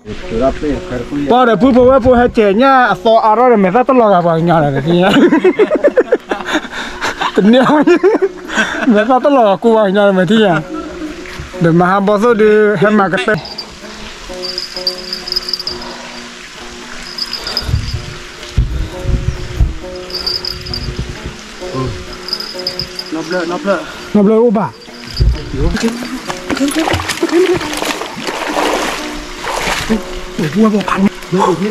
ပှၤဒီးပုၢ်ဖိဝဲၢ်ဖိဟဲကဲၤညၣ်အသီအါထီၣ်ဒီး မဲာ်သၣ်တလီၤဂာ်ပှၤကညီဒီး တနံၤ မဲာ်သၣ်တလီၤဂာ်ကူပှၤကညီဒီး မဲာ်ထံၣ်ညါ ဒီးမၤဟးဘီသိၣ်ဒုး ဟဲမၤကတၢၢ် နီၢ်ဘျၢ နီၢ်ဘျၢ နီၢ်ဘျၢအိၣ်ဘၣ် ပ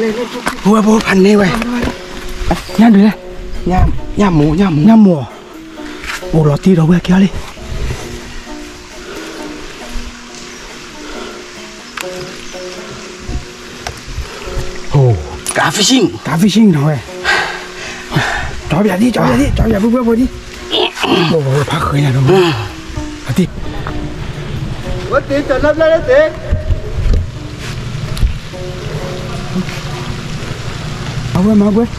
ဝဲဖိဖးန့ၢ်ဝဲ ညၣ်ဒုးလဲၣ် ညၣ်မိၢ် ညၣ်မိၢ် အိၣ်လီၤတံၢ်ဒီးဝဲကဲအီၤလံ ကါ fishing ကါ fishing နီၤဝဲ ကၠီပၠးဒံ ကၠီပၠးဒံ ကၠီပၠးပုၢ်ပုၢ်ဖိဒံ အိၣ်ဝဲဖးဃုာ်ညါဒီး အတံၢ် ဝဲတ့ၢ်တၢ်လၢပျၢ်လၢတ့ၢ် မၤကွဲ မၤကွဲ လီၤ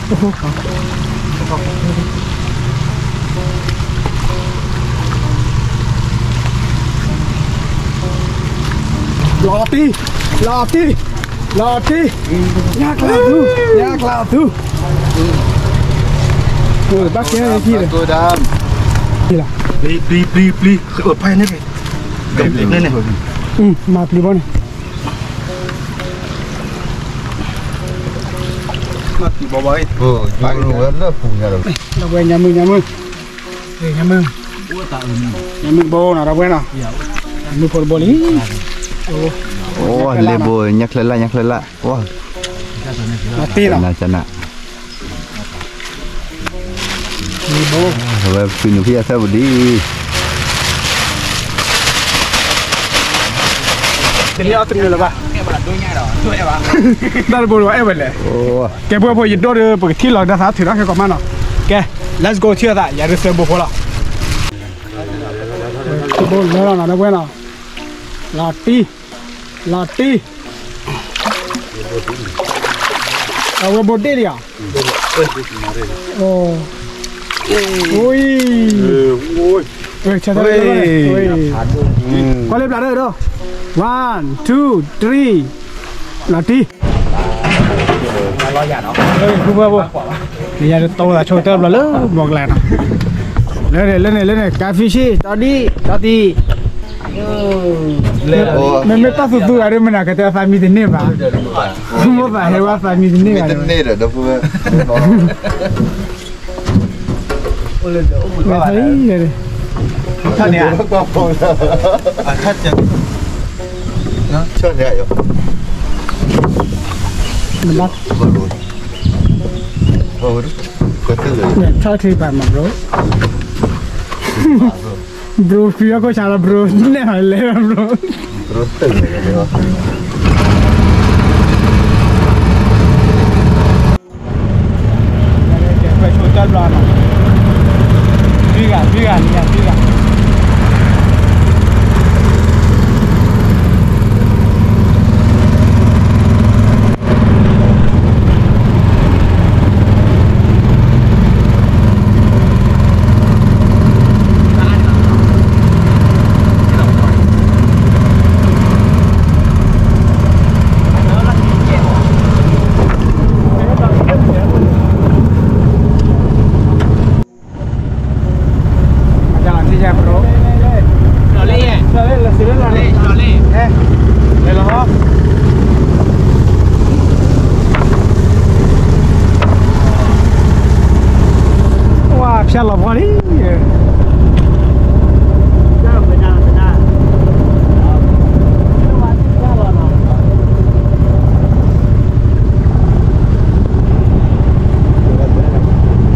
တံၢ် လီၤတံၢ် လီၤတံၢ် ညၣ်ကျးသူ ညၣ်ကျးသူ ဘၣ်ကဲထံၣ်လီၤ ပျံၤ ပျံၤ ပျံၤ ပျံၤ ပျံၤ မၤပျံၤဘီန့ၣ် ဒီပုၢ်ဝဲၢ် ညါမုၢ် ညါမုၢ် ညါမုၢ်တဘိနီၤ ဒီပုၢ်ဝဲၢ်နီၤ မုၢ်ဖိတဘိလံ အိၣ်လ့ဘိ ညၣ်ချၢလၢ် ညၣ်ချၢလၢ် အိၣ် နၤတ့ၢ်နီၤ နၤ လ့ဘိ အဝဲဖုနုာ်ဖံအသၢပူၤဒ် တနံၤအီၣ်တနုာ်လၢၤဘၣ် တၢ်တဘိလၢၤဘၣ် အဲၣ်ဝဲလဲၣ် ကဲ ပုၢ်ဖိ ယဒိၣ်ဒီး ပကထံၣ်လီၤကဒါသး ထုးထီၣ်ခဲကိးမးနီၤ ကဲ let's go ထံၣ်အသး ယၤဒုးသၢဘိဖိလီၤ တဘိလၢလီၤနီၤ ဒီပုၢ်ဝဲၢ်နီၤ လီၤတံၢ် လီၤတံၢ် အဝဲဘိဒ့ၣ်လံဧါ အိၣ် အိၣ် ကွၢ်လၢပျၢ်ဒီး one two three လီၤတံၢ် ဖိဖိဖိ ယၤတတီသးဆိကတၢၢ်ဘျီလၢ မီၢ်ကလၤနီၤ လၢန့ၣ် လၢန့ၣ် လၢန့ၣ် ကါ fishing တီဒံ တီတံၢ် မ့မ့ၢ်တၢ်သူသူဂၤဒ်မနုၤ ကတဲသးမံတန့ၢ်ဘၣ် မိၢ်သးဟဲဝဲသးမံတန့ၢ်ဘၣ် မ့ၢ်တန့ၢ်ဒီး ဒီပုၢ်ဝဲၢ် ဝဲသးအံၤ ဆီၣ်န့ၢ်ယၤ နဘၣ် talk to you မး bro bro ဖံအခိၣ်ဆါလီၤ bro နဲၣ်ဟီလဲၤလီၤ bro ဝါ ဖၠၣ်လီၤပှီၢ်လ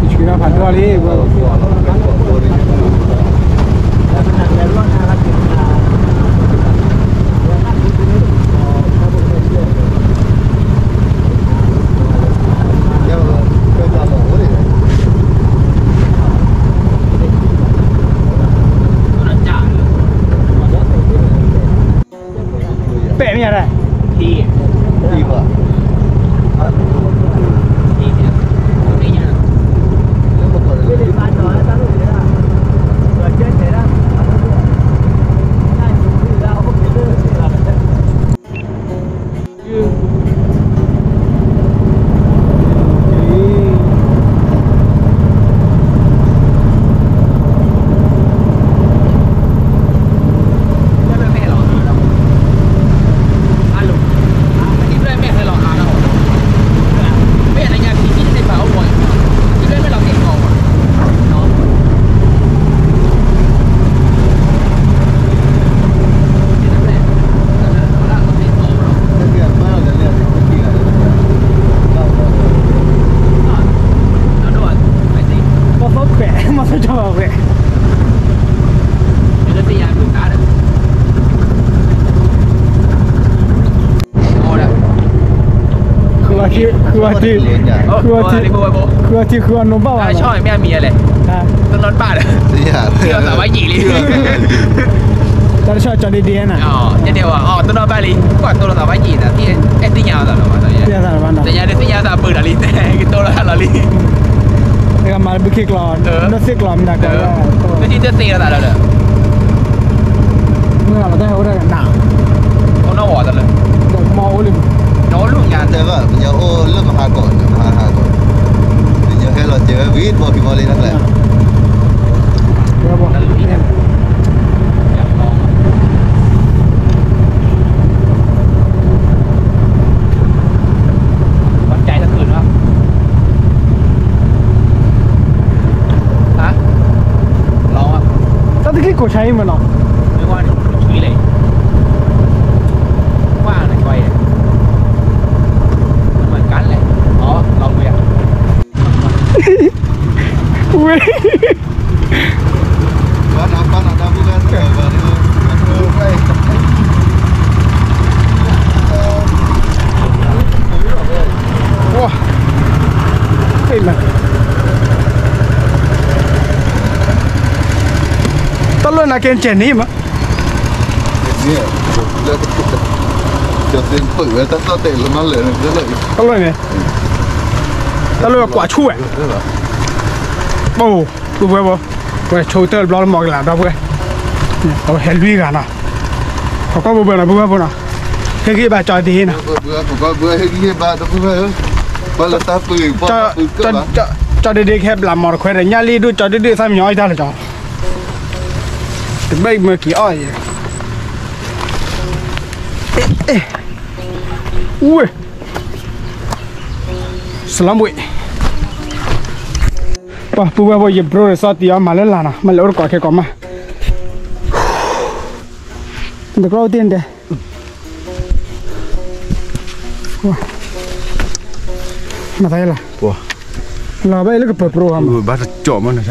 ံ ဆှံထီၣ်ဖးဒိၣ်လံ ပဲာ်မ့ၢ်ဧါ ထံ မီၤစိခွဲး မီၤစိကၠီဝဲၢ် ဃုအီထံ ဃုအီထံ ဃုအီထံ ဃုအီထံ ဃုအီနိဘၣ်ဝဲလီၤ မ့ၢ်အမံၤလဲၣ် တနီၣ်ဘၣ်ဒီး တၢ်တဆီကၠီဒ့ဒ့နၤ တနီၣ်ဘၣ်လံ ကွၢ်တိၢ်လီၤသးဘၣ်ယံာ်လံ သ့ၣ်ညါအသးလီၤ သ့ၣ်ညါသးဘၣ်နီၤ သ့ၣ်ညါသ့ၣ်ညါသးပၢၢ်ဒီးလံ ကတိၢ်လီၤသးလီၤလံ တၢ်ကမၤလၢဘုခ့ကျိာ် နီၢ်သ့ၣ်ကျိာ်မနုၤကီး တထံၣ်တသ့လီၤသးလီၤဒီး မုၢ်ဂၤလီၤတၢ်ဟဲအိၣ်တၢ်ကနၣ် အိၣ်နီၢ်ဝီၤတလၢ မီၤအိၣ်လံ ဒီးအိၣ်လူၢ်ညါတဲဘၣ် ပညီအိၣ်လၢမဟါကီး မဟါကီး ပညီဟဲလီၤစဲးဝဲဝံၤတဘီခံဘီလံတၢ်ကျဲ တၢ်တက့ၢ် ကိးဆါအံၤမးနီၤ ဝဲ ဝါ တၢ်လၢနၤ ကဲကဲန့ၣ်မး တၢ်လၢန့ၣ် တၢ်လၢကွၢ်ဆူၣ်ဝဲ ပုၢ်ဝဲၢ်ဖိ ဝဲဆိကတၢၢ်တဘျီလၢမီၤကလးဒီပုၢ်ဝဲၢ် အဝဲဟဲလွံၢ်ဂၤနီၤ ခီကီၢ်ပုၢ်ဝဲၢ်နီၤ ပုၢ်ဝဲၢ်ဖိနီၤ ဟ့ၣ်ဂံၢ်ဘါကၠီဒ့နီၤ ကၠီဒ့ဒ့ကဟဲဘျးမီၤတခွဲဒီး ညၣ်လံဒိၣ်ကၠီဒ့ဒ့သၣ်မံညီအီၣ်တၢ်လၢကၠီ တဘၣ်မၢက့ၤအီၣ်အံၤ ဝ့ၢ် စလီၤမွံ ပှၤပုၢ်ဝဲၢ်ဖိ ယဘြိဒီးစီၤတံၢ်အီၤမၤလၢလာ်နီၤ မ့ၢ်လဲၤအိၣ်တကိးခဲကိးမး တကြၢးအိၣ်တ့ၢ်န့ၣ်တဲ မၤသးယဲလီၤ လီၤဘၣ်အံၤလၢကပၢၤပရိဟါမး ဘၣ်တကၠီၣ်မးန့ၣ်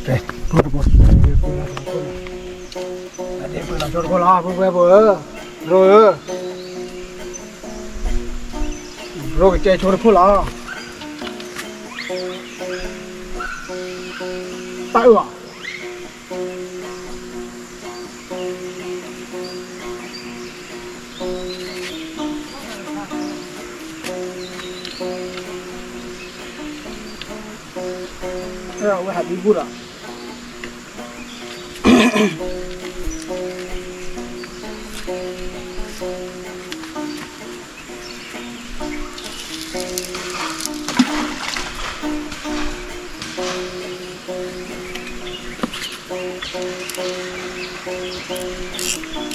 ကဲ ပၢၤတကိး ပၢၤလီၤဆိတခိၣ်လီၤ ပုၢ်ဝဲၢ်ဖိဧၢ ဘြိဧၢ ဘြိကကဲဆိတခိၣ်လီၤ တၢ်အၢၣ်အီၤ ဝဲဟးဒုးဘူၣ်ဒ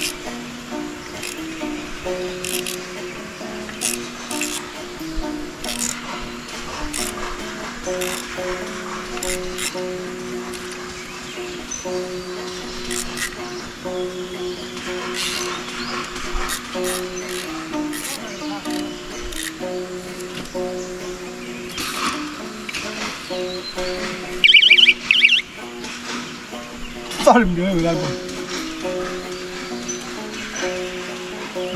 ီး သီၣ်လံမနုၤဝဲဒၣ်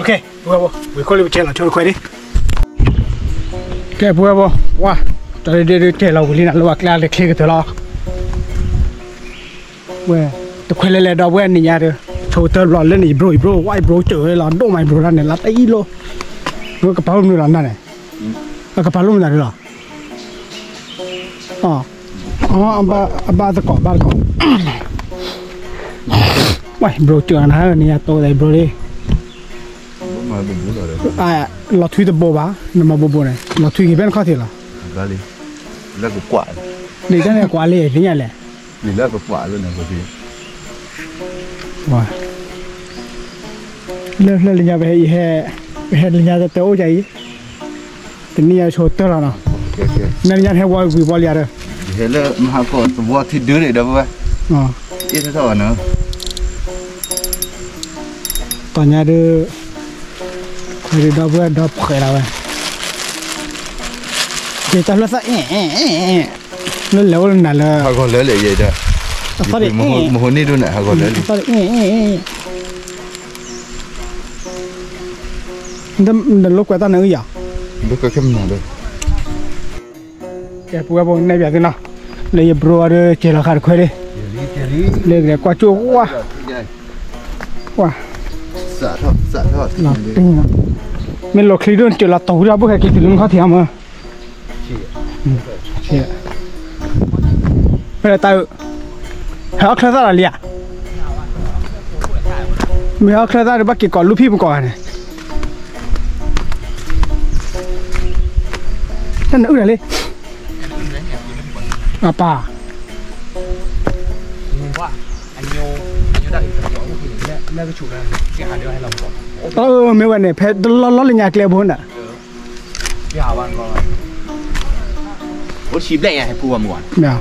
ကဲ ပုၢ်ဝဲၢ်ဖိ ဝံၤခိၣ်လံ ပကဲလီၤဆိတခွဲဒံး ကဲ ပုၢ်ဝဲၢ်ဖိ ဝါ ကၠီဒ့ဒ့ဒုးကဲလီၤဝံၤလံနၤ လၢဝဲကျဲလၢချ့ကတၢၢ်လီၤ ဝဲ တခွဲလဲၤလဲၤဒီးဝဲနံၤညါဒီး ဆိကတၢၢ်တဘျီလၢန့ၣ် ယဘြိ ယဘြိ ဝါ ယဘြိကၢၢ်ဝဲလီၤ ဒိၣ်မးယဘြိတၢ်န့ၣ် လၢတအံၣ်လိၣ် ကပာ်လိၣ်မနုၤလီၤနၤန့ၣ် ကပာ်လိၣ်မနုၤလီၤ အဘၣ်သကိးဘၣ်သကိး ဝဲ ဘျိကၠိနၤ နယၤတိသးဘျိလံ, လီၤထွံတဘိဘၣ် နမၤဘိဘိန့ၣ် လီၤထွံက့ၤဖဲနခီၣ်ထံးလီၤ, ဒ်တၢ်န့ၣ်ကွၢ်လံသ့ၣ်ညါလဲၣ်, လၢဖျၢၣ်လၢညါ ပဟဲ ပဟဲလၢညါတၢ်အိၣ်ကၢ်အံၤ, တနံၣ်ညါဆိတၢ်လီၤနီၤ, နညါဟဲဝီဝံၤဝီလံဧါဒီး, ဟဲလၢမဟါကီၢ်သဝီထံဒုန့ၣ်ဒီးဝဲ, အ့ၣ်ထီၣ်နီၤ, တီၤညါဒုး, ဒီပုၢ်ဝဲၢ်ဒီဖှဲးလီၤဝဲ, က့ၤတၢ်ဖျၢၣ်သၣ်အ့ၣ်, လၢလဲၤအိၣ်လၢနၤလၢ, ဟးဂီၤလၢလဲၣ်ယဲဒၣ်, အသီၣ်ဒ်အ့ၣ်, မဟိန့ၢ်ဒိၣ်န့ၣ် ဟးဂီၤလၢလဲၣ်, အသီၣ်ဒ်အ့ၣ်, နလိၣ်ကွဲးတၢ်နၤအုၣ်ယၤ, ကဲ ပုၢ်ဝဲၢ်ဖိနဲၣ်ပၠးသုနီၤ, လၢယဘြိအီၤဒီး ကဲၤလီၤဃာ်တခွဲလံ, လၢကလဲၤကွၢ်ကၠိဝါ, ဝါ, မ့ၢ်လီၤချံဒိၣ်နကၠိလီၤတီၤဝံၤဒီး ဘိၣ်ခဲက့ၤတုၤလၢမုၢ်ခီၣ်ထံးအမၢ, ဖဲလဲၣ်တၢ်အုၣ်, ဟဲအီၣ်ချၢသၣ်လီၤလံဧါ, မ့ၢ်ဟဲအီၣ်ချၢသၣ်ဒီး ဘၣ်က့ၤကိးလူဖံၣ်ပကိးဂၤန့ၣ်, တၢ်နအုၣ်ဒၣ်လံ, အပၢ် အၢ မ့ၢ်ဝဲန့ၣ် ဖဲတလီၢ်လီၢ်လၢညါကျဲဘိန့ၣ်, မၤသးလီၤ နကဲဒီးဝံၤလံနီၤ, လီၤတံၢ်နီၤ,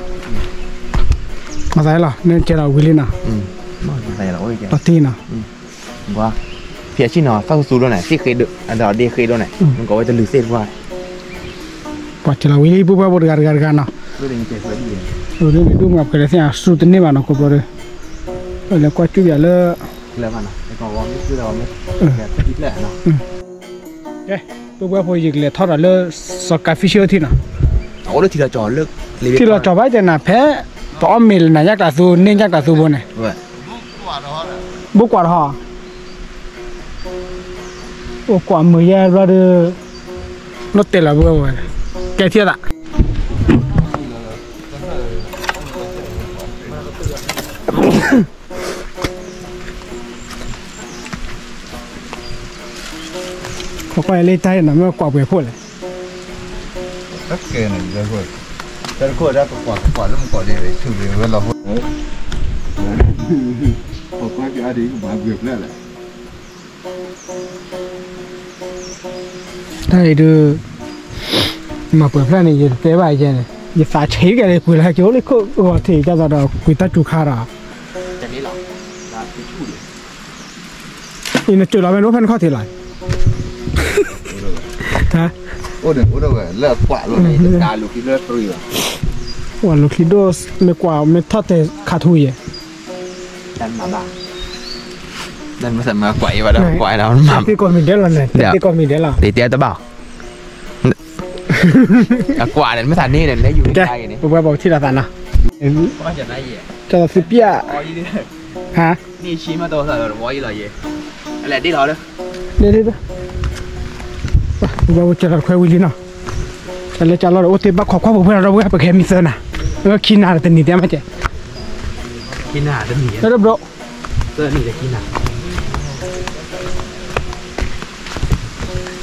ဖဲဆံနီၤ သၣ်သူသူဒိၣ်န့ၣ် သ့ၣ်ဃ့ဒိၣ် အဒိးဒ့ဃ့ဒိၣ်န့ၣ် မ့ၢ်ကီးဝဲတလုာ်သ့ၣ်တဖၣ်, ပှၤကဲလီၤဝံၤလံ ပုၢ်ဝဲၢ်ဖိတဂၤတဂၤတဂၤနီၤ, ဒ်န့ၣ်ဒိၣ်မး ပကလဲၤသ့ၣ်ညါ စူတန့ၢ်ဘၣ်နီၤ ကိးဘျီဒီး, ပလဲၤကွၢ်ကၠူၣ်ယၤလၢ ကဲ ပုၢ်ဝဲၢ်ဖိ ယကလဲၤထီၣ်ဒီးလၢ စီၤကၤဖံၣ်ဆၢထံနီၤ, ထံလီၤကၠီၤလၢ ထံလီၤကၠီၤဘၣ်တဲနၤ ဖဲ ပအီၣ်မ့ၤလၢနၤ ညၣ်ကျးသူ န့ၢ်ညၣ်ကျးသူဘိန့ၣ်, ဘိကွၢ်တဟီ, အိၣ်ကွၢ်မုာ်ယဲၢ်ဘျီဒီး လီၤတဲာ်လီၤဘၣ်ဝဲ, ကဲထံၣ်သး ခိးကွၢ်လၢတၢ်အံၤနီၤ မ့ၢ်ကွၢ်ပှဲၤဖှိၣ်လဲၣ်, တၢ်တခိၣ်ဒၣ်ကကွၢ်ကကွၢ်လၢမ့ၢ်ကီးလံ ဆူၣ်လံဝဲလီၤ, ခိးကွၢ်က့ၤအါဒံးကမၤပှဲၤဖျၢၣ်လဲၣ် တၢ်အံၤဒုး မၤပှဲၤဖျၢၣ်န့ၣ် ယတတဲဘၣ်ယဲန့ၣ် ယသးဆံးကဲလၢကွံာ်လၢဟဲက့ၤအိၣ်လၢခိၣ်ဂီၤထံး ကၢ်သးဒီးကွံာ်တၢ်စူၤခါဒီး အံၤနစၢၤလီၤမ့ၢ်ဒိၣ်ဖဲနခီၣ်ထံးလီၤ, အိၣ်ဒီးအိၣ်ဒီးဝဲလၢအကွၢ်လိန့ၣ် ဝဲလိာ်ချံဒိၣ် မ့ၢ်ကွၢ်မ့ၢ်ထီၣ်တဲခါထူယဲၢ် တၢ်မၤဘၣ် တၢ်မၤသးမၤကွၢ်အံၤဘၣ်ဒီးကွၢ်လီၤ သ့ၣ်ကိးမံၤဒဲးလီၤန့ၣ် သ့ၣ်ကိးမံၤဒဲးလီၤ တတဲတဘၣ် အကွၢ်န့ၣ် မ့ၢ်သးန့ၢ်န့ၣ် လဲၤယူၤကဲ ပဝဲပှၤထံၣ်လီၤသးနီၤ ကၢ်သးသုပျၢ် ဟါ န့ၢ်ဆံမးတဝီသးဒီးဝီအံၤလီၤယဲ အလဲၤဒ့လီၤလၢ ဒ့ဒ့ဒ့ ပဝဲပကၢ်လီၤခွဲဝံၤလံနီၤ တၢ်လၢကၢ်လီၤဒီးအိၣ်တ့ၢ်ဘၣ်ခိးကွၢ်ပူၤဖဲလီၤဒီးဝဲ ပကဟဲမံသၢနၤ လၢခံနၤဒီးတနံၤတဲမးကဲ ခံနၤတနံၤ လၢတဘျီ သၢနံၤလၢခံနၤ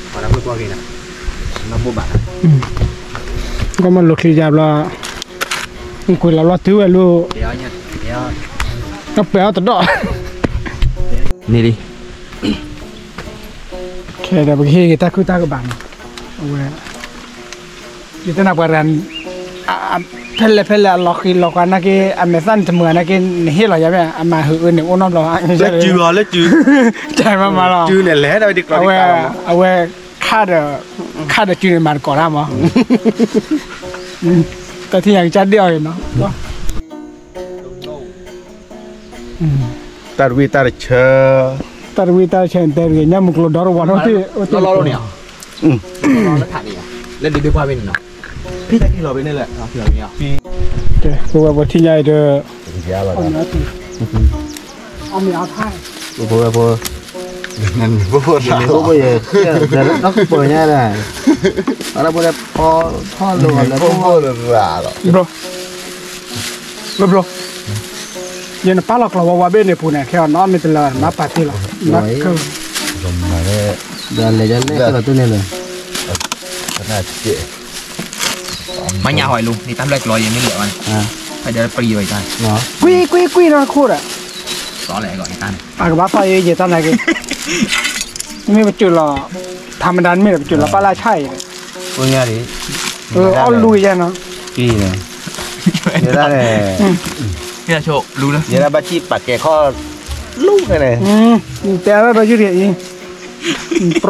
ပှၤလၢပှဲၤကွၢ်က့ၤနၤ လၢဘိးဘၣ် ကမၤလိာ်ချံယါဘျီ ကွံာ်လီၤဘျီတုၤဝဲလိၤ ကပဲအီၤတဒီး န့ၣ်လံ ခဲဒီးပကဟ့ၣ်က့ၤတၢ်ခုၣ်တၢ်ကဘၣ်နီၤ အဝဲ ယတဲနၤပှၤတဂၤ ဖဲလဲၣ်ဖဲလဲၣ်အလီၤဃံၤလီၤကွၢ်နာ်က့ အမဲာ်သၣ်န့ၣ်တမုာ်နာ်က့ နဟ့ၣ်လီၤယၤဖဲ အမၤဟုးအၢန့ၣ်အိၣ်နီတဘျီ လၢစုလီၤလၢစု တၢ်မၤမၤလီၤ စုန့ၣ်လဲၤဒီးဝဲဒ်ကျီ အဝဲ ခၣ်ဒီး ခၣ်ဒီးစုန့ၣ်မၤတကိးတၢ်မး တၢ်ထံၣ်ညါကစၢ်ဒ့ၣ်အီၤနီၤ တၢ်တဝံၣ်တၢ်တဆၢ တၢ်တဝံၣ်တၢ်တဆၢ တဲတဂ့ၤ ညၣ်မုၢ်ကျိၤဒီတဝီထီၣ်ထံၣ် လီၤလီၤလီၤန့ၣ် လၢဒုးဒုးပှၢ်ဝဲန့ၣ်နီၤ ဖံတၢ်ခံလီၤဝဲန့ၣ်လၢ ကဲ ပဝဲပှၤထံၣ်ညါအံၤဒီး အမ့ၢ်အဖါ ပဝဲပှၤ ပဝဲယဲ ဒီးပှၤညါဒၣ် အရၢပှၤဒီးဖီထီၣ်လိာ်လၢ ဘျီ ဘျီ ဘျီ ယနပာ်လီၤကျီဝါဝါဘ့ၣ်န့ၣ်ပူၤန့ၣ် ခဲအံၤနီၢ်မ့ၢ်တလၢၤဘၣ် နဘၣ်ပာ်တ့ၢ်လီၤ နဘၣ်ကၢၢ် ဒီးလဲၤဒ်လဲၣ်ကလီၤတူၢ်န့ၣ်လၢ မ့ၢ်ညါဟီၣ်အံၤလူၤ န့ၣ်တၢ်ဖျၢၣ်ကျီယဲမ့ၢ်လဲၣ်ဝဲန့ၣ် ဖဲဒၣ်ပျံၤဝဲတၢ် ကွံကွံကွံနီၢ်ခိၣ်ဒီး အကဘၣ်ပာ်ယဲယဲတၢ်နာ်က့ မ့ၢ်ပစၢၤလီၤ ထါမဒါမ့ၢ်ဒီးပစၢၤလီၤပၢ်လၢဆၣ်အံၤ အီၣ်လူၤယဲနီၤ န့ၣ် ယဲဒၣ်ဘၣ်ထံၣ်ပာ်ကဲခီၣ်လူၤန့ၣ် တဲရၢ်ဒီးယုၢ်အံၤ ပြိဒီးယုၢ်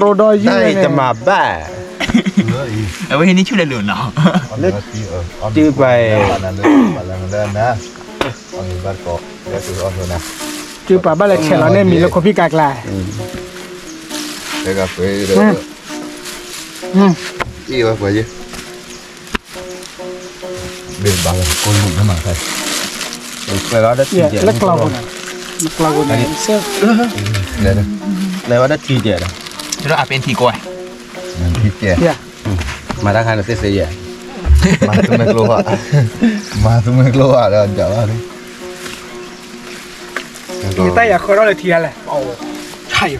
န့ၣ် တမၤဘၣ် အဝဲဟံးန့ၢ်ဆူၣ်လဲၤလိာ်နီၤ လၢ တုၤပှၤ တုၤပှၤဘၣ်လဲၤဆဲးလီၤန့ၢ်မံၤလၢခိၣ်ဖံးကၤကျါ ဘ့ၣ်ဘၣ်လၢ လၢကျီၢ်ပူၤန့ၣ် ကျီၢ်ပူၤန့ၣ် လဲၤဝဲဒၣ်ထံကဲးဒီး ထံကဲး မၤတၢ်ခါန့ၣ်သ့ၣ်သ့ၣ်ယဲၢ် မၤသူမ့ၢ်ကျိဝါ မၤသူမ့ၢ်ကျိဝါဒီး ယတၢ်ယၤဃၢထီၣ်လၢထံဂၤလဲၣ် ဆါယံၤ ခီၣ်ပျီလီၤ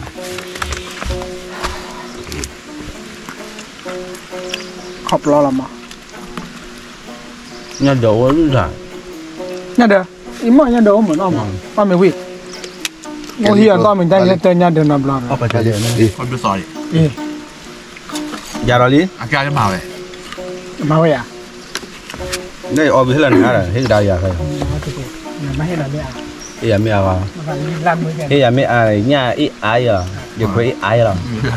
မး ညၣ်ဒၢးအိၣ်လၢထါ ညၣ်ဒၢး အံၤမ့ၢ်ညၣ်ဒၢးအိၣ်မးနီၢ်မး အီၣ်မ့ၢ်ဝံၣ် အိၣ်ဟံၣ်အသီမ့ၢ်တၢ်ယဲၢ်တဲညၣ်ဒၢးနီတဘျီ ယၤဒီးလံ မၤဝဲယၤ န့ၣ်အီၣ်ဝံၤဟ့ၣ်လီၤနၤဒီး ဟ့ၣ်ကဒါယၤဖဲ ဟ့ၣ်ယၤမ့ၢ်အါ ဟ့ၣ်ယၤမ့ၢ်အါ ညၣ်အ့ၣ်အါယၤ ယခွဲးအ့ၣ်အါယၤလီၤ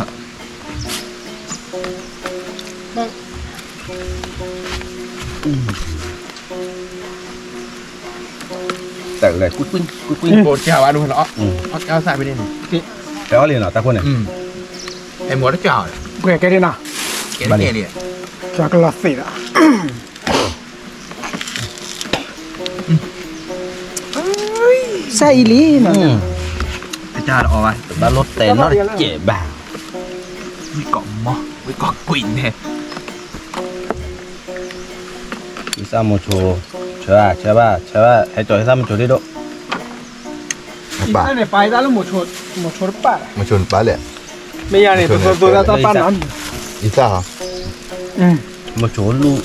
တၢ်လဲၤကွံကွံကွံကွံ ကိးတၢ်ဝဲဒၣ်လီၤ အီၣ်ကၢ်သၣ်ဖဲန့ၣ်န့ၣ် တဲအီၣ်လံနီၤ တၢ်ခိၣ်န့ၣ် အဲမိၢ်တကၢ် ကဲကဲဒ်နီၤ ကဲကဲလံ ကၢ်ကလီၤသ့ၣ်ဒီး စၢ်အံၤလံနီၤ တၢ်လီၤတဲာ်နီတကဲးဘၣ် ဝံၣ်ကီးမီၢ် ဝံၣ်ကီးကွံာ်န့ၣ် ဟံးသၣ်မိၤဆိ ဆၢဘၣ် ဆၢဘၣ် ဆၢဘၣ် ဟဲကၠီၤဟံးသၣ်မိၤဆိဒ့ဒိၣ် ဟံးသၣ်န့ၣ် ပာ်ဟံးသၣ်လၢမိၤဆိတပာ် မိၤဆိတပာ်လဲၣ် မ့ၢ်ယၤန့ၣ် တသိသိတၢ်တၢ်ပာ်နီၤ ဟံးသၣ်ဟီ မိၤဆိလူၢ်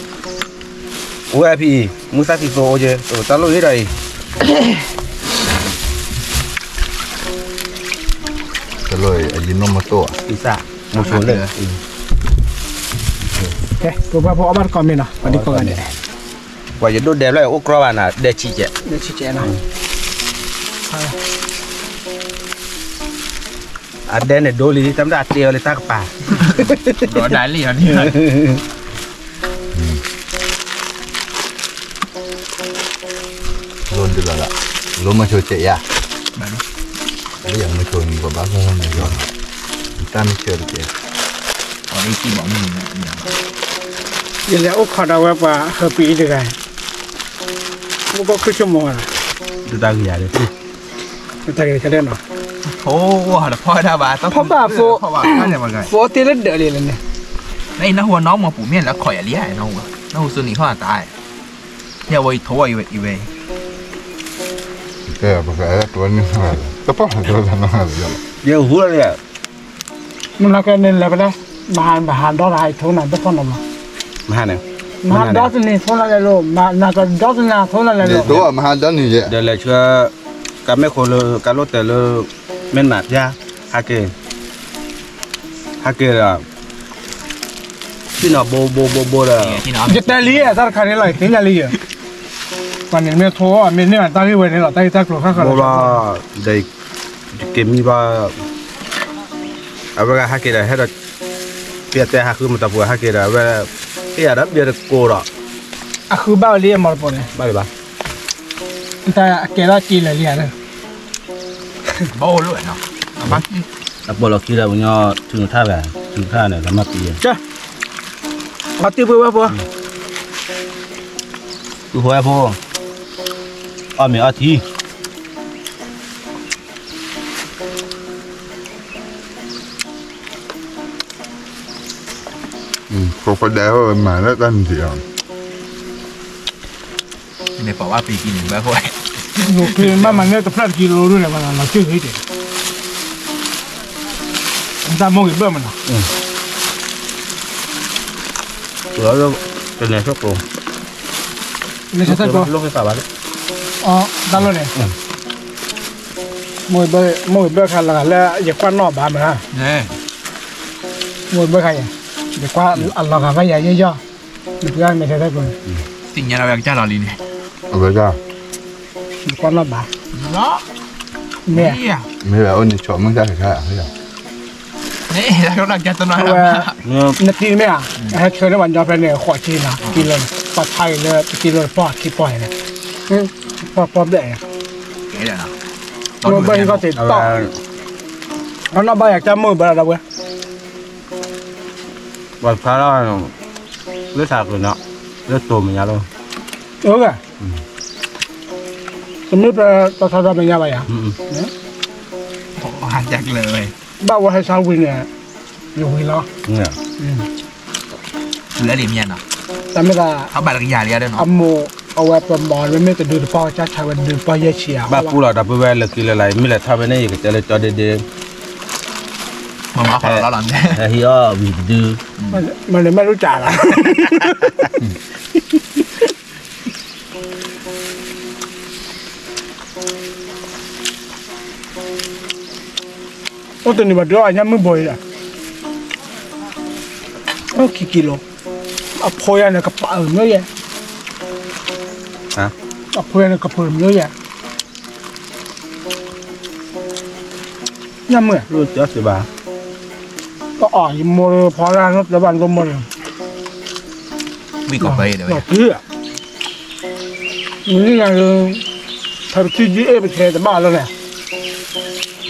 အိၣ်ဝဲဖံအံၤ မုၢ်သၣ်သံသိအိၣ်က့ၤ တၢ်လိၣ်အံၤဒီးအံၤ တၢ်လိၣ်အံၤ အယံၤနီၢ်မီၢ်တိၢ်ဧါ ဟံးသၣ် မိၤဆိလၢ ပဘၣ်ဖိအီၣ်ဘၣ်တကိးမ့ၢ်နီၤ ပှၤဒ်ကိးဂၤဒဲး ပှၤယဒိၣ်ဒဲးဖျၢၣ်အိၣ်ကြီဘၣ်နၤ ဒဲးဆံးကဲး ဒဲးဆံးကဲးနီၤ အဒဲးန့ၣ်ဒိလံ တၢ်မတၤအတ့အီၤလၢတၢ်ကပၤ ဒီးဒၣ်လံအီၤန့ၣ် လိၣ်ဒုလီၤလၢ လိၣ်မုဆိစဲးယၤ လၢယမုဆိန့ၣ် ပဘၣ်မုဆိန့ၣ် တၢ်မုဆိတကဲး ယလဲၤအိၣ်ခိးဒီးဝဲပှၤဟၢပံအံၤတဂၤ အိၣ်ဘၣ်ခုၣ်ဆိကမိၣ်ဝဲလီၤ ဒုတၢ်ဂ့ၤယၤလၢ တၢ်ဂ့ၤကလဲၣ်နီၤ ဖီဘၣ်ဖိ ဖိတ့လၢဒၢးလံလၢန့ၣ် နအံၤနဟူနီၢ်မီၢ်ပူၤမ့ၢ်လၢခိးယၤလံ နဟူစူနံၤခီၣ်တၢ် ယဝဲအံၤထိးအံၤဝဲအံၤဝဲ တပီၢ်တပီၢ် ယဟူလီၤ မနုၤကဲန့ၣ်လဲၤဖဲလဲၣ် မဟါ မဟါဒီတဟါအံၤထိးနၤတဖီၣ်နီၤမး မဟါန့ၣ် မဟါဒီတနံၤထိးနၤလဲၤလိၤ မနၤကဒီတနၤထိးနၤလဲၤလိၤ မဟါဒီနံၤယဲ ဒီးလဲၤဆှၢ ကမ့ၢ်ဃိလၢ ကလိၣ်တဲာ်လၢ မ့ၢ်နမၤဖျါ ဟဲက့ၤ ဟဲက့ၤဒီး ထံၣ်နီၤဘိဘိဘိဘိဒီး ယတဲလံ တၢ်တခါန့ၣ်လီၤ ယသ့ၣ်ညါလံယ ပှၤန့ၣ်မ့ၢ်ထိး မ့ၢ်န့ၢ်တၢ်ဂ့ၢ်ဝဲန့ၣ်လီၤ တၢ်ဂ့ၢ်တၢ်ကျိၤဃၣ်ဃၣ်လီၤ ဘိဘိ ဒီး ယက့ၤမံဘၣ် အဝဲဂၤဟဲက့ၤဒီး ဟဲဒီး ပျဲတဲဟးဃုမတၤပူၤဟဲက့ၤဒီး အဝဲ ဟ့ၣ်ယၤဒီးဘျဲတကိးဒီး အဃုဘၣ်ဝဲလံအမီတပူၤန့ၣ် ဘၣ်လံဘၣ် တၢ်အကဲထီၣ်က့ၤလၢာ်လံဧါ ဘၣ်အိၣ်လိၣ်နီၤ အပိာ်လီၤခံဒီးပညီ ထုးနုာ်ထၣ်ဘၣ် ထုးနုာ်ထၣ်န့ၣ် လီၤမၢ်ပံၤ အီၣ်တ့ၢ်ပှဲၤဝဲဖိ ပုၢ်ဖိဝဲဖိ အီၣ်မ့ၤအီထံ ခိးဖးဒဲးဟိမၤလၢတၢ်နံၤအီၤ န့ၣ်ပှၤဝဲပံၤကံန့ၣ် ဘၣ်ဃိ ယိၤချ့မးမးန့ၣ် တဖျၢၣ်တကံလိဒ်လဲၣ် ပှၤလီၤစၢၢ်ဂ့ၤက့ၤ, တၢ်မိၢ်ဂ့ၤဘၢၣ်မးနီၤ, တန့ၣ်ဆိကိး, န့ၣ်ဆိကိး, တၢ်လီၢ်န့ၣ်, မိၢ်ဂ့ၤဘၢၣ်ခါလီၤဂာ်လၢ ယကွၢ်နီၣ်ဘၣ်မး, မိၢ်ဂ့ၤဘၢၣ်ခါယဲ, ယကွၢ်အလီၤဂာ်ဘၣ်ယၤယဲယီၢ်, နပှၤမ့ၢ်ထဲထဲကိးန့ၣ်, သ့ၣ်ညါလီၤဝဲကစၢ်လီၤလံန့ၣ်, အဝဲဒၣ်, ယကွၢ်နီၣ်ဘၣ်, မ့ၢ်, မ့ၢ်ဝဲအိၣ်န့ၣ် ဆိမိၣ်တၢ်ခါခါ, နတံၤမ့ၢ်ဧါ, ဟဲဆှၢန့ၢ်ပှၤညီဖဲန့ၣ် ဃိးဆံနီၤ, တကံလိန့ၣ်, ပှၤဆါအံၤလၢတကံလိတပီၢ်ခံပီၢ်န့ၣ်, ပီၢ်ပီၢ်ဘျဲၣ်, မိၢ်ဂ့ၤဘၢၣ်ဟံၣ်ကီၢ်သ့ၣ်တီၢ်, အနီၣ်ဘၣ်ယၤကစၢ်မိၢ်ဂ့ၤဘၢၣ်ဒီးဝဲ ပှၤဆါလီၤ, လၢဆါက့ၤနီၤ, လၢတိၤမဲာ်ညါလီၤ, အိၣ်ဂ့ၤ, တမ့ၢ်ပတဆီဆီမဲာ်ညါဘၣ်ယၤ, ဟးကလဲာ်ဝဲ, ဘၣ်ဝဲဟဲဆါဝံၤန့ၣ်, ယဝံၤလီၤ, လၢလံမ့ၢ်နီၤ, တမ့ၢ်သး, အဘၣ်လၢကယၤလံ, အမိၢ်, အဝဲပမၤမ့မ့ၢ်တဒုတပီၢ်ကစၢ်ဆါဝဲဒုတပီၢ်ယဲၢ်ဆံဧါ, ဘၣ်ပူလီၤဒီပုၢ်ဝဲၢ်လၢခံလၢလာ် မ့ၢ်လဲၤထီၣ်ဖဲန့ၣ် ယကတဲလၢကၠီဒ့ဒ့ မ့ၢ်မၤခီလီၤလီၤန့ၣ်, ဟဲဟံးအီၣ်ဝံၤတဒု, မ့ၢ်န့ၣ်မ့ၢ်လူၤတၢ်လီၤ, အိၣ်တနံၤဘၣ်ဒုးအီၣ်ညၣ်မုၢ်ဘိအံၤဒီး, အိၣ်ခံကံလိ, အဖိယၤန့ၣ်ကပာ်အၢၤမျိၤယဲ, အဖိယၤန့ၣ်ကပာ်အၢၤမျိၤယဲ, ညၣ်မုၢ်, တအီၣ်ယမိၢ်ဖီလာ်နီတဘၣ်ဒိၣ်မိၢ်န့ၣ်, ဝံၣ်ကီးပၢၤအံၤဒီး, နံၤနၤလၢ, ဖဲပထံၣ်ဒ်အ့ၣ်ပဆဲးတဘၣ်လီၤန့ၣ်,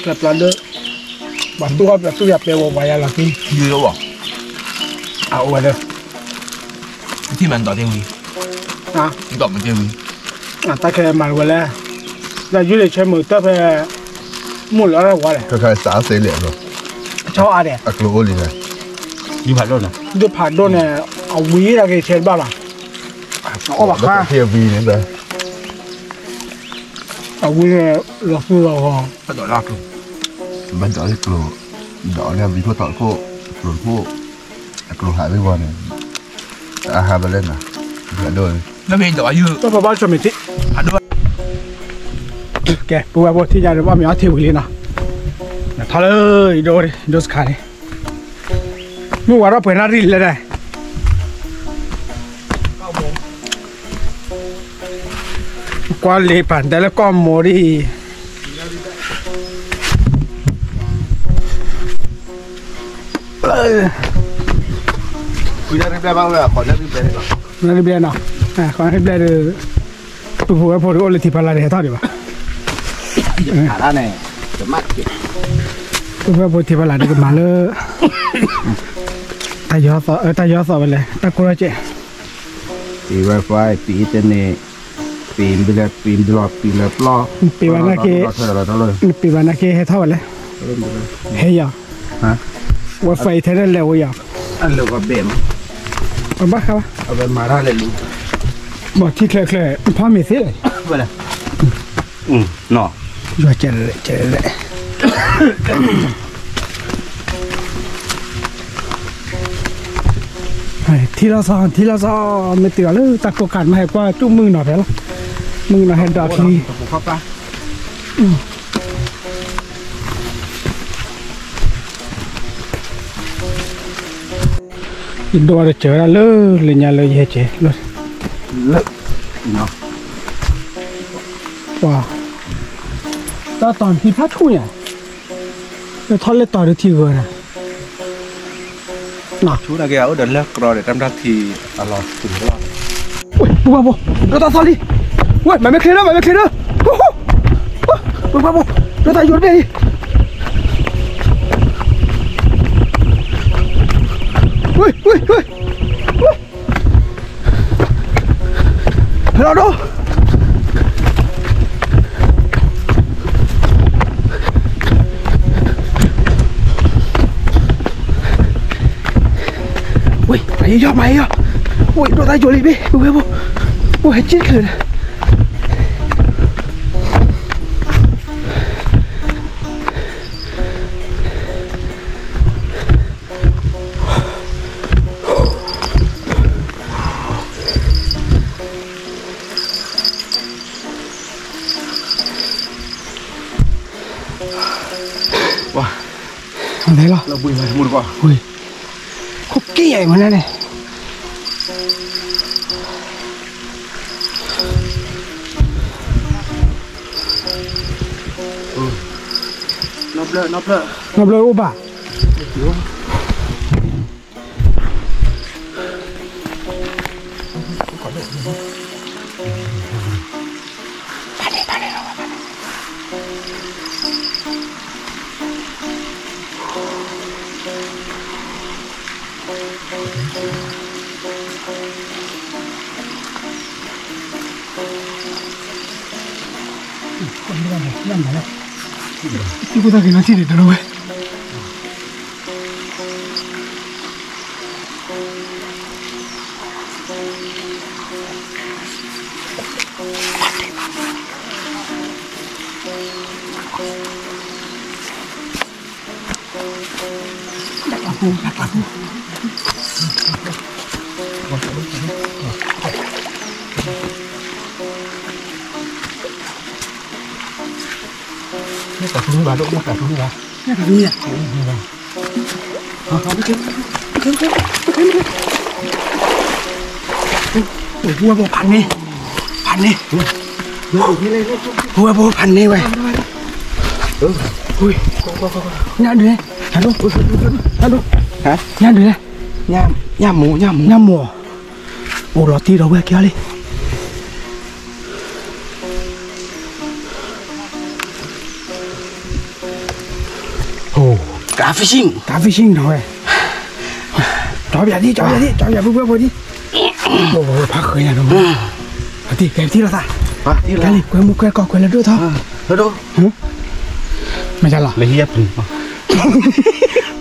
ကျဲပျးဒၢ, ပှၤတူၢ်အီၣ်ပျးတူၢ်ယၤပဲဝဲဝါယါလီၤက့ၤ, ယုၢ်လီၤဝဲ, အအိၣ်ဝဲဒၣ်, ပထံၣ်မးနတီၢ်သ့ၣ်ဝံၤ, နတီၢ်မးသ့ၣ်ဝံၤ, တၢ်ခဲမၤဝဲလဲၣ်, လၢယုၢ်လံၤဆဲမုၢ်တၢ်ဖဲ, မိၢ်လၢအရၢဝါလဲၣ်, ဆီအါဒဲး, အကျိၤအိၣ်လံ, ဒုးဖးဒိၣ်န့ၣ်, ဒုးဖးဒိၣ်န့ၣ်, အဝံၤဒၣ်က့ၤဆဲတဘၣ်ဘၣ်, အီၣ်ဘၣ်ဃါ, အဝံၤန့ၣ်, လီၤသူလီၤဂီၤ, ဘၣ်ဒိးလၢကျိၤ, ဒိးန့ၢ်ဝံၤခိၣ်တီခိၣ်, ကျိၤခိၣ်, အကျိၤဟးဝံၤဝီၤန့ၣ်, အဟးဘၣ်လဲၣ်နီၤ, ဒိၣ်, တၢ်ပဘၣ်ဆိမ့ၢ်ထံၣ်, ကဲ ပုၢ်ဝဲၢ်ဖိထံၣ်ညါဒီးဘၣ်မ့ၢ်အီထံဝံၤလံနီၤ, နထီၣ်လၢ, ယဒိၣ်, ဒိၣ်စခါန့ၣ်, မုၢ်ဝါထီၣ်ပှဲၤနၣ်ရံၣ်လဲၣ်ဒၣ် ကွၢ်လ့ပၢ်တဲလၢကီၢ်မိၤဒ်အံၤ, နၣ်ရံၣ်ဘျဲၣ်နီၤ, နၣ်ရံၣ်ဘျဲၣ်ဒီး, ပုၢ်ဖိဝဲၢ်ဖိတအိၣ်လၢထံဖီလာ်တဟဲထီၣ်ဒံးဘၣ်, ပုၢ်ဖိဝဲၢ်ဖိထံဖီလာ်တကမၤလၢ တၢ်ယီၤသီၣ်ဝဲလဲၣ် တၢ်ကိၢ်ထီၣ်ကဲး, ပံ Wi-Fi ပံ internet, ပံ ပံဘျီပံလၢပျီ, နပံဘၣ်နာ်က့, နပံဘၣ်နာ်က့ဟဲထီၣ်ဝဲလဲၣ်, ဟဲယီၤ, Wi-Fi internet လဲၤဝဲယီၤ, ဘၣ်ဃးဘၣ်, ဘၣ်ထံချၢချၢ, ဖီမ့ၤသ့လဲၣ်, ယွၤကဲလဲၣ်, ကဲလဲၣ် ထံလီၤစီၤ ထံလီၤစီၤ, မ့ၢ်တုၤအီၤလၢတၢ်ကိးကး မ့ၢ်ဟဲကွၢ်တူၢ်မုၢ်နီၤဖဲလီၤ, မုၢ်နီၤဟဲဒိးချံ, ယဒိးတစၢၤဝဲဒၣ်လၢ လၢညါလၢယဟဲကဲး, ပှၤ, တၢ်တီၤထံဖးဆူၣ်ညါ, လၢထီၣ်လၢတီၤဒုးထံဂၢၤနၤ ဆူၣ်နာ်က့ၤ အအိၣ်ဒီးလၢကြီဒီး တၢ်မတၢ်ထံအလီၤဆူၣ်လီၤ, ဝဲ ပူၤဘၣ်ဘိ, ဒီးတၢ်သီလံ, ဝဲ မၤမ့ၢ်ချ့ဒီး မၤမ့ၢ်ချ့ဒီး, ပူၤဘၣ်ဘိ, ဒီးတၢ်ယိာ်တဘ့ၣ်အံၤ, ဝဲ ဝဲ ဝဲ ဝဲ ဖဲလီၤဒိၣ်, ဝဲ ပှၤယီၤ ပှၤယီၤ, ဝဲ ဒိးတၢ်ယိာ်လံဘ့ၣ် ဝဲဘိ, ဝဲဟဲက့ၤချၢဒီး, ဝဲ, လီၤ, ခိၣ်က့ယဲၢ်မနုၤန့ၣ်, နီၢ်ဘျၢ, နီၢ်ဘျၢအိၣ်ဘၣ်. ပဝဲဖိဖးန့ၢ်, ဖးန့ၢ်, ပဝဲဖိဖးန့ၢ်ဝဲ, ညၣ်ဒုး, ညၣ်ဒုး, ညၣ်ဒုး, ညၣ်မိၢ်, ညၣ်မိၢ်, အိၣ်လီၤတံၢ်ဒီးဝဲက့ၤအီၤလံ. ကါ fishing, ကါ fishing နီၤဝဲ, ကၠီပၠးဒံး, ကၠီပၠးဒံး, ကၠီပၠး ပုၢ်ဝဲၢ်ဖိဒံး, ဖးဃုာ်ညါဒီး, အတံၢ်ကဲထံၣ်လိာ်သး, ကဲလံ ကွဲမုၢ်ကွဲကီၢ်ကွဲလၢဒိၣ်ထီၣ်, မ့ၢ်လီၤ,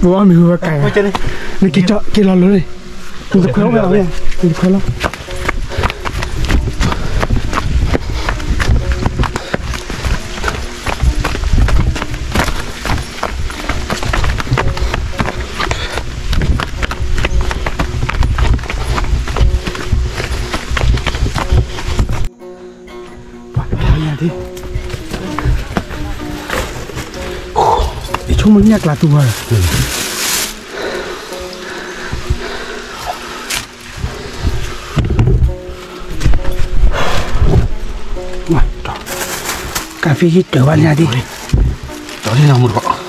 ပဝဲမ့ၢ်ဝဲကဲ, နက့ၤလီၤလၢန့ၣ်, နတခွဲလီၤ, နတခွဲလီၤ. ယဆိကမိၣ်ညၣ်ကျးတူၢ်ဝဲ, ကါ fishing တၢ်ဝဲညါဒံး, မ့ၢ်တခီ လဲၤကၢလီၤလီၤ, လဲၤကၢလီၤလီၤ, သ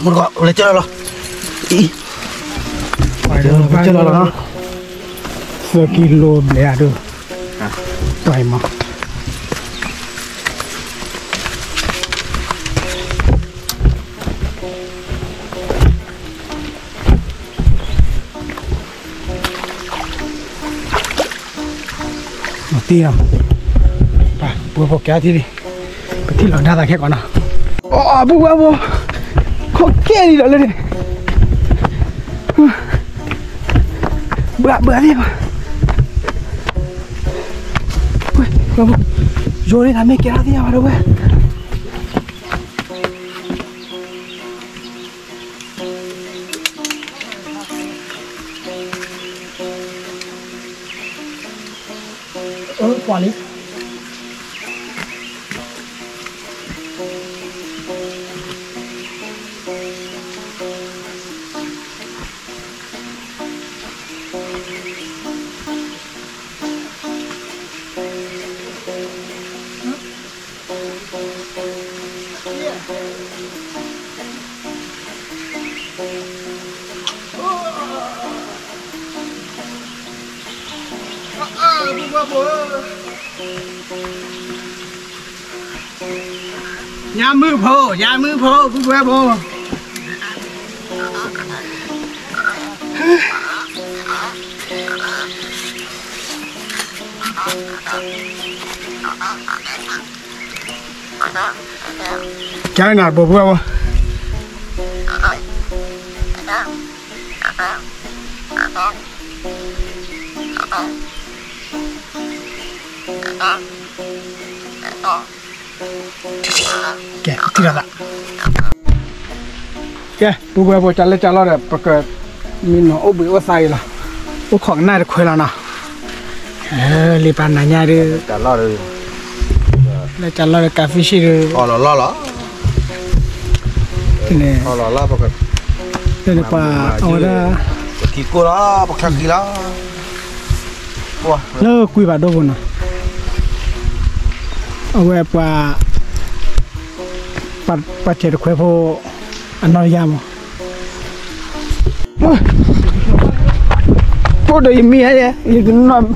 ၢကံလိဘျဲၣ်အဒိ, တွၢ်အံၤမး. တံၢ်နီၤ, ပှၤဖိကဲထံၣ်လံ, ပထံၣ်လီၤနၢ်သးခဲကိးနီၤ, အိ ပုၢ်ဝဲၢ်ဖိ, ခိၣ်ကဲလံဒီးလၢန့ၣ်, ဘၣ်ဘၣ်သ့ၣ်, ယိၤန့ၣ် တၢ်မ့ၢ်ကဲထီၣ်သ့ၣ်ညါဘၣ်ဒီးဝဲ အၢ ကွၢ်လံ. ညါမုၢ်ဖိ, ညါမုၢ်ဖိ, ပုၢ်ဝဲၢ်ဖိ. ကဲနၤ ပုၢ်ဝဲၢ်ဖိ. ကဲ ထံၣ်လီၤသး ကဲ ပူၤဝဲပူၤ ကလဲၤကလီဒီး ပက မ့ၢ်နီၤအိၣ်ဘှံးအိၣ်သါအံၤလီၤ အိၣ်ခိးကနၣ်တခွဲလီၤနီၤ လံာ်ပာ်နၤညါဒုး လဲၤကလီဒီး ကးဖံးရှံၣ်ဒုး အီၣ်လီၤလီၢ်လီၤ န့ၣ် အီၣ်လီၤလီၢ် ပက န့ၣ်ပှၤ အဝဲဒၣ် ပကံကိၢ်လီၤ ပကထီၣ်ကံလီၤ လၢကွံာ်ဘၣ်ဒိပူၤနီၤ အဝဲပှၤ ပှၤစဲးတခွဲဖိ အနီၢ်တယၢ်မး ဖိဒီးယမံၤဧါ ယတနီ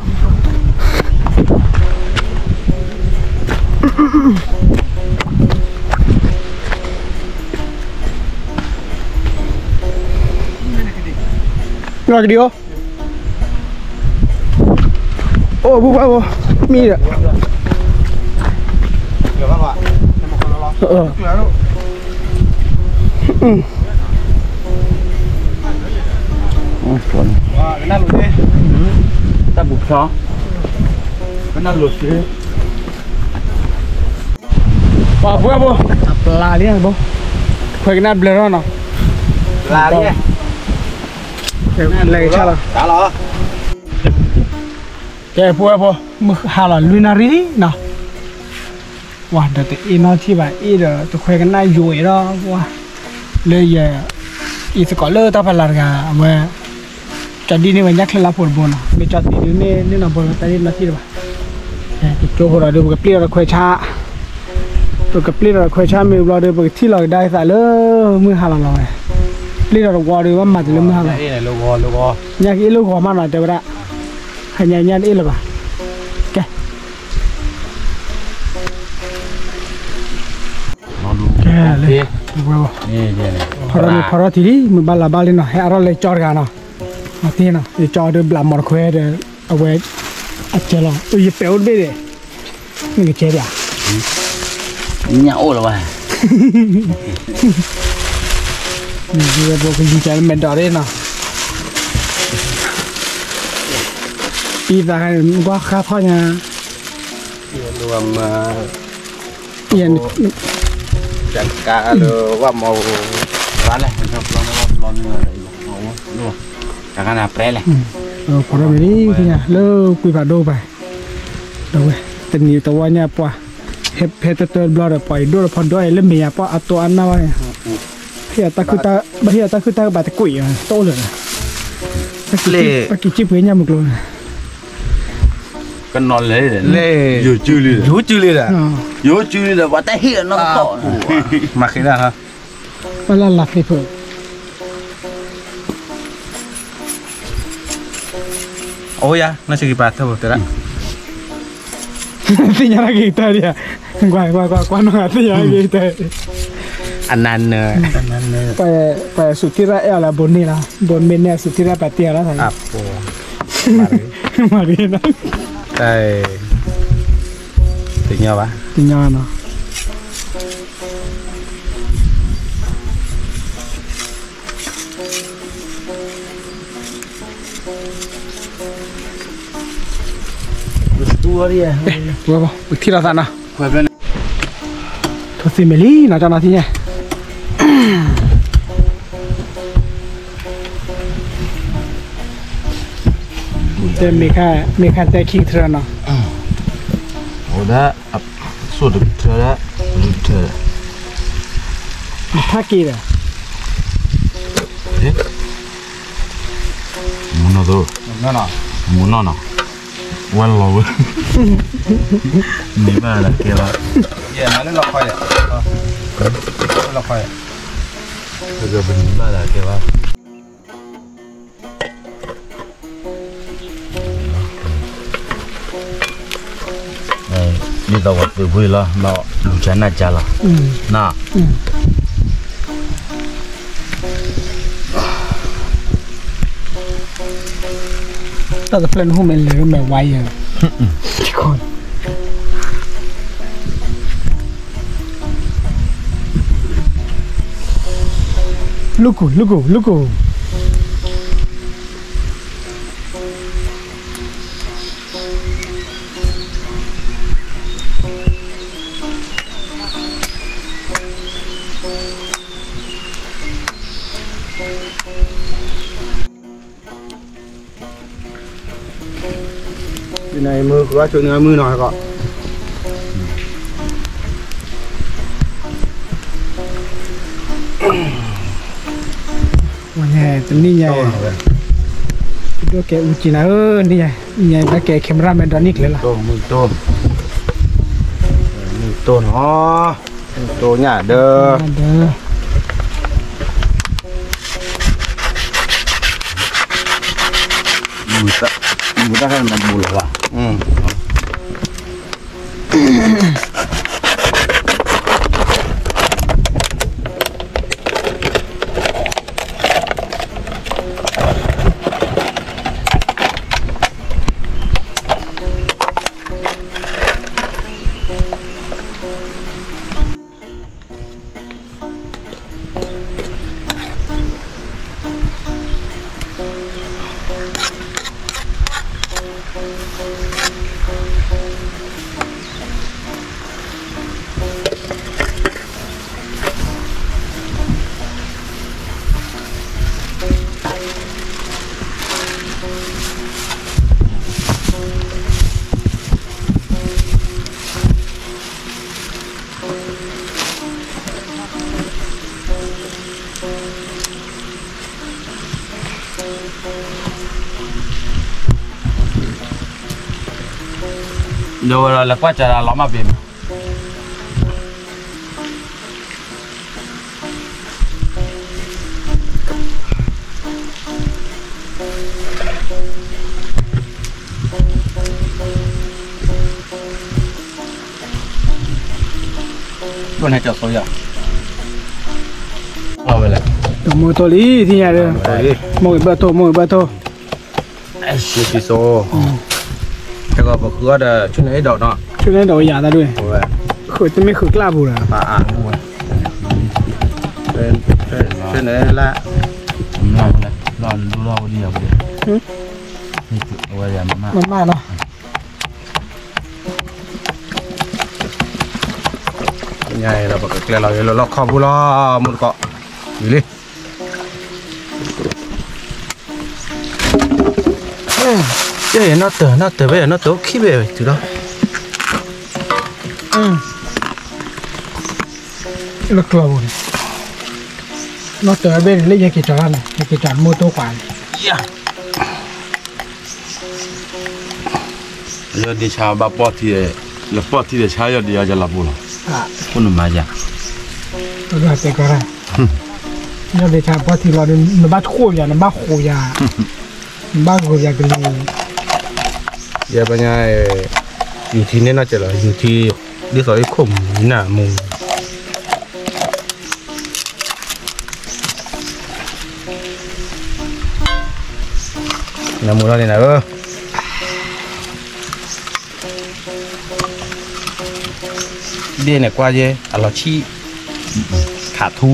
ၢ် ကဒီး အိၣ်ဘူးဘၣ်ဘိ မံဒီး တၢ်ပူၤဖျီ ပှၤပှဲၤဘိ အပျၢ်လံဘိ ခွဲးကနၣ်ဘျၢထီၣ်နီၤ ပျၢ်လံ လဲၤကဆၣ်လီၤ ကဲပှဲၤဘိ မုၢ်ဟါလီၤလွံၢ်နၣ်ရံၣ်လံနီၤ ပှၤဒီးတအ့ၣ်နီၢ်ထံၣ်ဘၣ်အ့ၣ်ဒီး တခွဲးကနၣ်ယိာ်အံၤဒီး ပှၤ လၢယ အံၤသကိးလၢတၢ်ဖးလၢ်တဂၤ အဝဲ ကၠီဒ်န့ၢ်ဝဲညၣ်ချ့လါဖိတဘိနီၤ မ့ၢ်ကၠီသံဒုးန့ၢ် န့ၢ်နီၤဘိလီၤ တၢ်အ့ၣ်နီၢ်ထံၣ်တဘၣ် ပကၠိဖိဒီးဒုး ပကပျ့ၢ်ဒီးတခွဲးဆါ ပကပျ့ၢ်ဒီးတခွဲးဆါမ့ၢ်ဘျီဒီး ပကထံၣ်လီၤကဒါက့ၤသးလၢ မုၢ်ဟါလီၤလီၤဝဲ ပျ့ၢ်ဒီးတဝီဒီး ဘၣ်မၤတလၢမုၢ်ဟါလီၤ ညါကအ့ၣ်လၢဂီၤမးနီၤ တဲဝဲဒၣ် ဟါညါညါတအ့ၣ်လၢၤဘၣ် ကဲ ကဲ လဲၤ ဖီထီၣ်မ့ၢ်ဖီထီၣ်ထံလံ မ့ၢ်ဘၣ်လၢဘၣ်လံနီၤ ဟဲအါထီၣ်လၢကၠီတဂၤနီၤ မၤသ့နီၤ ယကၠီဒီးဘျးမီၢ်တခွဲဒီး အဝဲ အစဲးလီၤ ယပဲာ်အိၣ်တဘ့ၣ်ဒီး နကစဲးဒၣ် ညၣ်အိၣ်လၢၤဘၣ် ဘိကယူၤကလၢမဲာ်ဒီးရ့ၣ်နီၤ အံၤသးကွၢ်ဃါထီၣ်ညါ တကးလၢဝၣ်မီၤ ဝၣ်လဲၣ် ဖီထီၣ်မ့ၢ်လံ လၢကွံာ်ဖးဒိၣ်ဘၣ် ဒီးဝဲ တနံၤတဝီညါပှၤ ဟဲဖဲတတၢတဘျီဒီး ပှၤအံၤဒိၣ်ဒီးဖီဒိၣ်အံၤလၢမဲာ်ညါ ပှၤအတိၢ်အါနၢ်ဘၣ်န့ၣ် ဘၣ်ဟ့ၣ်အတၢ်ခုၣ်တၢ်ကဘၣ်တကွံာ် တအိၣ်လၢၤ ပကံၣ်စံၣ်ပှ့ၤညၣ်မုၢ်ကျိၤန့ၣ် ကနီၤလဲၣ် ယိၤစုလံဒီး ယိၤစုလံဒီး ယိၤစုလံဒီး ပှၤတဟ့ၣ်အနီၢ်ကီၢ် မၤဃ့ဒၣ် ပှၤလၢလၢ်သ့ၣ်ဖိ အိၣ်ယၤ နီၢ်ဆံးက့ၤပာ်ထၢၣ်ဖိတဲဒၣ် သ့ၣ်ညါတၢ်က့ၤတၢ်ဒံးဧါ ကွၢ်ကွၢ်ကွၢ်ကွၢ်နီၢ်သ့ၣ်ညါတၢ်က့ၤတၢ် အနၢ်နၢ် ပှၤစူးထံရၣ်အဲၣ်အီၤလၢဘိးန့ၢ်လီၤ ဘိးမ့ၢ်န့ၢ်အစူးထံရၣ်ပာ်တ့ၢ်အီၤလီၤ မၤရံ တညီဘၣ် တညီနီၤ ပထံၣ်လိာ်သးနီၤ ထိးသ့ၣ်မဲာ်လံနီၤ ကၠီနီၤသ့ၣ်ညါ တဲမ့ၢ်ခါ မ့ၢ်ခါတဲခံကထၢနီၤ အိၣ်ဒၣ် အစိၣ်တကထၢဒၣ် လွံၢ်ကထၢ နဖးက့ၤဒီး မူနီၢ်သိ မူနီၢ်နီၤ ဝဲလီၤဝဲ မ့ၢ်ဘၣ်လၢကဲဘၣ် လီၤခီယၤ လီၤခီယၤ ပမ့ၢ်ဘၣ်လၢကဲဘၣ် ဒ်သိးပှၤသုးဖိအံၤလီၤ လူၤကၢနၢ်ကၢလီၤ နီၤ တၢ်တဖျၢၣ်နဟူမဲာ်လဲၤမဲာ်ဝါယၤ လူကူ လူကူ လူကူ ဒ်န့ၣ်မုၢ်ဃုအါဆိနံၤမုၢ်နီၤကီး, ဝဲညါတနံၣ်ညါ, ဒိၣ်ကဲအူကံနၤဧၢ, နံၣ်ညါ, နံၣ်ညါဘၣ်ကဲ camera မဲဒီနံၣ်ကျဲလီၤ, မုၢ်တိၢ်, မုၢ်တိၢ်နီၤ, မုၢ်တိၢ်ညါဒီး မုၢ်တၢ်ဟဲနဘူးလီၤဘၣ်. ဒီးဝဲဒီးလဲၤကွၢ်စးဒၣ်လီၤမၢ်ပ့ၤမး ဒိၣ်န့ၣ်ကၠီၤသိယၤ, ဝဲလဲၣ်, မိၢ်တိၢ်လံ ထံၣ်ညါဒီး, မိၢ်ဂ့ၤဘၣ်ထိၣ် မိၢ်ဂ့ၤဘၣ်ထိၣ်, ယ့ၣ်ၡူးစီ, တၢ်ကီပဃုအီၣ်ဒီး ဆူန့ၣ်အဲၣ်ဒိးနီၤ, ဆူန့ၣ်အဲၣ်ဒိးယၤတၢ်ဒ်, ဃုတမ့ၢ်ဃုကျၢ်ပူၤဒီး, ဆူန့ၣ်လၢ, မမၢ်နီၤ ညါအံၤဒီးပကကျဲလီၤလၢလီၢ်ခီပူၤလီၤ မုၢ်တကိး, ယူၤလံ, ယဲယနီၢ်တၢၤ နီၢ်တၢၤဘၣ် ယနီၢ်တၢၤအိၣ်ခံဘ့ၣ်တုၤလီၤ, လၢကျီပူၤန့ၣ်, နီၢ်တၢၤဘၣ်န့ၣ် လၢယက့ၤကၠီၤလီၤန့ၣ် ယက့ၤကၠီၤမိၢ်တိၢ်ကွၢ်န့ၣ် ယီၢ်ဒ့ဆါဘၣ်ပီၢ်ထံ, လၢပီၢ်ထံဒီးဆါယီၢ်ဒ့အီၤယလီၤပူၤလီၤ, အိၣ်နမၤယၤ, တဲကီး, ယီၢ်ဒ့ဆါပီၢ်ထံလီၤဒီး နဘၣ်ထိၣ်ယၤ နဘၣ်ဃိးယၤ, နဘၣ်ဂုာ်ယၤကလံၤ, ယဲပညါ, ယူၤထံန့ၣ်နီၢ်ကဲလီၤ ယူၤထံ, ဒ်သိးအခိၣ်မူၤနၢ်မူၤ နမူၤလီၤန့ၣ်နၤဧၢ, ဒ်န့ၣ်ကွၢ်ယဲ အလီၤဆံၣ်, ခးထူ,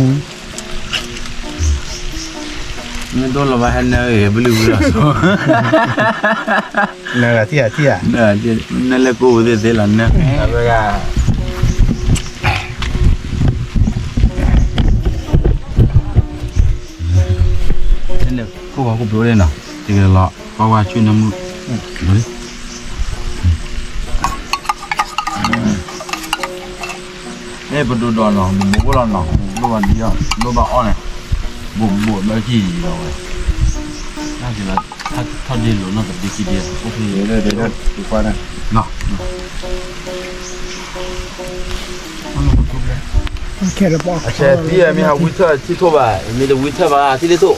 မ့ၢ်ဒိၣ်လီၤဘၣ်ဟဲနၢဂ့ၤဘလုၢ်ဘုလီၤ, နၢဂၤထံၣ်ဧါထံၣ်ဧါ, နလဲၤကိးပူၤသ့သ့လီၤနၢ, ကိၢ်ဂီၤကိၣ်ဘျိန့ၣ်နီၤ, တက့ၤလီၤ ကွၢ်ဝါဆူနမုၢ်, လံ, မ့ၢ်ပဒိၣ်ဒီးနီၤ ဘိးဘိၣ်လီၤနီၤ ဒိၣ်ဘၣ်ဒံအီၤ ဒိၣ်ဘၣ်အီၣ်န့ၣ်, ဘိးဘိၣ်လၢကံၢ်ယံၤလီၤဝဲ, နက့ၤလီၤ, ထီၣ်ဒ့လိာ်နီၢ်တဘ့ၣ်ခံဒ့, အိၣ်ဖဲ, အဆဲးသံမ့ၢ်ဟးဝံထၢၣ်ထံၣ်ထိၣ်ဘၣ် မ့ၢ်တဝံထၢၣ်ဘၣ်ထံၣ်လၢထိၣ် တိၢ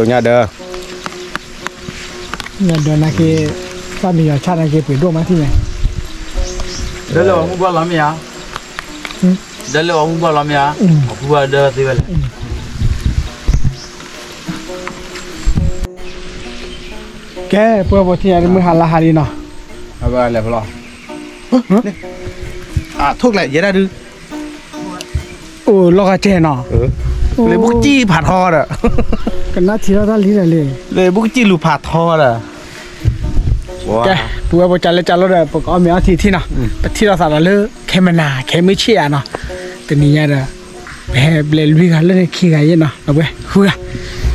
်ညါဒီး, ညါဒီးနာ်က့, သၣ်မံယီၤဆၣ်နာ်က့ပှ့ၤဒိၣ်မးထံၣ်န့ၣ်, ဒၢလၢအီၤမုၢ်ဘှၢ်လီၤမ့ၢ်ဧါ, ဒၢလၢအီၤမုၢ်ဘှၢ်လီၤမ့ၢ်ဧါ, အဖုဘၣ်ဒၢသ့ဝဲလဲၣ် ကဲ ပှၤဖိထံၣ်ညါတမုၢ်ဟါလၢဟါလံနီၤ, အဝဲလဲၤဖဲလီၤ, ထိၣ်ကျဲယဲဒၣ်ဒုး, အိၣ်လီၤဂာ်ကဲနီၤ, လၢဘူးကစံၣ်ဖးထီဒီး, ကနၣ်ထံၣ်ထီၣ်တၢ်လံဒီးလံ, လၢဘူးကစံၣ်လူၤဖးထီဒီး, ကဲ, ပဝဲပကလဲၤကၢ်လီၤဒီး ပကအီၣ်မ့ၤအီထံထံနီၤ, ပထံၣ်လိာ်သးဒီးလၢ ခဲမနၤ ခဲမုၢ်ဆ့ၣ်ဧါနီၤ, တနံၤညါဒီး, ပဟဲဘျဲလွံၢ်ဂၤလၢန့ၣ်ခံဂၤယဲၢ်နီၤ, အဝဲဃုဂၤ,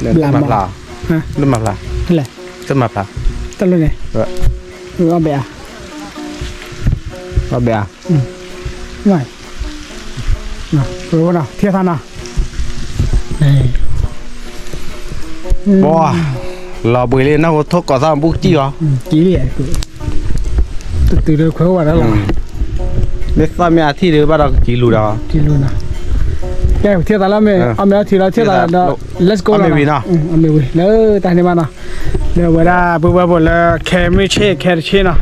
ဘျးမၤ, လၢမၤဖျါ, လၢမၤဖျါ, တၢ်လၢန့ၣ်, အီၣ်ဘဲဧါ, အီၣ်ဘဲဧါ, ပဝဲနီၤ ထံၣ်သးနီၤ, ပှၤ, လီၤဘှံးလံ နၢ်ဟူထိၣ်ကိးသီၣ်ဘူးကစံၣ်လီၤ, ကံလံ, တတုၤဒီးခွဲးအိၣ်ဘၣ်ဒီးလီၤ, မ့ၢ်သီၣ်မ့ၢ်အထံၣ်ဒီးဘၣ်ဒီးကံလူၤဒီး, ကံလူၤနီၤ, ကဲ ထံၣ်သးလီၤမ့ၢ် အီၣ်မ့ၤအီထံလီၤ ထံၣ်သးဒီး, let's go လီၤ, အမ့ၢ်ဝံၤလၢတၢ်န့ၣ်ဘၣ်နီၤ, လၢဝဲဒၣ်ပုၢ်ဝဲၢ်ဖိလၢခဲမုၢ်ဆ့ၣ်ခဲတဆ့နီၤ,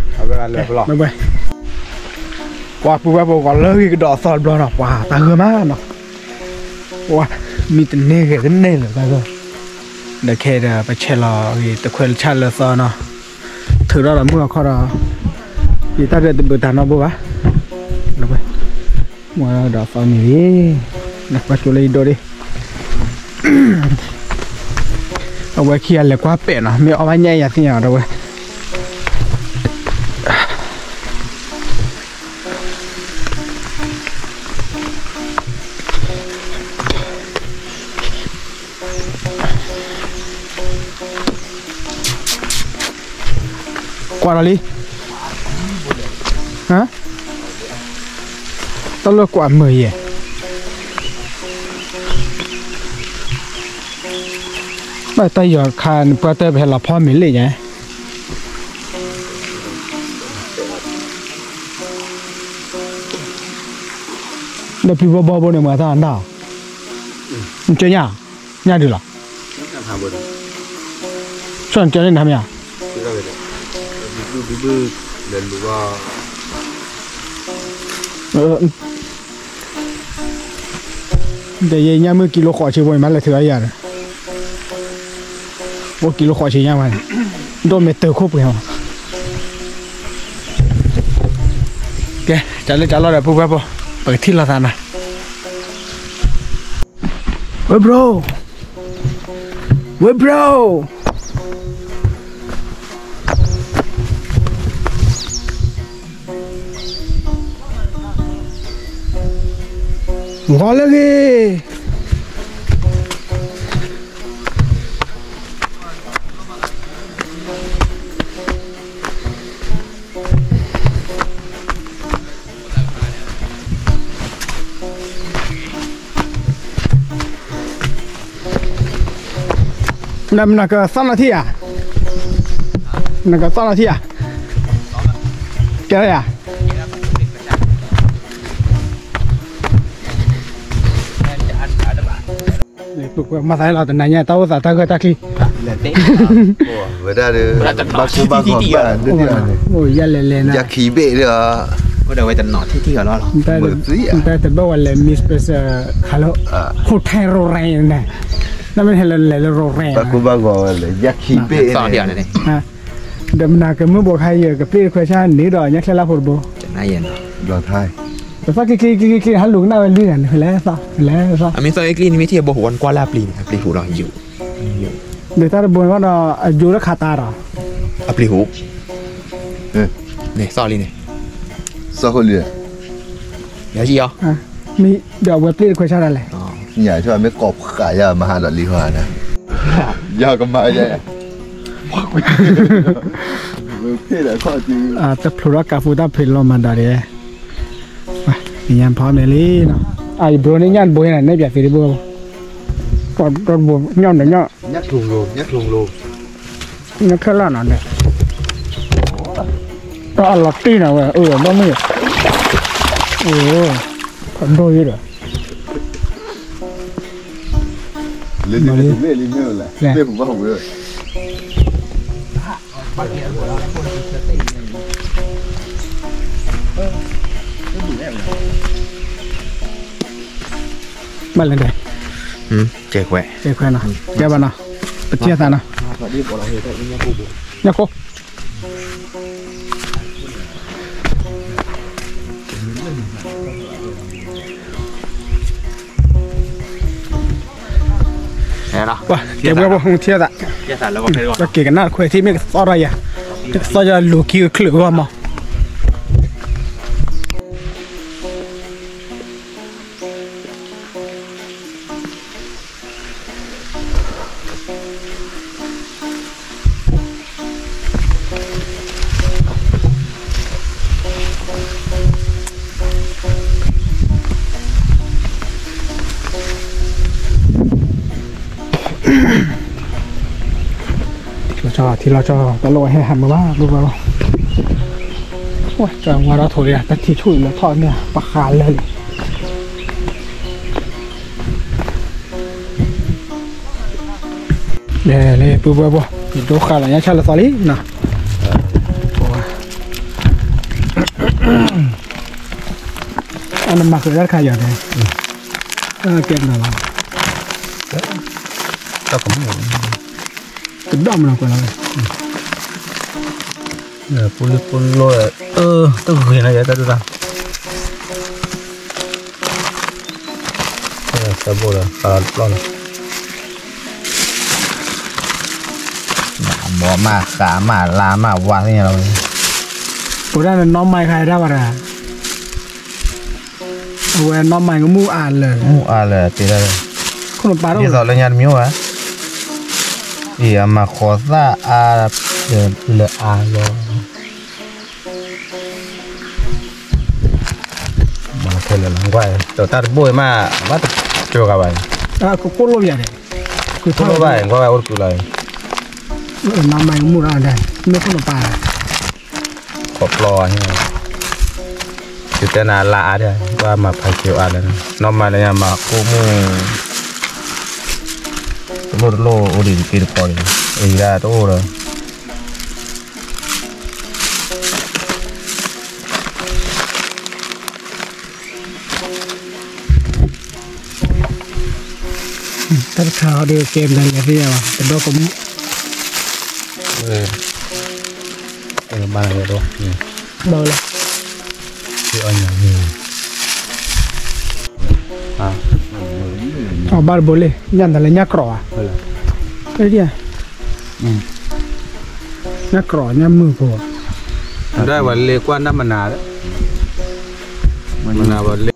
ပှၤပုၢ်ဝဲၢ်ဖိကီးလၢဂ့ၤကဒီးအသီတဘျီနီၤ ပှၤတၢ်ဂၢၢ်မးနီၤ, ပှၤ, မံတန့ၢ်ဂဲၤတန့ၢ်လၢၤတၢ်ဂၢၢ်, ဒီးခဲအံၤဒီးပဆဲးလီၤဂ့ၤတခွဲးလၢဆၣ်လၢသီနီၤ, ထုးထီၣ်ဒီးမုၢ်အခီၣ်ဒီး, ယတၢ်ရဲၣ်တဘုးတၢ်နီတဘိဘၣ်, မ့ၢ်ဒီးသီန့ၣ်ဂ့ၤ, နကွၢ်ကၠိလၢယဒိၣ်ဒၣ် အဝဲခံဂၤလဲၤကွၢ်ပဲာ်နီၤ မ့ၢ်အီၣ်ဘၣ်ညၣ်အံၤယၤသ့ၣ်ညါဒီးဝဲ ကွၢ်ဒီးလံ, တၢ်လၢကွၢ်မုာ်ယဲၢ်, ဘၣ်တၢ်ယီၤခါနပှၤတဲပဟဲလီၤဖီမ့ၤလ့ၣ်ညါ, ဒီးပျံၤဘီဘီဘိန့ၣ်မၤတၢ်နၢ်, နကၢညၣ်, ညၣ်ဒုးလီၤ, ဆီၣ်နကၢန့ၣ်နမ့ၢ်ဧါ ဒီးယညၣ်မုၢ်ကံလိဃိးဆံဘိန့ၣ် မ့ၢ်လဲၤထုးအီၤယၤဒီး, အိၣ်ကံလိဃိးဆံညါမးန့ၣ်, ဒိၣ်မ့ၢ်တၢၤခိၣ်ပှဲၤမး, ကဲ, ကလၢကလီဒီးပုၢ်ဝဲၢ်ဖိ, ပကထံၣ်လိာ်သးနၤ, ဝဲ bro, ဝဲ bro. ဂီၤလၢဂ့ၤ. နကသီၣ်နီၣ်ထံၣ်ဧါ, နကသီၣ်နီၣ်ထံၣ်ဧါ, ကဲလၢယၤ မၤသးလီၤတနၤညါ တၢ်အိၣ်သးတၢ်ဂၢၢ်တၢ်ကျိၤ, ဝဲဒၣ်ဒီး ဘၣ်ကိၢ်ဘၣ်ဂီၤဘၣ်, အိၣ်ယၤလဲၤလဲၤနၤ, ယခံဘ့ၣ်ဒီး, ဝဲတနီၤထံၣ်ထံၣ်အီၤလီၤလီၤ, တဘၣ်ဝဲလဲၤ miss special ခါလၢ hotel ရိရဲန့ၣ်, နမ့ၢ်ဟဲလၢလဲၤလၢရိရဲ, ဘၣ်ကိၢ်ဘၣ်ဂီၤဝဲလဲၣ် ယခံဘ့ၣ်န့ၣ် ဒီးမနၤကမုၢ်ဘိးခါယကပျ့ၢ်တခွဲးဆၣ်န့ၣ်ဒီး ညါချဲလၢဖိတဘိ, သီၣ်ချ့ချ့ချ့ချ့ ဟးလူၤကနၣ်ဝဲလွံၢ်ဂၤန့ၣ် ဖဲလဲၣ်သီၣ် ဖဲလဲၣ်သီၣ်, အမ့ၢ်သီၣ်ချ့ချ့န့ၣ် မ့ၢ်ထံၣ်အဘိဟူးဝဲနကွၢ်လၢအပျံၤန့ၣ် အပျံၤဟူးလီၤယိာ်, ဒီးတၢ်တဘိန့ၣ်ဒီး အယိာ်လၢခးတၢ်ဒီး, အပျံၤဟူး, န့ၣ်သီၣ်လံန့ၣ်, သီၣ်လံ, ယၤယံၤအီၤ, မ့ၢ်ဒီးအဝဲပျ့ၢ်တခွဲးဆၣ်ဒၣ်လဲၣ်, ညါဆိမ့ၢ်ကိးဖးယၤမၤဟးဒီးလံဟီ, ယၤကမၤယၤ တဖျိးဒီးကးပူၤတၢ်ဖံးလီၤမၤဒီးဒဲး, ညါဖီမ့ၢ်လံနီၤ, အဘျိန့ၣ်ညၣ်တဘိန့ၣ် နဲၣ်ပၠးသ့တဘိ, တဘိညၣ်ဒီးညၣ်, ညၣ်ခဲလၢာ်နီၤဒဲး, တၢ်အလီၤတံၢ်နီၤဝဲ အၢ ဘၣ်မုၢ်, အဒိၣ်ယဲဒီး လၢလၢလၢလၢလၢ ဘၣ်လဲၣ်ဒဲး, ကဲခွဲး, ကဲခွဲးနီၤ, ကဲဘၣ်နီၤ, ပထံၣ်သးနီၤ, ညၣ်ခိၣ်, ညၣ်ခိၣ်. ပှၤကဲဝဲဘိ ထံၣ်သး, ကဲကနၣ်တခွဲးထံၣ်မ့ၢ်ကသီၣ်ထီၣ်ယၤ, ကသီၣ်ယၤလူၤခံကချုးဂီၢ်မး. ထံလီၤကၠီ တၢ်လီၢ်ဝဲဟဲဟးမုာ်ဘၣ် ဘျီဘျီလီၤ. ဝဲကၠီဝါဒီးထိၣ်လံ တၢ်ထံဆူၣ်အံၤလၢထီၣ်န့ၣ် ပှၤဃးလၢာ်လံ. လဲၤလံ ပုၢ်ဝဲၢ်ဘိ ယဒိဃာ်လီၤညါဆၣ်လၢသီလံနီၤ. အနမၤဃုာ်တၢ်တခါယၤန့ၣ် ကဲပနၤလီၤ. တၢ်ကမူၣ် ကဒီၣ်မနုၤကွဲးလီၤဝဲ ပူလံပူလိ တဂ့ၤနီၤ ယတၢ်ဒုးတၢ် ဆၢဘိၣ်ဒီး ဃးလီၤတပျီလီၤ. ဘီမးဃးမးလါမးဝါသ့ၣ်ညါလီၤ. ပဒၣ်နနီၢ်မၤခါဒၣ်ဝဲဒၣ် အဝဲနီၢ်မၤကမူၣ်အါလၢာ် မူၣ်အါလၢာ်တ့ၢ်ဒၣ်လၢ ခိၣ်နပၢ်တအိၣ် ဒ်သိးလၢညါတမံၤအိၣ်ဘၣ် အံၤအမၤဃီၤသၣ်အါ လၢအါလီၤ. မၤခဲလၢာ်လီၤ ကွၢ် တၢ်တဘိၣ်အံၤမး ဘၣ်တကၠိဂၤဘၣ် ကကိၣ်လိၣ်ယၤန့ၣ် ကကိၣ်လိၣ်ဘၣ် ကွၢ်ဝဲအိၣ်တကူလီၤ နီၢ်မၤကမူၣ်ဒီး မ့ၢ်ခိၣ်နပၢ် ခီပျီ ကတဲနၤလါအါဒၣ် ဘၣ်မၤဖးက့ၤအါလၢ နီၢ်မၤလၢညါမၤကိၣ်မုၢ် တလိၣ်တလိၣ်အိၣ်ဒံးတက့ၢ်တကီဒံး အံၤဒၣ်တအိၣ်ဒီး တၢ်တခါအီၤဒီးကဲမနုၤလဲၣ်သ့ၣ်ညါဘၣ် တဒီကမူၣ် ဘၣ်လၢ အဘၣ်တဘိလံ ညၣ်တလဲၤညၣ်ကြီာ်ဧါ ညၣ်ကြီာ် ညၣ်မုၢ်ဖိ ဒၣ်ဝဲလ့ကွၢ်နၢ်မနၤ မနၤဝဲလ့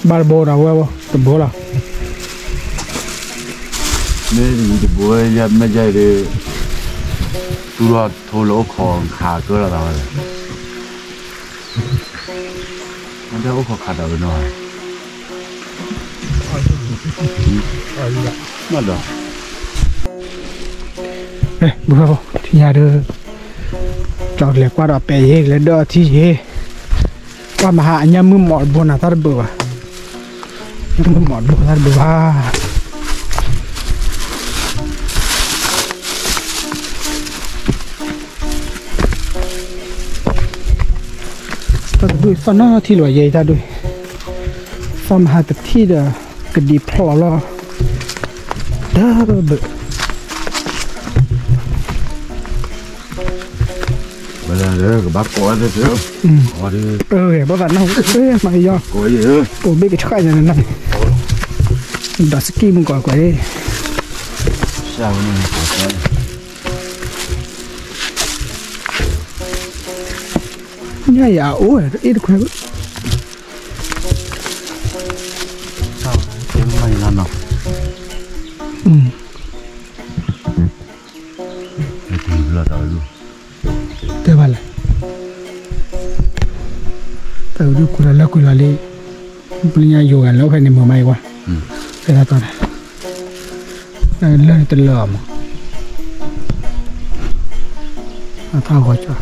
ဘၣ်တဘိဒီးဝဲတဘိလီၤ မ့ၢ်တဘိ မ့ၢ်ယဲအံၤ သူၣ်ထီၣ်ထိလၢအိၣ်ခိးခးကၢလီၤသးဝဲ မ့ၢ်တအိၣ်ခိးခးဒီးဝဲနီၤ မ့ၢ်ဒီး ဘုဖဲဖိ ထံၣ်ညါဒီး ကၠီကလဲၤကွၢ်ဒီးပဲာ်ယ့ၤ ကလဲၤဒၢၣ်အီထံယ့ၤ ကွၢ်မဟါ အညၣ်မုၢ်မီးတဘိနၤ တၢ်တဘၣ်ဘၣ် ညၣ်မုၢ်မီးတဘိ တၢ်တဘၣ်ဘၣ် တၢ်တဒူၣ်သီၣ်နီၢ်ထံၣ်လၢၤဘၣ်ယဲ တၢ်ဒူၣ် သီၣ်မဟါတထံၣ်ဒီး ကဒံဖျိးလီၤ တၢ်ဘၣ် ဝဲဒၣ်ကဘၣ်ကိးဝဲသ့ၣ် ဘၣ်သးနၢ် မၤယီၤ ကိးဘ့ၣ်ကဆှၣ်ညါနၤ ဒီးစကံမုၢ်ကီးကွဲး ညၣ်ယၤအိၣ်အ့ၣ်တခွဲး မၤယီၤနီၤ တဲဘၣ်လဲၣ် တၢ်အုးဒုၣ်ကူလီၤလၢကွံာ်လီၤလံ ပလၢညါယိၤဂၤလၢအိၣ်ဖဲန့ၣ်မုာ်မးအံၤကွၢ် ဖဲတၢ်တီန့ၣ် လၢန့ၣ်တလၢာ်အီၤမး အတၢ်ဂီၤကၠီ တၢ်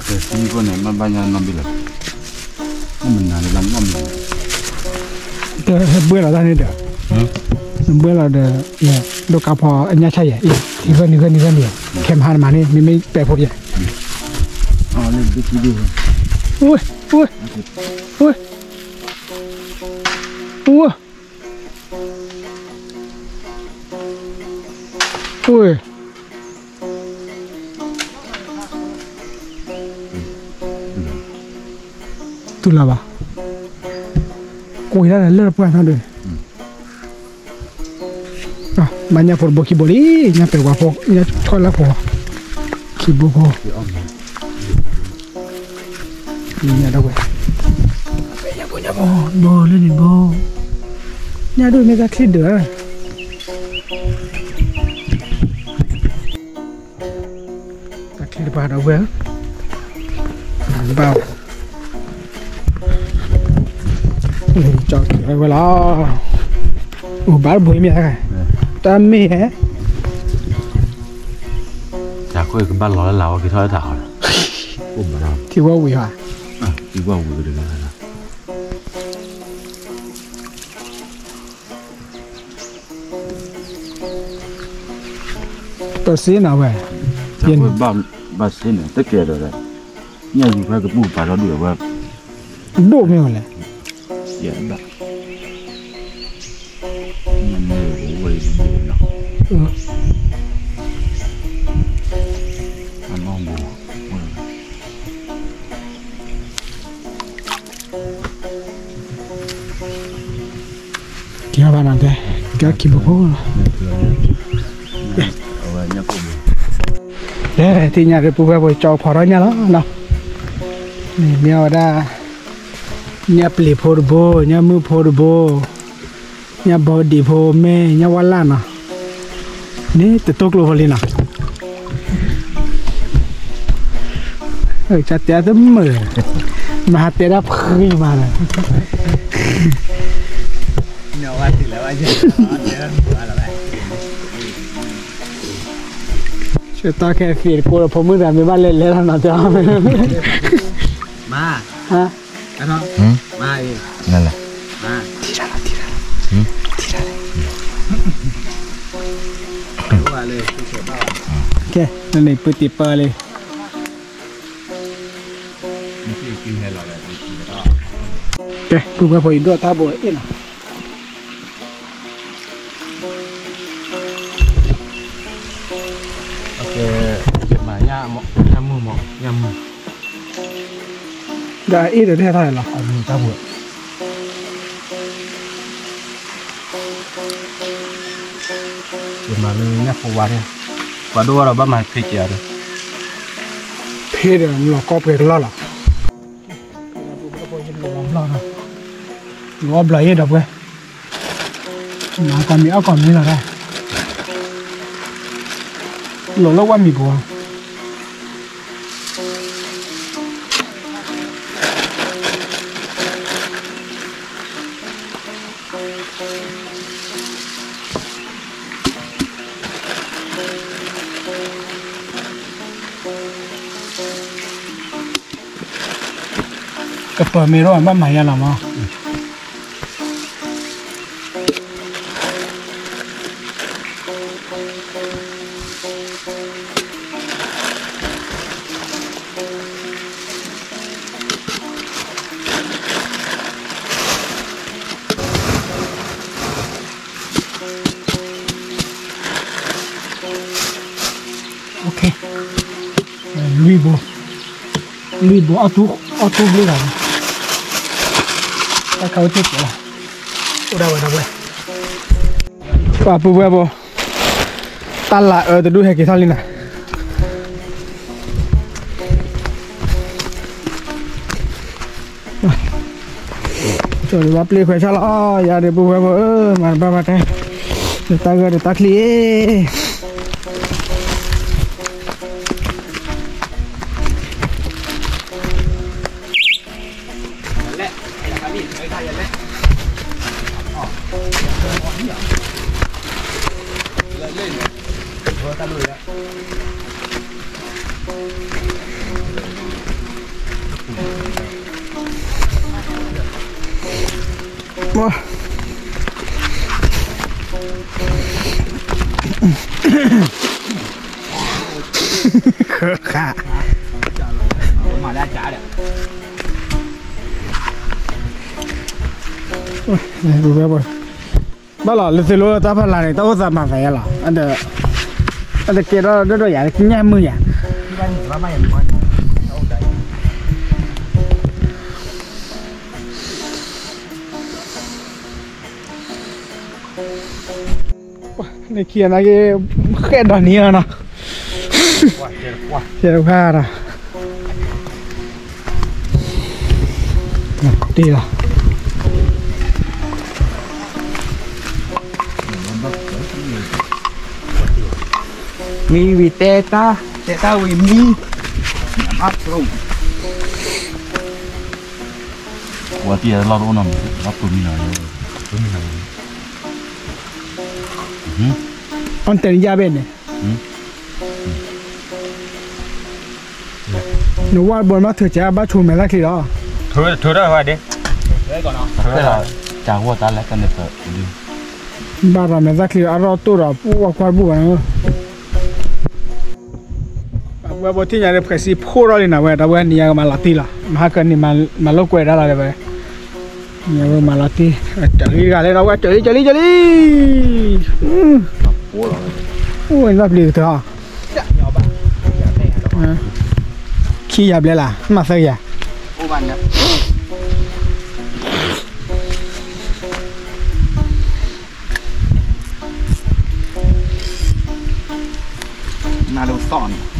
ကသံကွၢ်န့ၣ် မ့ၢ်ဘၣ်ညါနီတဘ့ၣ်လီၤ, မ့ၢ်မနုၤလၢဘၣ်နီတမံၤ, တဟဲဘှဲလီၤတၢ်န့ၣ်ဒီး, နဘှဲလီၤဒီး ဒိၣ်ကါဖီအညၣ်ဆၣ်ယဲၢ်, နဂၢၢ်နဂၢၢ်နဂၢၢ်နဂၢၢ်, ခဲမဟါနမၤန့ၣ် မ့မ့ၢ်ပဲာ်ဖိယဲၢ်, ဝဲ, ဝဲ, ဝဲ, ဝဲ, တူၢ်လီၤဘၣ်, ကွံာ်ဒၣ်လၢပှၢ်နီၤဒုး, ဘၣ်ညၣ်ဖိတဘိခံဘိလံ, ညၣ်ပဲာ်ဝါဖိ, ညၣ်ဆီၣ်လၢဖိ, ခံဘိဖိ, ညၣ်ဒၣ်ဝဲ, ညၣ်ဖိညၣ်ဖိ, ဘိလၢန့ၣ်ဘိ, ညၣ်ဒိၣ်မ့ၢ်တၢ်ချံၣ်ဒၢး တၢ်ချံတပၤဒီးဝဲ, ဘၣ်, ကၠီက့ၤဝဲလီၤ, အိၣ်ဘၣ်တဘိမ့ၢ်, တၢ်မ့ၢ်ဟဲ, တၢ်ခိၣ်ကဘၣ်လီၤလၢလၢ်ဝဲက့ၤထီၣ်တၢ်အီၤ, ထံဝဲဝံၤဟါ, ထံဝဲဝံၤတဂၤ ပစ့နၤဝဲ, ဘၣ်စ့န့ၣ် တကဲဒီး, ညၣ်ယူၤဖဲကပူၤပာ်ထီၣ်ဒုးဝဲ, ဒိၣ်မ့ၢ်ဝဲလဲၣ်, ယဲဒၣ်, ညၣ်မ့ၢ်ဝဲဒၣ်နီၤ, အနီၢ်ဘိ ကဲဘၣ်နၤတဲ, ကဲခံဘိဖိလီၤ, တဲထံၣ်ညါဒီးပုၢ်ဝဲၢ်ဖိကၠီဖီထီၣ်ညၣ်လီၤနီၤ, မ့ၢ်ဝဲဒၣ်, ညၣ်ပျံၤဖိတဘိ, ညၣ်မုၣ်ဖိတဘိ, ညၣ်ဘီဒံးဖိမဲ, ညၣ်ဝါလၢ်နီၤ, န့ၣ်တတိၢ်ကျိဖိလံနီၤ, ကတဲတမုာ်, မဟါတဲဒၣ်ဖှံမးလၢ ဆၢတၢ်ခဲအံၤသ့ၣ်တကိးဒီးဖိမုၣ်သးမ့ၢ်ဘၣ်လဲၤလဲၤလီၤနီၤ တဲအီၤ, မါ, မါအံၤ, နလဲၤ, ထံၣ်တၢ်လီၤ, ထံၣ်တၢ်လီၤ, ထံၣ်တၢ်လီၤ, ကဲ, နန့ၣ်ပတံၤပၢလံ, ကဲ, ပုၢ်ဝဲၢ်ဖိအံၤဒိၣ်တၢ်ဘိအ့ၣ်နီၤ မၤညၣ်မး, ညၣ်မုၢ်မး, ညၣ်မုၢ်, ဒီးအအ့ၣ်ဒီးတဟဲထီၣ်လဲၣ်လီၤ, အမုၢ်တၢ်ဘိ, ယမၤလၢညၣ်ဖိဝါဒၣ်, ပှၤဒိၣ်ဝဲဒီးဘၣ်မၤဖံးက့ၤအီၤဒီး, ဖံးဒီးလီၤကီၢ်ပှဲၤကလီၢ်လီၤ, လီၤဘျီယဒီးပှဲၤ မၤကီၢ်မံၤအီၣ်ကီၢ်မံၤလီၤဒၣ်, လိာ်လၢဝၣ်မံၤပူၤ, ကပၢၤမ့ၢ်ထီၣ်ဘၣ်မၤယါလီၤမး. Okay, လွံၢ်ဘိ, လွံၢ်ဘိ အီၣ်တူၢ်ဘျုးဂၤ, တၢ်ခးဝဲသ့ၣ်ကဲလီၤ, အိၣ်ဒၣ်ဝဲဒၣ်ဝဲ, ပှၤပုၢ်ဝဲၢ်ဘိ, တၢ်လၤအၢတဒူၣ်ဟဲက့ၤထီၣ်လံနၤ. ကၠီၤဒုးဘၣ်ပျ့ၤခွဲးဆၣ်လီၤ, ယၤဒုးပုၢ်ဝဲၢ်ဖိဧၢ, မၤတဘၣ်ဘၣ်တဲ, တၢ်ဂၢၢ်ဒီးတၢ်ချံၣ်အံၤ ဝါ, ခါ ဘၣ်လီၤ လၢသုလိတၢ်ဖးလၢ်န့ၣ် တၢ်အိၣ်သးမၤသးယါလီၤ, အတကဲထီၣ်ဒိၣ်ဒိၣ်ယၤ ညၣ်မုၢ်ယၤ နခံဂၤနာ်က့ ဃဲၣ်ဒီးနံၤလီၤနီၤ, ကဲတခွါဒီး တ့ၢ်လီၤ, မံဝံၤတဲတၢ် တဲတၢ်ဝံၤမံ, အါ ပှၤတံၢ်လီၢ်တအိၣ်နီတမံၤ လီၢ်ပူၤမံနီၤ, ပူၤမံနီၤ, အီၣ်တဲာ်န့ၣ်ယါဘ့ၣ်န့ၣ်, နဝၢ်ဘီမ့ၢ်ထုးကဲဘၣ်ဆိမဲာ်သၣ်ချံလီၤ, ထုးထုးထီၣ်ဝဲဒၣ်, ကၢ်ဂီၢ်တၢ်လဲၣ်တၢ်န့ၣ်ပဒု, ဘၣ်ဒီးမဲာ်သၣ်ချံအရီၣ်တိၢ်ဒီးပှၤကွၢ်တဘူၣ်ဘၣ်န့ၣ် အဝဲဘိထံၣ်ညါဒီး ဖှဲးစံဖိထီၣ်လံနၤဝဲ ဒီးဝဲနံၤညါကမၤလီၤတံၢ်လီၤ မဟါကနံၤမၤလိာ်ကွဲးဒၣ်လီၤဒီးဝဲ, နံၤညါဝဲမၤလီၤတံၢ်, ကၠီၤလံတဂၤလဲၣ် ဒီးဝဲကၠီၤလံကၠီၤလံ, အိၣ်နီၢ်ပျံၤကတၢၢ်, ခံယၤဘျဲလၢ် မၤသၢယၤ နၤဒိးသီၣ်န့ၣ်, နဒွးဘၣ်န့ၣ်,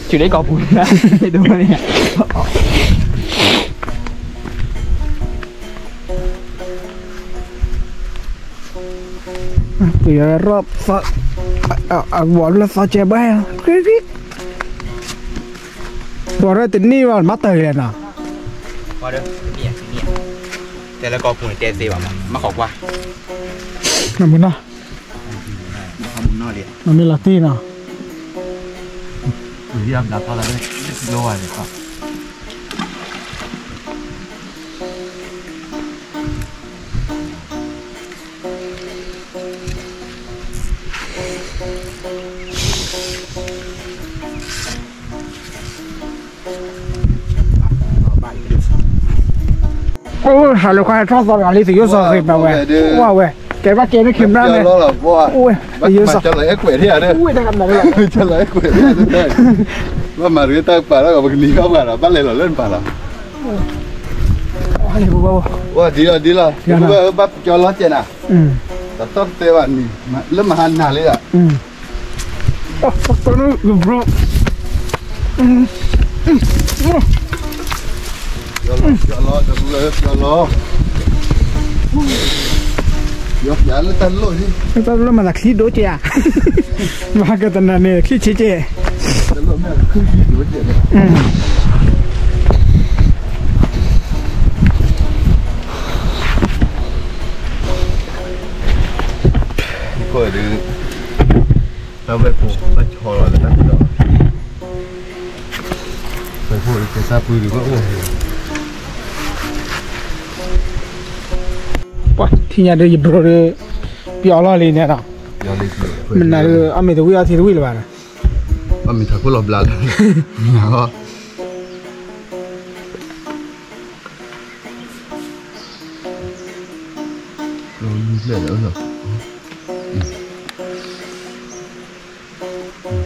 ဆူၣ်လၢကီၢ်ပူၤန့ၣ်, ပယီၤရၢၣ်, အဝီၤလၢသီကဲဘၣ်, ပှၤရၢၣ်တနံၣ်ဘၣ် မၤတၢ်ဂ့ၤလဲၣ်နီၤ, တဲလၢကီၢ်ပူၤန့ၣ် တဲသ့ဘၣ်မး မၤဃီကွၢ်, မုၢ်နီၤ, မ့ၢ်လီၤတံၢ်နီၤ အိၣ် ဟးလၢခွါဟဲထီၣ်သီတဂၤလံ သယိၣ်စီၤဂ့ၤပာ်ဝဲ, ဝဲ, ကဲဘၣ်ကဲန့ၣ် camera န့ၣ်, အိၣ်ဝဲ, သယိၣ်စီၤ, ဝဲတဂၤမၤ, ဘၣ်မၤတဂ့ၤတၢ်ကပၤလီၤ ပကနံၤဃီပှၤဒီး ဘၣ်လဲၤလီၤလၢနပၤလီၤ, ဒ်လီၤဒ်လီၤ, ဘၣ်ကၠီလီၤကဲနၤ, တၢ်သီၣ်တဲဘၣ်နံၤ, လၢမဟါနၤလံဧါ ဘြိ, ယီၤလီၤ, ယီၤလီၤ, ယီၤပျးလၢတၢ်လိၣ်, တၢ်လိၣ်မၤသးချံဒိၣ်ကဲဧါ, မၤကတနၤန့ၣ် ချံဆံးကဲ, တၢ်လိၣ်မ့ၢ်ချံဒိၣ်ကဲ, တၢ်ဝဲၢ်ဖိဘၣ်ဆီလီၤလၢတၢ်ဖံးဒီး, ဝဲၢ်ဖိကဲတၢ်ပှ့ၤဒုးဘၣ်အိၣ်, ပှၤထံၣ်ညါဒီးယဘြိဒီး, ပယီၤလီၢ်လံန့ၣ်ဒီး, မနၤဒီး အမ့ၢ်တဝံၣ်အီထံတဝံၣ်လၢၤဘၣ်ဒီး, အမ့ၢ်ထးခိၣ်လီၤဘျါလၢ, လၢလၢလၢ,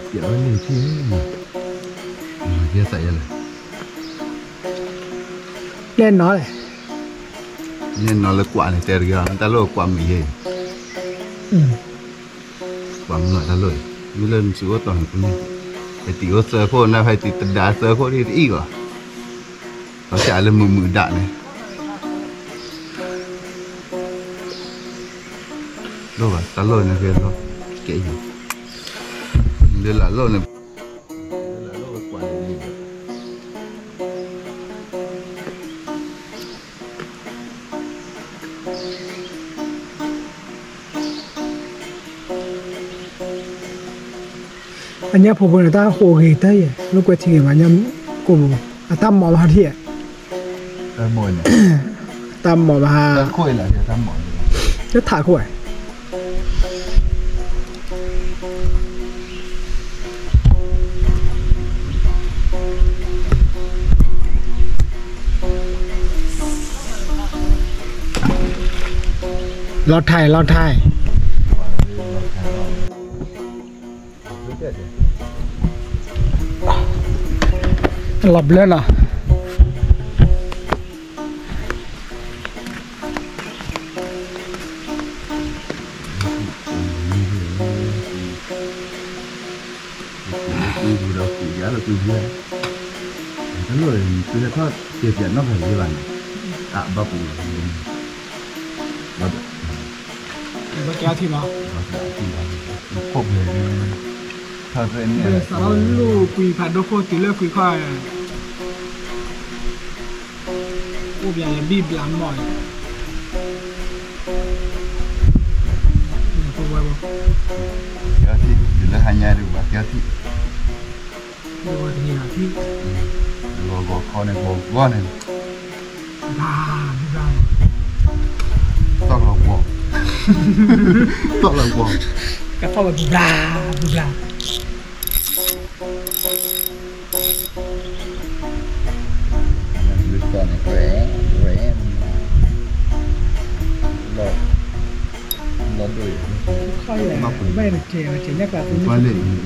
ပျဲဝဲန့ၣ်ထံၣ်, မၤကဲသးယဲလဲၣ်, လဲၣ်နီၤလဲၣ်, န့ၣ်နီၤလၢကွၢ်န့ၣ် တဲတဂ့ၤ, တၢ်လိၣ်ကွၢ်မုာ်ယဲအံၤ, ကွၢ်မုာ်တၢ်လိၣ်အံၤ, မ့ၢ်လၢနစုအိၣ်တီၢ်န့ၣ်ပန့ၢ်, ဟဲတံၢ်အိၣ်သၢခိၣ် နဟဲတံၢ်တဒါသၢခိၣ်ဒ်တအံၣ်ဘၣ်, လီၤစှၤလၢမုာ်မုာ်ဒၣ်န့ၣ် လိၣ်ဘၣ် တၢ်လိၣ်န့ၣ်ကဲလီၤ, ကဲအံၤ, လၢလၢလိၣ်န့ၣ်, အညၣ်ဖိဖိန့ၣ် တၢ်ဟိးဂ့ၤတၢ်ယဲၢ် လိာ်ကွဲထံဂ့ၤမး ညၣ်ကိၢ်ပူၤ အတၢ်မီၢ်ဘၣ်ထံၣ်, တၢ်မီၢ်ဘၣ်, တၢ်ထးခိၣ်, လီၤထး လီၤထး လီၤဘျၢနီၤ. ဘၣ်ကဲထံၣ်လီၤ, စးထီၣ်လၢကွံာ်ဖးဒိၣ်ခိၣ်တုၤလၢကွံာ်ခီၣ်, အိၣ်ပယၤလၢဘံၣ်ဘျးမီၢ်, တုၤလၢဟါညါဒုးဘၣ်ကဲထံၣ်, လီၤဂီၤခီန့ၣ် ဂီၤဂီၤန့ၣ် သီၣ်လီၤဝီၤ, သီၣ်လီၤဝီၤ, ကသီၣ်လီၤဘျါဘျါဘျါ, လီၤဒိၣ်, ဘၣ်တကဲး, တကဲးညၣ်ကျါသူ, ဘၣ်လဲၣ်, ဒ်လဲၣ်,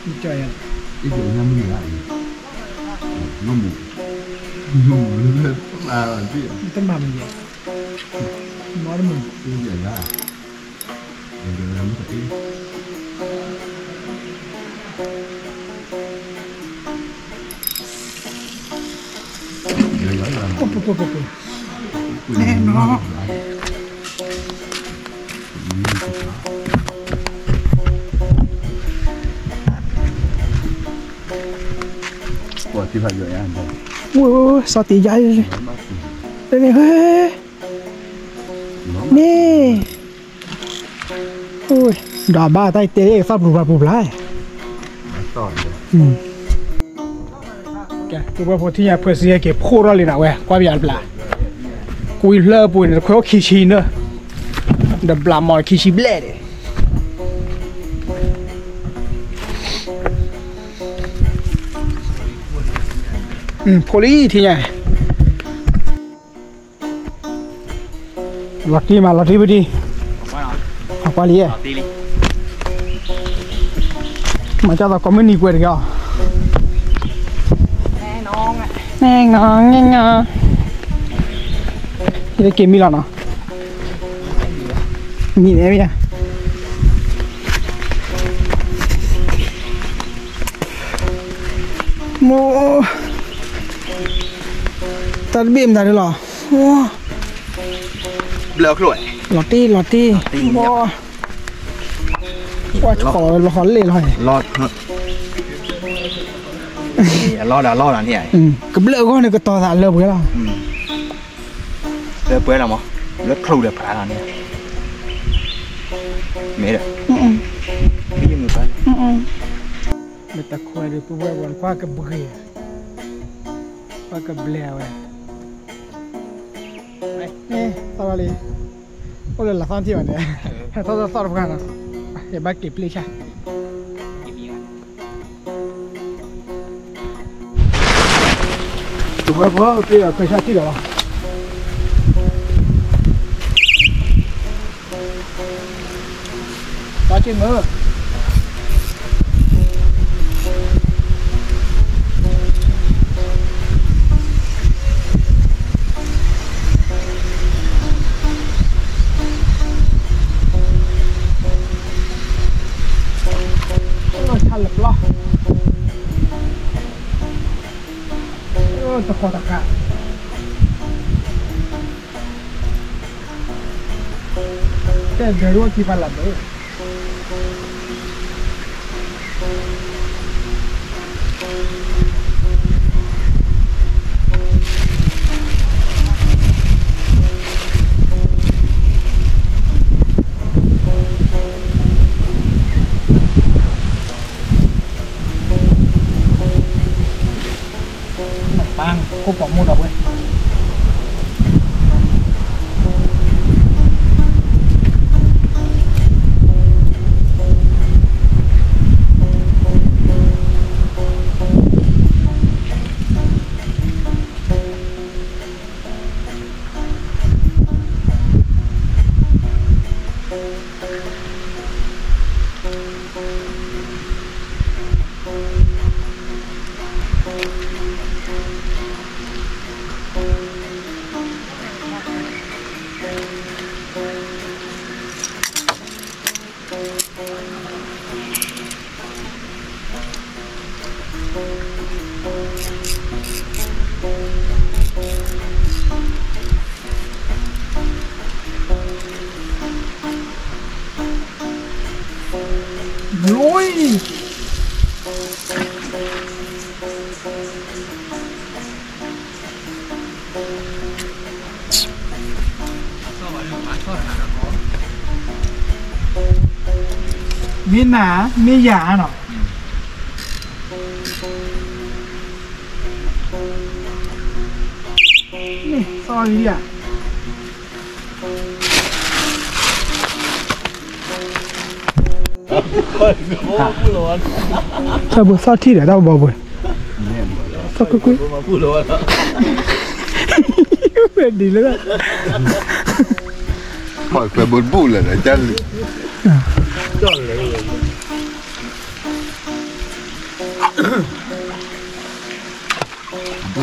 ကၠီယၤ, လီၤမုၢ်, လီၤမုၢ်, တမၤမယၤ, မီတမုၢ်, စီၤတံယါ, န့ၣ်, ဒီးဘၣ်တၢ်တဲသီၣ်ပျူၤပျါပျူၤပျါ, ကဲ ပုၢ်ဝဲၢ်ဖိထံၣ်ညါ ဖှဲးစံဟဲက့ၤဖှိၣ်ထီၣ်လံနီၤဝဲ ကွၢ်ပယီၤတဘျီ, ကွံာ်ဖျၢၣ်အပူၤန့ၣ် တခွဲးအိၣ်ခံဆံနၢ, ဒီးဘျးမီၢ်ခံဆံဘျဲၣ်န့ၣ်, ဖှိၣ်လံထံၣ်ညါ လီၤတံၢ်မး လီၤတံၢ်ဖုတံၢ်, အကွၢ်လံ, မၤကၢ်သိးကိးမုၢ်နံၤကွဲးတဂ့ၤအီၤ, နဲနီၤ, ယက့ၤမံလီၤနီၤ, မံန့ၣ်မ့ၢ်ဧါ မိၢ်, တၢ်တဘ့ၣ်မတၤဒ်လီၤ, လီၤတံၢ် လီၤတံၢ်, လီၤဃီလီၤဃီလ့ၣ်လီၤ, အလီၢ်ဒီးအလီၢ်ဒီးန့ၣ်, ကဘျၢၣ်အဂီၢ်န့ၣ် ကတီၤသးလၢပှဲၤလီၤ, လၢပှဲၤလီၤမး, လၢထြူးဒီးဖးလီၤန့ၣ်, မ့ၢ်ဒီး, မ့ၢ်တခွဲးဒီး ပုၢ်ဝဲၢ်ပှၤကွၢ်ကဘှ့ၣ်, ကွၢ်ကဘျဲးဝဲ, သီၣ်လီၤလံ, အိၣ်လၢလၢသီၣ်ထံၣ်ဘၣ်န့ၣ်, ဟဲထီၣ်သီၣ်တပှၢ်နီၤ, ယဘၣ်က့ၤပျ့ၤဆၣ် တဝဲဖိသ့ၣ်အီၤခွဲးဆၣ်ထံၣ်ဒီးလီၤ, ဘၣ်က့ၤမၢ ဆၣ်လၢပျီ, တဃီတဃး, တဲဒၢးဒိၣ်ထံဖးလၢဘၢ ပိာ်မိၢ်ဒီးဝဲ မ့ၢ်နၤ မ့ၢ်ယၤနီၤ, န့ၣ် သီၣ်လံဧါ. တၢ်ဘိသီၣ်ထံၣ်ဒီး တၢ်ဘိဘိ, သီၣ်ကွ့ၢ်ကွ့ၢ်, ဝဲဒ်လၢ ပှၤကွဲးဘိတဘူၣ်လၢာ်ဒီး ကၢ်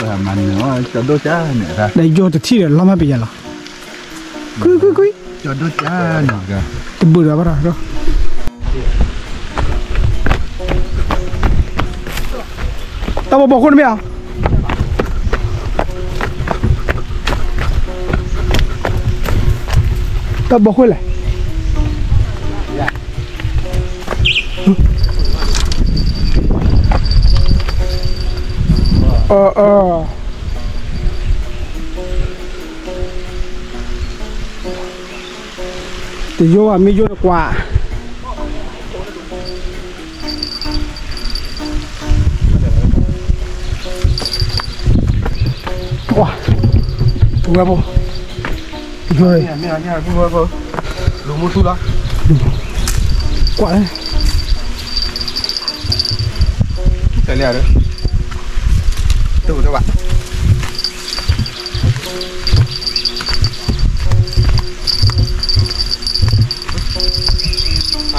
လံ မၤနၢၤ ကၠီဒိၣ်ကၢ်န့ၣ် ဒီးယိၤတထံၣ်ဒီး လီၤမၢ်ပယဲလီၤ, ကွ့ၢ်ကွ့ၢ်ကွ့ၢ်, ကၠီဒိၣ်ကၢ်န့ၣ် တဘုးဒီးဘၣ်ဒီး တၢ်ဘိဘိဃိန့ၣ်မ့ၢ်ဧါ, တၢ်ဘိဃိလဲၣ်. အၢ အၢ တယိၣ်ဘၣ် မ့ၢ်ယိၣ်တကွၢ်, ဝါ, ဝဲဖိ မ့ၢ်မ့ၢ်မ့ၢ်မ့ၢ် လူၤမူထူလီၤ, ကွၢ်လၢ တၢ်လၢ တၢ်ဘၣ်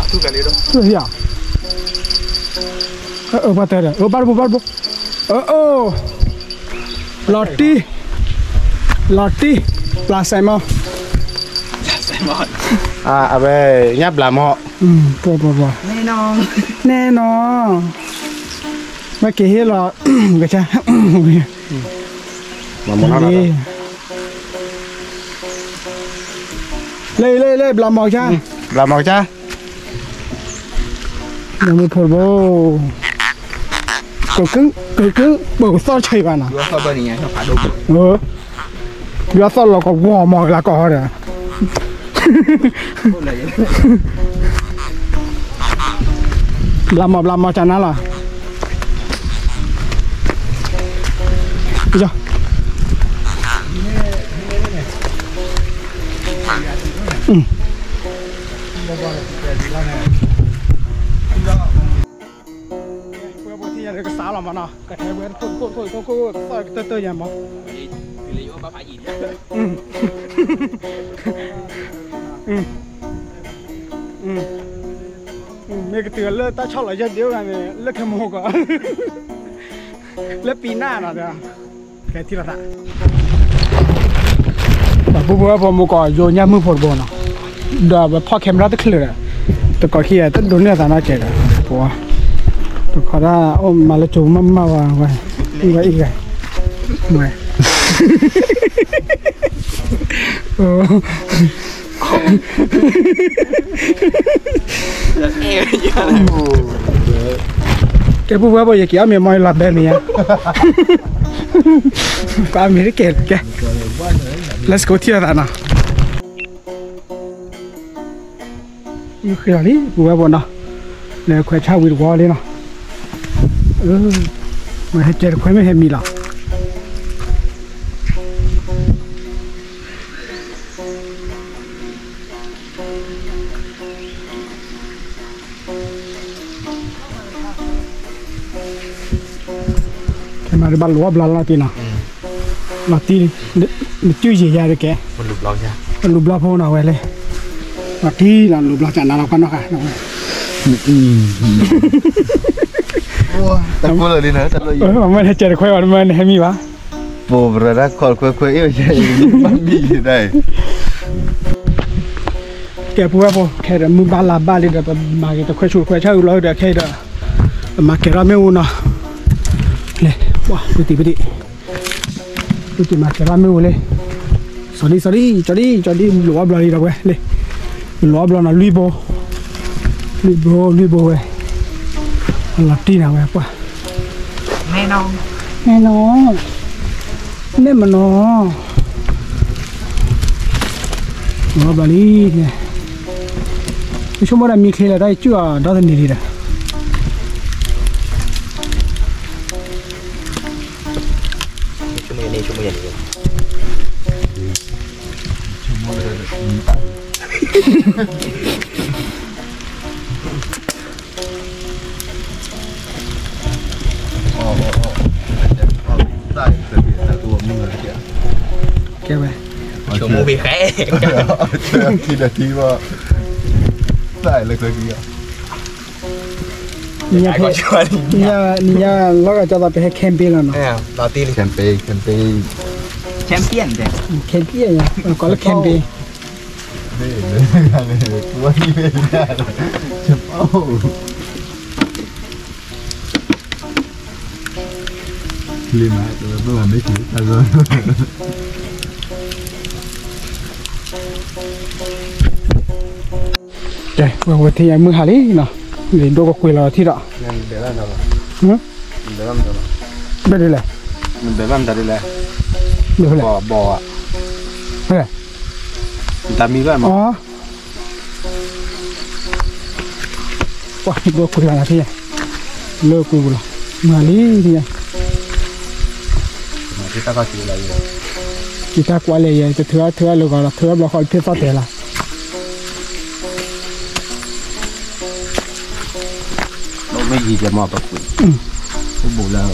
ထူၣ်ကလံဒီး ထူၣ်ဟံၣ်ဧါ, အၢ ပှၤတဲဒီး အၢ ဘၣ်တဘိ ဘၣ်တဘိ, အၢ အၢ လီၤတံၢ်, လီၤတံၢ်, ဘျးစဲးမီၢ်, အဝဲ ညၣ်ဘျးမီၢ်, ပှၤပှၤပှၤ, နဲနီၤ, မ့ၢ်က့ၤဟ့ၣ်လီၤ, ကဆါ, လံ လၢ လၢ လၢ ဘျးမီၢ်ကဆါ, ဘျးမီၢ်ကဆါ, ညၣ်မုၢ်ဖိတဘိ, ကက ကက ပၢၤကသီၣ်ဆံးဘၣ်နီၤ, ယွၤသီၣ်လီၤကဝီၤမီၢ်ကလၢကီၢ်ဟီဒီး ဘျးမီၢ် ဘျးမီၢ်ကနါလီၤ, ပဝဲပထံၣ်ညါလၢကစးလီၤမးနီၤ, ကထဲဝဲတခိၣ်တခိၣ်တခိၣ်တခိၣ် ကသီၣ်ကတၢၢ်တၢၢ်ယၤမး, မ့ၢ်ကတုၤလၢတၢ်ဆီၣ်လီၤ ယဲၢ်ဒ့ဝဲန့ၣ် လၢခဲမိၢ်ကီး လၢပံနၢ်နီၤဒီး ကဲထံၣ်လီၤသး ပှၤပုၢ်ဖိဝဲၢ်ဖိမူကီး ယိၤညၣ်မုၢ်ဖိတဘိနီၤ, ဒီးပဖီၣ် camera တချုးဒီး တကိးခံဂၤ တဒိးန့ၢ်အသးနီတစဲးဒီး ပဝဲ တခီဒၣ် အိၣ်မၤလၢကၠိမးမးဝဲ အံၤဝဲအံၤဂၤ ဝဲ ကဲ ပုၢ်ဖိဝဲၢ်ဖိ ယက့ၤအီၣ်မ့ၤမီၢ် ယလီၤဘဲမ့ၤညါ, ကအီၣ်မ့ၤတကဲးကဲ, let's go ထံၣ်လိာ်သးနီၤ, ဃ့လီၤလံ ပုၢ်ဝဲၢ်ဖိနီၤ, လဲၤခွဲးဆါဝံၤတဝီလံနီၤ, မ့ၢ်ဟဲကဲတခွဲမ့ၢ်ဟဲမံလီၤ, မၤတဘၣ်လိာ်အီၣ်ဘျီလီၤတံၢ်နီၤ, လီၤတံၢ်, နစုယံာ်ယၤတကဲ, လူၤဘျီဖိနီၤဝဲလဲၣ်, လီၤတံၢ်လီၤ လူၤဘျီကနၤလီၤကွၢ်နီၣ်ဃာ်, တၢ်ကိၢ်လၢာ်လံနၤ, မ့ၢ်နဟဲကဲတခွဲဘၣ် မ့ၢ်နဟဲမံဘၣ်, ပိာ်ပြၢဒၣ်ခီၣ်ခွဲခွဲအ့ၣ်, မံယံာ်ဒၣ်အံၤ ကဲ ပုၢ်ဝဲၢ်ဖိ ခဲဒီးမုၢ်ဘၣ်လါဘၣ်လံဒီး ပမၤက့ၤတခွဲဆူတခွဲဆၢအုလီၤဒီး ခဲအံၤဒီး ပမၤကဲၤထီၣ်မ့ၣ်အူနီၤ, လဲၤ ပူၤတံၢ်ပူၤတံၢ်, ပူၤတံၢ်မၤကဲၤထီၣ်မ့ၣ်အူလံ, စီၤဒံ စီၤဒံ စီၤဒံ စီၤဒံ လိာ်အီၣ်ဘျီလံဒီးဝဲ လဲၤ, လိာ်အီၣ်ဘျီနီၤ လွံၢ်ဘိ, လွံၢ်ဘိ လွံၢ်ဘိဝဲ, လီၤတံၢ်နၤဝဲပှၢ်, နဲနီၤ, နဲမနီၤ လီၤဘျီလံ, ဆိကမိၣ်ဒၣ်မံချ့လၢတၢ်အံၤ စုၣ်အီၤဒီတနံၤလံဒီး, ကဲဝဲ, နံၤညါလီၤဂာ်ကၢ်သးပဟဲ camping လီၤနီၤ, camping, camping, camping, ကိးလၢ camping ကဲ ဝဲဝဲထံၣ်ယၤမုၢ်ဟါလံနီၤ, လံာ်ဒိၣ်ကကွံာ်လီၤထံၣ်ဒီး, ဘယ်လဲၣ်, ဘယ်လဲၣ်, ဘယ်လဲၣ်, တၢ်မံဘၣ်မး, ကွၢ်ဒိၣ်ကွံာ်လီၤနၤထံၣ်ယၤ, လၢကွံာ်ပူၤလီၤ, မုၢ်ဟါလံထံၣ်ယၤ, က့ၤတၢ်ကွၢ်လဲၤယဲ တထုးအါထုးအါလၢဂီၤလီၤ, ထုးအါဘျီဃီတဖျ့သီၣ်တဲာ်လီၤ, မ့ၢ်ယံၤကဲမီၢ်ပကွံာ်, အိၣ်ဘူးလၢ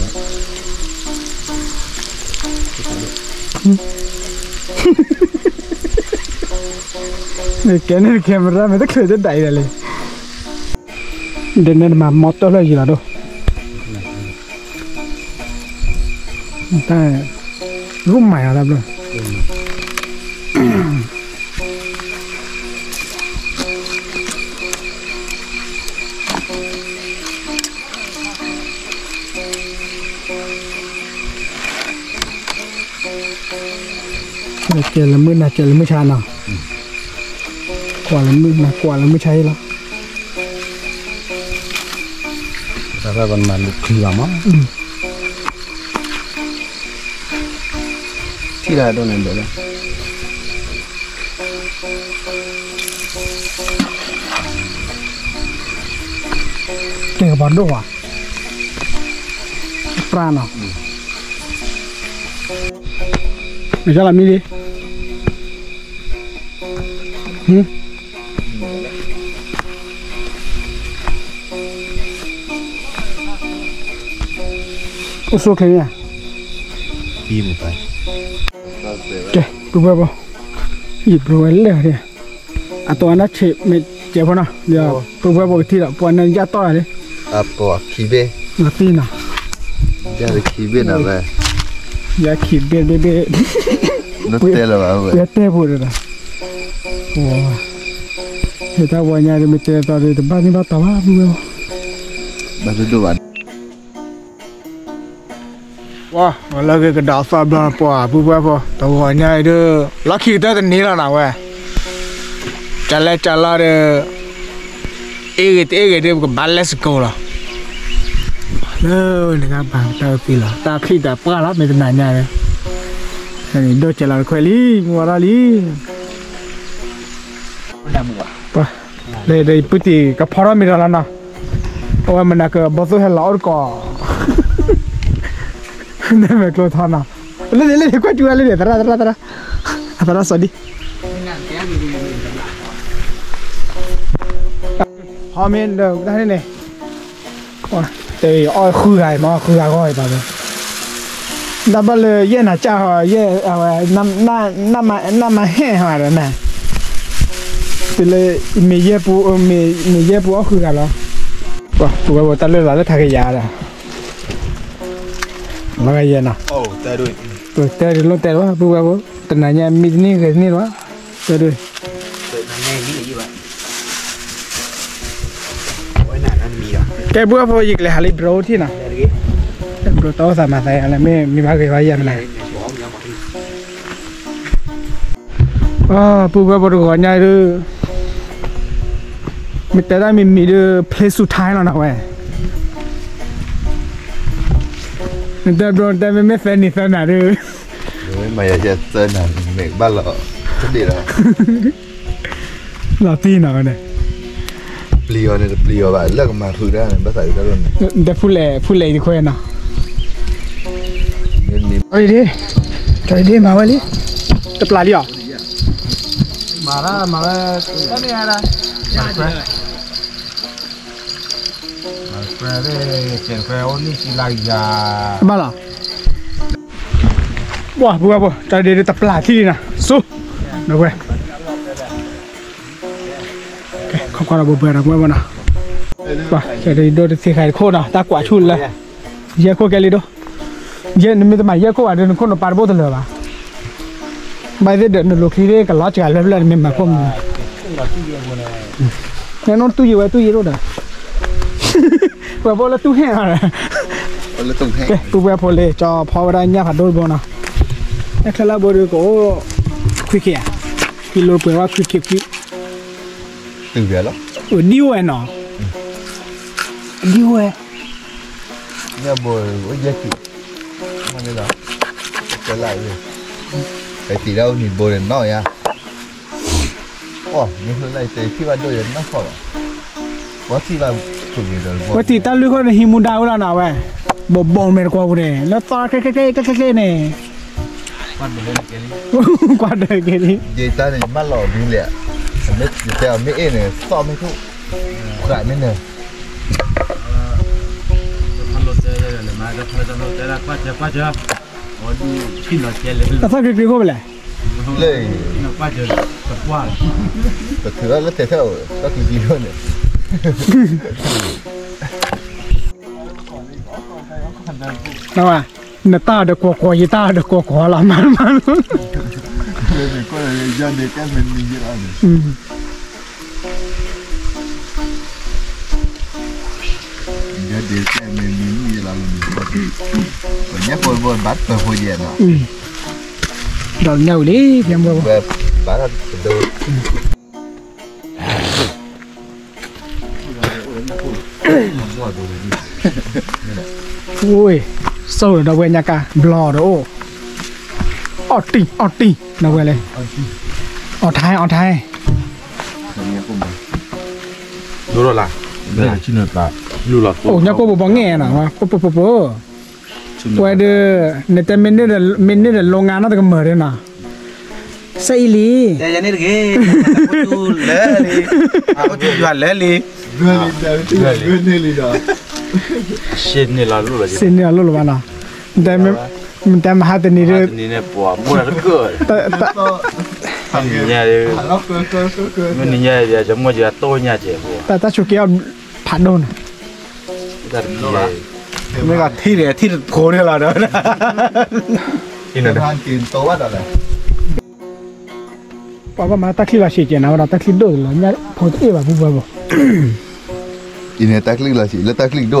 နကဲန့ၣ် camera မ့ၢ်တချုးတဒၣ်အံၤဒၣ်လံ, ဒီးန့ၣ်တမၤမီတီၢ်လၢယံၤလီၤဒိၣ်, တၢ်ရူၢ်မၤအီၤတၢ်ဘျီ ကဲလၢမုၢ်နၤကဲလၢမုၢ်ဆါနီၤ, ကွၢ်လၢမုၢ်နၤကွၢ်လၢမုၢ်ဆါအံၤလီၤ, တၢ်လၢပနမၤလူၤချံဘၣ်မး, ထံၣ်ဒၣ်ဒိၣ်န့ၣ်ဘဲၣ်လၢ ကဲကပီၤဒိၣ်ဘၣ်, ပြၢ်နီၤ, မ့ၢ်လီၤမံလံ, အိၣ်ဆိးချ့မ့ၢ်ဧါ, ကဲ ပုၢ်ဝဲၢ်ဘီ, ယပုၢ်ဝဲၢ်လၢာ်, အတီၢ်အနၢ်ဆံးမ့ၢ်ကဲဖိနီၤ, ပုၢ်ဝဲၢ်ဘီကထံၣ်ဒီး ပှၤနၢ်ယၣ်တီၢ်လီၤလံ, အပီၢ်ခံဘ့ၣ်, နသံနီၤ, ယၣ်ခံဘ့ၣ်နီၤဝဲ, ယၣ်ခံဘ့ၣ်ဘ့ၣ်ဘ့ၣ်, နတဲလၢၤဘၣ်ဝဲ, ယတဲဖိဒီး, ဟဲတၢ်ဝီညါဒီးမ့ၢ်တဲတီၤဒီးတဘၣ်န့ၢ်ဘၣ်တီၤဘၣ် ပုၢ်ဝဲၢ်ဘီ, ဘၣ်ဒိၣ်ဒိၣ်ဘၣ် ပှၤလၢကကဒီးသီဘျီပှၤပုၢ်ဝဲၢ်ဖိ တဂီၤညါအံၤဒ် လီၢ်ခံကတၢၢ်တန့ၢ်လီၤနၤဝဲ, ကလဲကလီဒီး အ့ၣ်ဂ့ၤတအ့ၣ်ဂ့ၤဒ် ပကဘၣ်လဲၤစကိးလီၤ, လၢနကဘၣ်တၢ်အုၣ်သံလီၤ တၢ်ဖျံၣ်တၢ်ပှၢ်လီၤ မ့ၢ်တနၤညါဒီး, ဒိၣ်ကဲလီၤတခွဲးလံ မုၢ်ဝါထီၣ်လံ လၢဒီးယပုၢ်တံၢ်ကဖီထီၣ်မ့ၢ်ဒီးလီၤနီၤ, အဝဲမနၤကဘီသိၣ်ဟဲလီၤအိၣ်တကိး, နမဲာ်ကျိထီနီၤ, လၢန့ၣ်လၢန့ၣ် ကွၢ်ကၠူဝဲလၢန့ၣ် သရၣ်သရၣ်သရၣ်, အသရၣ်စီၤဒံ, ဟီမ့ၢ်ဒီးတၢ်န့ၣ်န့ၣ်, တဲအီၣ်ဃုဂၤအံၤမ့ၢ် ဃုဂၤဂီၢ်အံၤဘၣ်ဝဲ, တၢ်ဘၣ်လၢယဲၢ်နၤကၢ်ဟီ ယဲၢ်အဝဲ နၢ်မၤဟဲၣ်ဟီဒီးနၤ, တုၤလၢ မ့ၢ်ယဲၢ်ပူၤ မ့ၢ်ယဲၢ်ပူၤအီၣ်ဃုာ်ဂၤလီၤ, ပဝဲပတၢ်လၢလီၤလၢထးကယၤဒီး လီၤဂာ်ယဲၢ်နီၤ, တဲဒုးလိၣ်တဲလီၤ ပဝဲပ တနၤညါမံတန့ၢ်ဂဲၤတန့ၢ်လီၤ, တဲဒုး ကဲ ပဝဲဖိ ယကလဲၤဟးလံ ဘြိထံၣ်နီၤ, ဘြိတၢ်အိၣ်သးမၤသးယၤလၢ မ့ၢ်မံဘၣ်ဂ့ၤဘၣ်ယၤမနၤ, ပဝဲဖိတဂီၤညါဒုး မ့ၢ်တဲတၢ်မံၤမံၤဒုး ဖျ့စူၤထါလီၤနီၤဝဲ, နတဲဘြိ နတဲမ့မ့ၢ်သၢနံၤသၢနၤဒုး မ့ၢ်မၤယၤယဲၢ်သၢနၤ မ့ၢ်ကဘၣ်လီၤ တဒ့ၣ်လီၤ လီၤတံၢ်နီၤဝဲန့ၣ်, ပျံၤအီၤန့ၣ် တပျံၤအီၤဘၣ် လၢကမၤဖုးတၢ်န့ၣ် ဘၣ်သးအုးတၢ်လီၤန့ၣ်, ဒီးဖူလဲၣ် ဖူလဲၣ်အံၤတခွဲနီၤ, ကၠီဒ့ ကၠီဒ့ မၤဝဲလံ, တပျၢ်လံအီၤ, မၤရၣ် မၤဝဲ, တဘၣ်လီၤ, ပှၤ ပှၤ ပှၤ ကၠီဒ့ဒုးတပျၢ်ထံၣ်လံနီၤ ဆူ ဒီးဝဲ ခီကွၢ်ဒီးဘိးဘၢဒီးပဝဲဘၣ်နီၤ, ပှၤ ကၠီဒ့ဒိၣ်တသ့ၣ်ဃါတခိၣ်နီၤ တၢ်ကွၢ်ဆူၣ်လၢ ယဲၢ်ခိၣ်ကဲလံဒိၣ်, ယဲၢ် နမ့ၢ်တမၤယဲၢ်ခိၣ်ဘၣ်ဒီး နခိၣ်နပၢ်တဘိၣ်တလၢာ်ဘၣ်, ဘၣ်သ့ၣ်ဒီး နလိၤချံသ့ၣ်ကလီၤစှၤလၢပျၢၢ် နမ့ၢ်မၤခိၣ်မနုၤ, နတူၢ်ယံၤဝဲတူၢ်ယံၤဒိၣ်ဒီး ပှၤဘိလၢတူၢ်ဟဲၣ်အီၤဒီး, ကဲ ပဝဲဖိလံ ကၠီဖီဝဲဒၣ်ညၣ်ဖးဒိၣ်တဘိနီၤ, တၢ်ချၢလၢအဘိဒုးကအိၣ် ခွံခ့ဧါ, ကံလိပှဲၤဝဲခွံခ့ခွံ, တုၤလီၤ, ဒ်ဝဲနီၤ, ဒ်ဝဲ, ညၣ်ဘိအိၣ်ယဲၢ်ခံ, မ့ၢ်လီၤ, ကလၢ်, ပတံၤဒၣ်အိၣ်နံၤဘိဒီးနီၢ်ယါ အိ မ့ၢ်လၢတဲထံၣ်ဘၣ်ဒိၣ်ယဲၢ်နီၢ်ခီၣ်လီၤ, ပှၤထံၣ်ဘၣ်ဖုးဂ့ၤဒီး ပှၤထံၣ်တၢ်လွံၢ်ခီၣ်န့ၣ် ဟံးမူဒါဝဲလီၤနီၤဝဲ, ဘိးဘိးမဲာ်တကွီၤပူၤန့ၣ် လၢသီချ့ချ့ချ့ချ့န့ၣ်, ကွၢ်ဒၢးက့ၤလံ, ယတၢ်န့ၣ်ယမၢလီၤဒ်လဲၣ်, ယတဲအီၤမ့ၢ်အ့ၣ်န့ၣ် သီၣ်မ့ၢ်ထူၣ်, ဃးမ့ၢ်န့ၣ် အသီၣ်ချ့ချ့ခိၣ်ဖဲလဲၣ်, လၢ, ပထုးထီၣ်လၢထဲထဲအီၤ သီၣ်ချ့ချ့ခိၣ်န့ၣ်, နတၢ်ဒီးကွီၢ်ကွီၢ် ယတၢ်ဒီးကွီၢ်ကွီၢ်လီၤ မၤမၤလီၤ, ဒီးညၣ်ဝံၤလံ ဖဲမုၢ် အိၣ်, စိၢ်ဒီးဝဲညါကါ ဘျီဒီးအိၣ်, အီၣ်တံၢ် အီၣ်တံၢ် ဒီးဝဲလဲၣ်, အီၣ်ထဲ အီၣ်ထဲ, ဒိၣ်ထီၣ်လၢ, အိၣ်ညါပိၢ်ပိၢ်ပီၤငဲၢ်နီၤ, ပိၢ်ပိၢ်ပိၢ်ပိၢ်, ဝဲဒၣ်, နတဲမ့ၢ်န့ၢ်ဒီး မ့ၢ်န့ၢ်ဒီးလိငါနီတကမၢၢ်ဒီးနီၤ, စဲအံၤလံ, လၢလံ, ယွၤလၢလံ, စ့န့ၢ်လီၤလိၣ်လီၤဘၣ်နီၤ, တဲမဟါတနံၤဒီး, မ့ၢ်နံၤညါဒီး ယမိၢ်ယၤတိၢ်ညါကဲး, တၢ်ဆိးက့အီၣ်ဖးဒိၣ်န့ၣ်, မ့ၢ်ထံၣ်ဒီး ထံၣ်တဖိန့ၣ်လီၤဒီး, ပှၤဘၣ်မၤတၢ်ချံလီၤဆံးကဲးနၤဝဲဒီး တၢ်ချံဒိၣ်တလီၤ ဖိတအ့ၣ်ဘၣ်ပူၤပှၤဘၣ်, အံၤန့ၣ်တၢ်ချံလီၤဆံး လၢတၢ်ချံဒိၣ်ဟီ, တ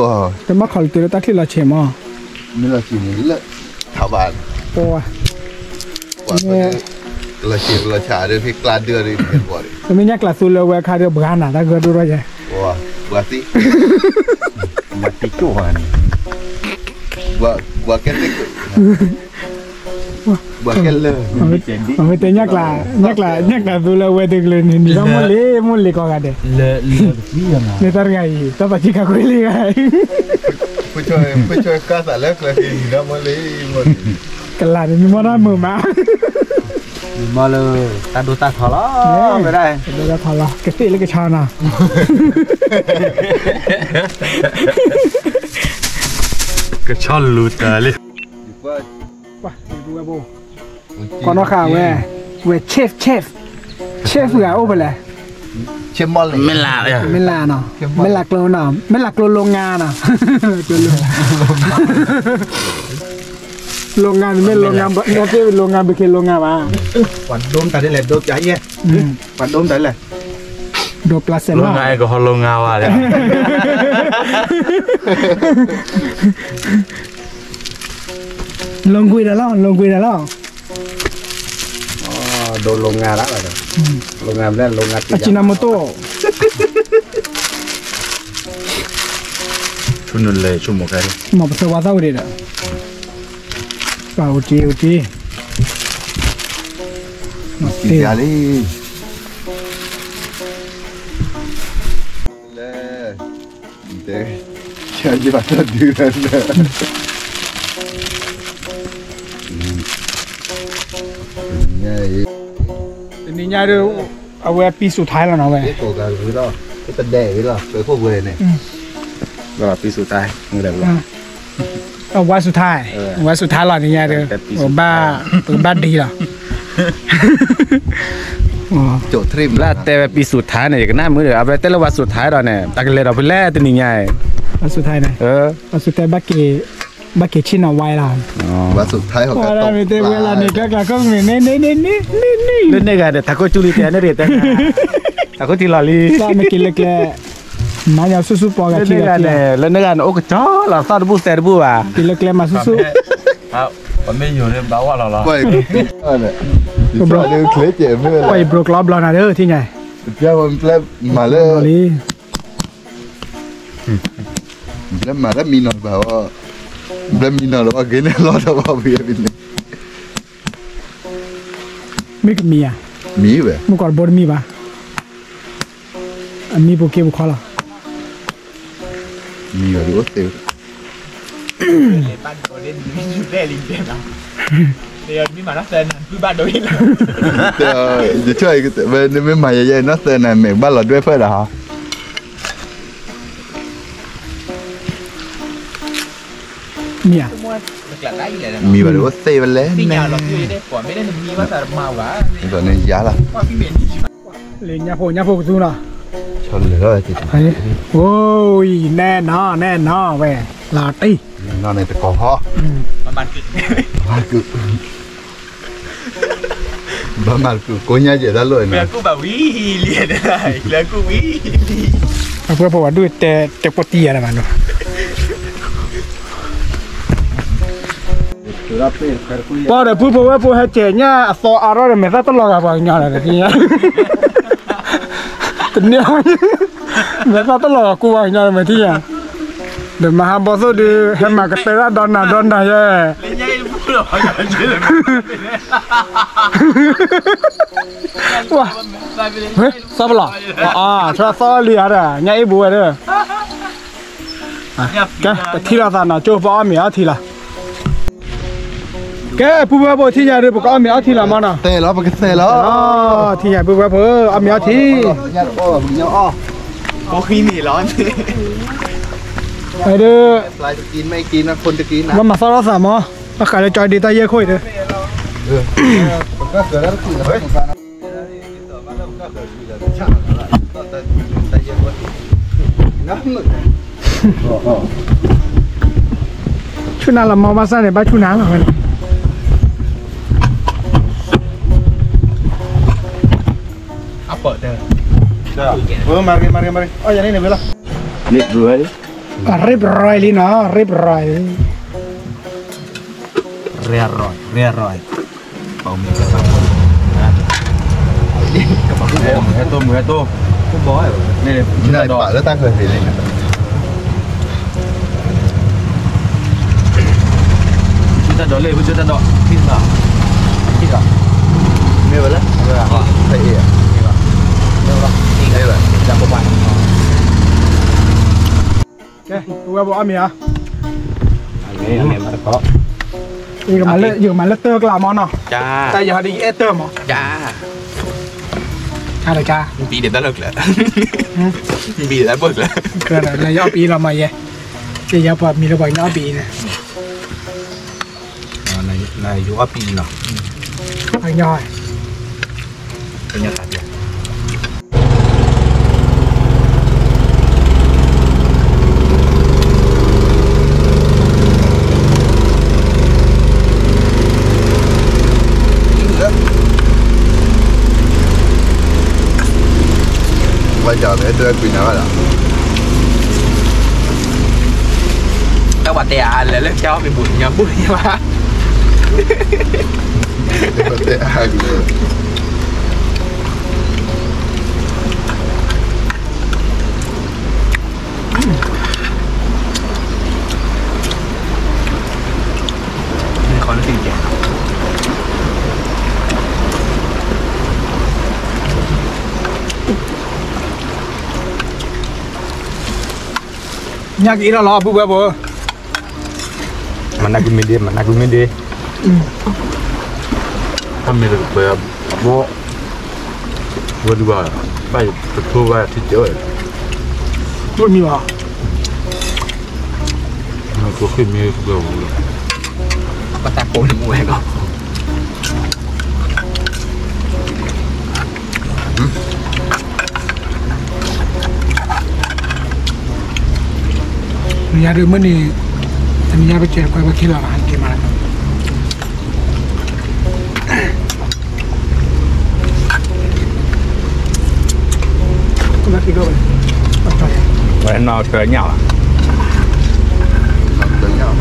မ့ၢ်ခီလီၤတုၤလၢတၢ်ချံလီၤဆံးမး, မ့ၢ်လီၤဆံးန့ၣ်လၢ, ထးဘၣ်, ပှၤ, လီၤဆံးလီၤဆံးဒီး ဖဲကျါဒၢဒီး, တမ့ၢ်ညၣ်ကျါသူလၢဝဲအခါဒီး ဘှါနၤတၢ်ဂၢၢ်ဒိၣ်ထီၣ်ယဲ, ဘှါသံ, ဘှါသံကၠိၣ်, ဘှါကဲသ့ၣ်, ဘှါကဲလၢ, အဝဲတဲညၣ်ကျါ, ညၣ်ကျါ, ညၣ်ကျါသူလၢအဝဲတကလုာ်န့ၣ် နံၤဒီမိၢ်လံၤ မိၢ်လံၤကိးဂၤဒဲး, လၢတၢ်တဂၤအံၤ တၢ်ပာ်စံၣ်ခါကွံာ်လံဂၤအံၤ, ကလၤန့ၣ် မ့ၢ်မီၢ်တၢ်မုာ်မး, မ့ၢ်မီၢ်လၢ, တၢ်ဒိၣ်တၢ်ထီလီၤ, တၢ်ဒိၣ်တၢ်ထီလီၤ ကသ့ၣ်လၢကဆီနီၤ, ကဆီလူၤတၢ်လံ, ကွၢ် ကီနီၢ်ဃာ်ဝဲ, ဝဲ chef chef chef ဂၤအိၣ်ဖဲလဲၣ်, မ့ၢ်လၢနီၤ, မ့ၢ်လၢကျိနီၤ, မ့ၢ်လၢကျိ โรงงาน နီၤ, โรงงาน န့ၣ်မ့ၢ် โรงงาน ဘၣ်, โรงงาน ဘၣ်က့ၤ โรงงาน ဘၣ်, ပှၤဒိမတၤဒ်လဲၣ် ဒိပျးယဲၢ်, ပှၤဒိမတၤဒ်လဲၣ်, ဒိပျးစဲးနီၤ, โรงงาน แอลกอฮอล์ โรงงาน ဝဲလဲၣ် โรงงาน ဒီးလီၤ, โรงงาน လီၤ, โรงงาน လီၤ, အကၠံနၤမတိၢ်, ဆိနလဲၤဆိကမိၣ်ခဲ, မ့ၢ်ပသၢဝါသၣ်ဝဲဒၣ်ဒီး, ပှၤအိၣ်တ့ၢ်အိၣ်တ့ၢ်, မ့ၢ်တ့ၢ်လံ, လဲၤ တဲ ယဘၣ်တၢ်ဒုးလၢ တနံၤညါဒီး အဝဲ ปีสุดท้าย လီၤနီၤဝဲ, ကိးဂၤဂ့ၤလီၤ, တဒဲးဂ့ၤလီၤ ပခိၣ်ပှဲၤန့ၣ်, လီၤ ปีสุดท้าย วันสุดท้าย วันสุดท้าย လီၤ နံၤညါဒီး ပကဘၣ်ဒံးလီၤ. လၢတဲဝဲ ปีสุดท้าย န့ၣ် ယကနၣ်မုာ်ဒီး အဝဲတဲလၢ วันสุดท้าย ဒီးန့ၣ် တၢ်ကလဲၤဒီးဖဲလဲၣ်တနံၤညါအံၤ, วันสุดท้าย န့ၣ်, วันสุดท้าย ဘၣ်က့ၤ ဘၣ်က့ၤဆ့ၣ်နီၤဝါလီၤ, မ့ၢ်တဲဝဲလၢန့ၣ် ကျဲကျးခိၣ်န့ၣ် လၢန့ၣ်ဂၤဒီး ထးခိၣ်ကၠူလံတဲန့ၣ်ရ့ၣ်တဲ, ထးခိၣ်ထံလီၤလံ, မ့ၢ်က့ၤလၢကျဲ မၤညီဆူၣ်ဆူၣ်ပီကထံဂၤန့ၣ်, လၢန့ၣ်ဂၤန့ၣ် အိၣ်ကစီလီၤ သီၣ်တဘူၣ်သဲတဘူၣ်ဘၣ်, က့ၤလၢကျဲမၤဆူၣ်ဆူၣ်, ပမ့ၢ်ယိၤန့ၣ် ဘၣ်ဝဲလီၤလီၤ, ကွၢ်အံၤဘြိကျီဘျီနၤဒီး ထံၣ်ညါ, မၤလၢ ဘျဲမၤလၢမံနီၤဘၣ်အီၤ, ဘျဲမံနီၤလၢအီၤဂ့ၤန့ၣ်လီၤဒီးဘၣ်ဝံၤအံၤန့ၣ်, မ့ၢ်ကမံၤဧါ, မံၤဝဲ, မုၢ်ကီးတဘိတမံၤဘၣ်, အမံၤပူၤက့ၤပူၤခီလီၤ, မံၤဝဲဒ်အိၣ်သ့ဝဲ နမ့ၢ်မၤနီၢ်သၢနၤ နဘုၣ်ဘၣ်ဒိအံၤလီၤ, နမ့ၢ်မၤယဲယဲ နီၢ်သၢနၤ မဲာ်ဘၣ်လီၤဒွဲၣ်ဖၢၣ်ဒီးဟီ, မံၤဧါ, မံၤဘၣ်ဒိအိၣ်သ့ဝဲလဲၣ်န့ၣ်, န့ၣ်ယါလီၤ, လၢညါဖိ ညါဖိကသူနီၤ, အိ နဲၣ်နီၤ နဲၣ်နီၤဝဲ, လီၤတံၢ်, န့ၣ်တကိးဟီ ဘၣ်မၤတကုာ်ကိးညါယဲၢ်တၢ်လိၣ်န့ၣ်, အဖုဖိဝဲဒုးတဲ တဲပီၢ်တံၢ်ယၤန့ၣ်မးနီၤ, ပီၢ်ဒီးဖုဖိဝဲၢ်ဖိဟဲကဲၤညၣ်အသီအါထီၣ်ဒီး မဲာ်သၣ်တလီၤဂာ်ပှၤကညီဒီး တနံၤ မဲာ်သၣ်တလီၤဂာ်ကူပှၤကညီဒီး မဲာ်ထံၣ်ညါ, ဒီးမဟါဘီသိၣ်ဒုး ဟဲမၤကတၢၢ်ဒၣ်ဒီနၤဒီနၤယဲၢ် သီပလီၤ, အါ ဆၢသီလံဧါဒီး ညၣ်အ့ၣ်ဘူးဝဲဒီး, ကဲ ပထံၣ်လိာ်သးနီၤ ကၠိပအီၣ်မ့ၤအီထံလီၤ, ကဲ ဖုဖုဖိထံၣ်ညါဒီး ပကအီၣ်မ့ၤအီထံလီၤမနီၤ, သဲလီၤ ပကသဲလီၤ, ထံၣ်ညါ ဖုဖုဖိ အီၣ်မ့ၤအီထံ, ဒီး ဘၣ်မၤသီၣ်ထီၣ်သးမး, ဘၣ်ဃးလၢကၠီဒ့တၢ်ယဲၢ်ခိၣ်အံၤဒီး ဆူၣ်နၤလီၤမးဘၣ်ဆၣ်န့ၣ် ဘၣ်ဆူၣ်နၤလီၤဝဲန့ၣ်, မၤရ့ မၤရ့ မၤရ့ အီၣ်ယၤန့ၣ်န့ၣ်ဝဲလီၤ, အရ့ပရၢလံနီၤ အရ့ပရၢလံ, ရ့ရၢ ရ့ရၢ မုၢ်ဟဲတိၢ် မုၢ်ဟဲတိၢ်, န့ၣ် လၢတၢ်ဃၢၤသ့ၣ်န့ၣ် တၢ်ဒိးလၢ ပတၢ်ဒိး ထံၣ်သး ထံၣ်သး မ့ၢ်ဝဲလၢ ဖဲအံၤ မ့ၢ်ဘၣ် မ့ၢ်ဘၣ် တၢ်ပပှၤ ကဲ ပဝဲပအီၣ်မ့ၤဧါ, ယကမၤလၢ ယကမၤလၢတၢ်ကျါမးနီၤ, တၢ်ယဟီဒ်ယအဲၣ်တၢ်မး, တၢ် ဘံဒ်တၢ်လၢကျၢၤ, ဘံဒ်တၢ်လၢကျၢၤ, လၢယအီၣ်ပံလီၤမးယဲ, ယပှၤမံၤလၢပှၤကညီအီၣ်ပံန့ၣ် ယအိၣ်ပံၤနီၤ, ကညီ, ကညီတၢ်ပျၢ် ဝဲဒၣ်မ့ၢ်တကွံာ်နၤဘၣ်လီၤ, တၢ်ပှၤတဲအါလဲၣ်လၢကၠီမ့ၢ်ဘူးညါဘူးညါဘၣ်, တဲအါက့ၤ ညၣ်ကအံၤထီၣ်လီၤ ပုၢ်ဝဲၢ်ဖိ, မနၤကုမ့ၢ်ဒ့ မနၤကုမ့ၢ်ဒ့, တၢ်မ့ၢ်တကပၤဘီ, ဝဲဒုဘၣ်, ဘၣ်ယတထိဘၣ်ထံကၢ, မ့ၢ်မံၤဘၣ်, မ့ၢ်ကဃ့ၢ်မ့ၢ်ကပၤ, ပတၢ်ကိးန့ၣ်မ့ၢ်ဝဲကီး နံၤညါဒုးမုၢ်နံၤ, တနံၤညါပကဲၤကွဲပခံလီၤဘၣ် ဟဲက့ၤမးလၢ, ဝဲနီၢ်ထွဲညၣ်လီၤ, နီၢ်ထွဲညၣ်,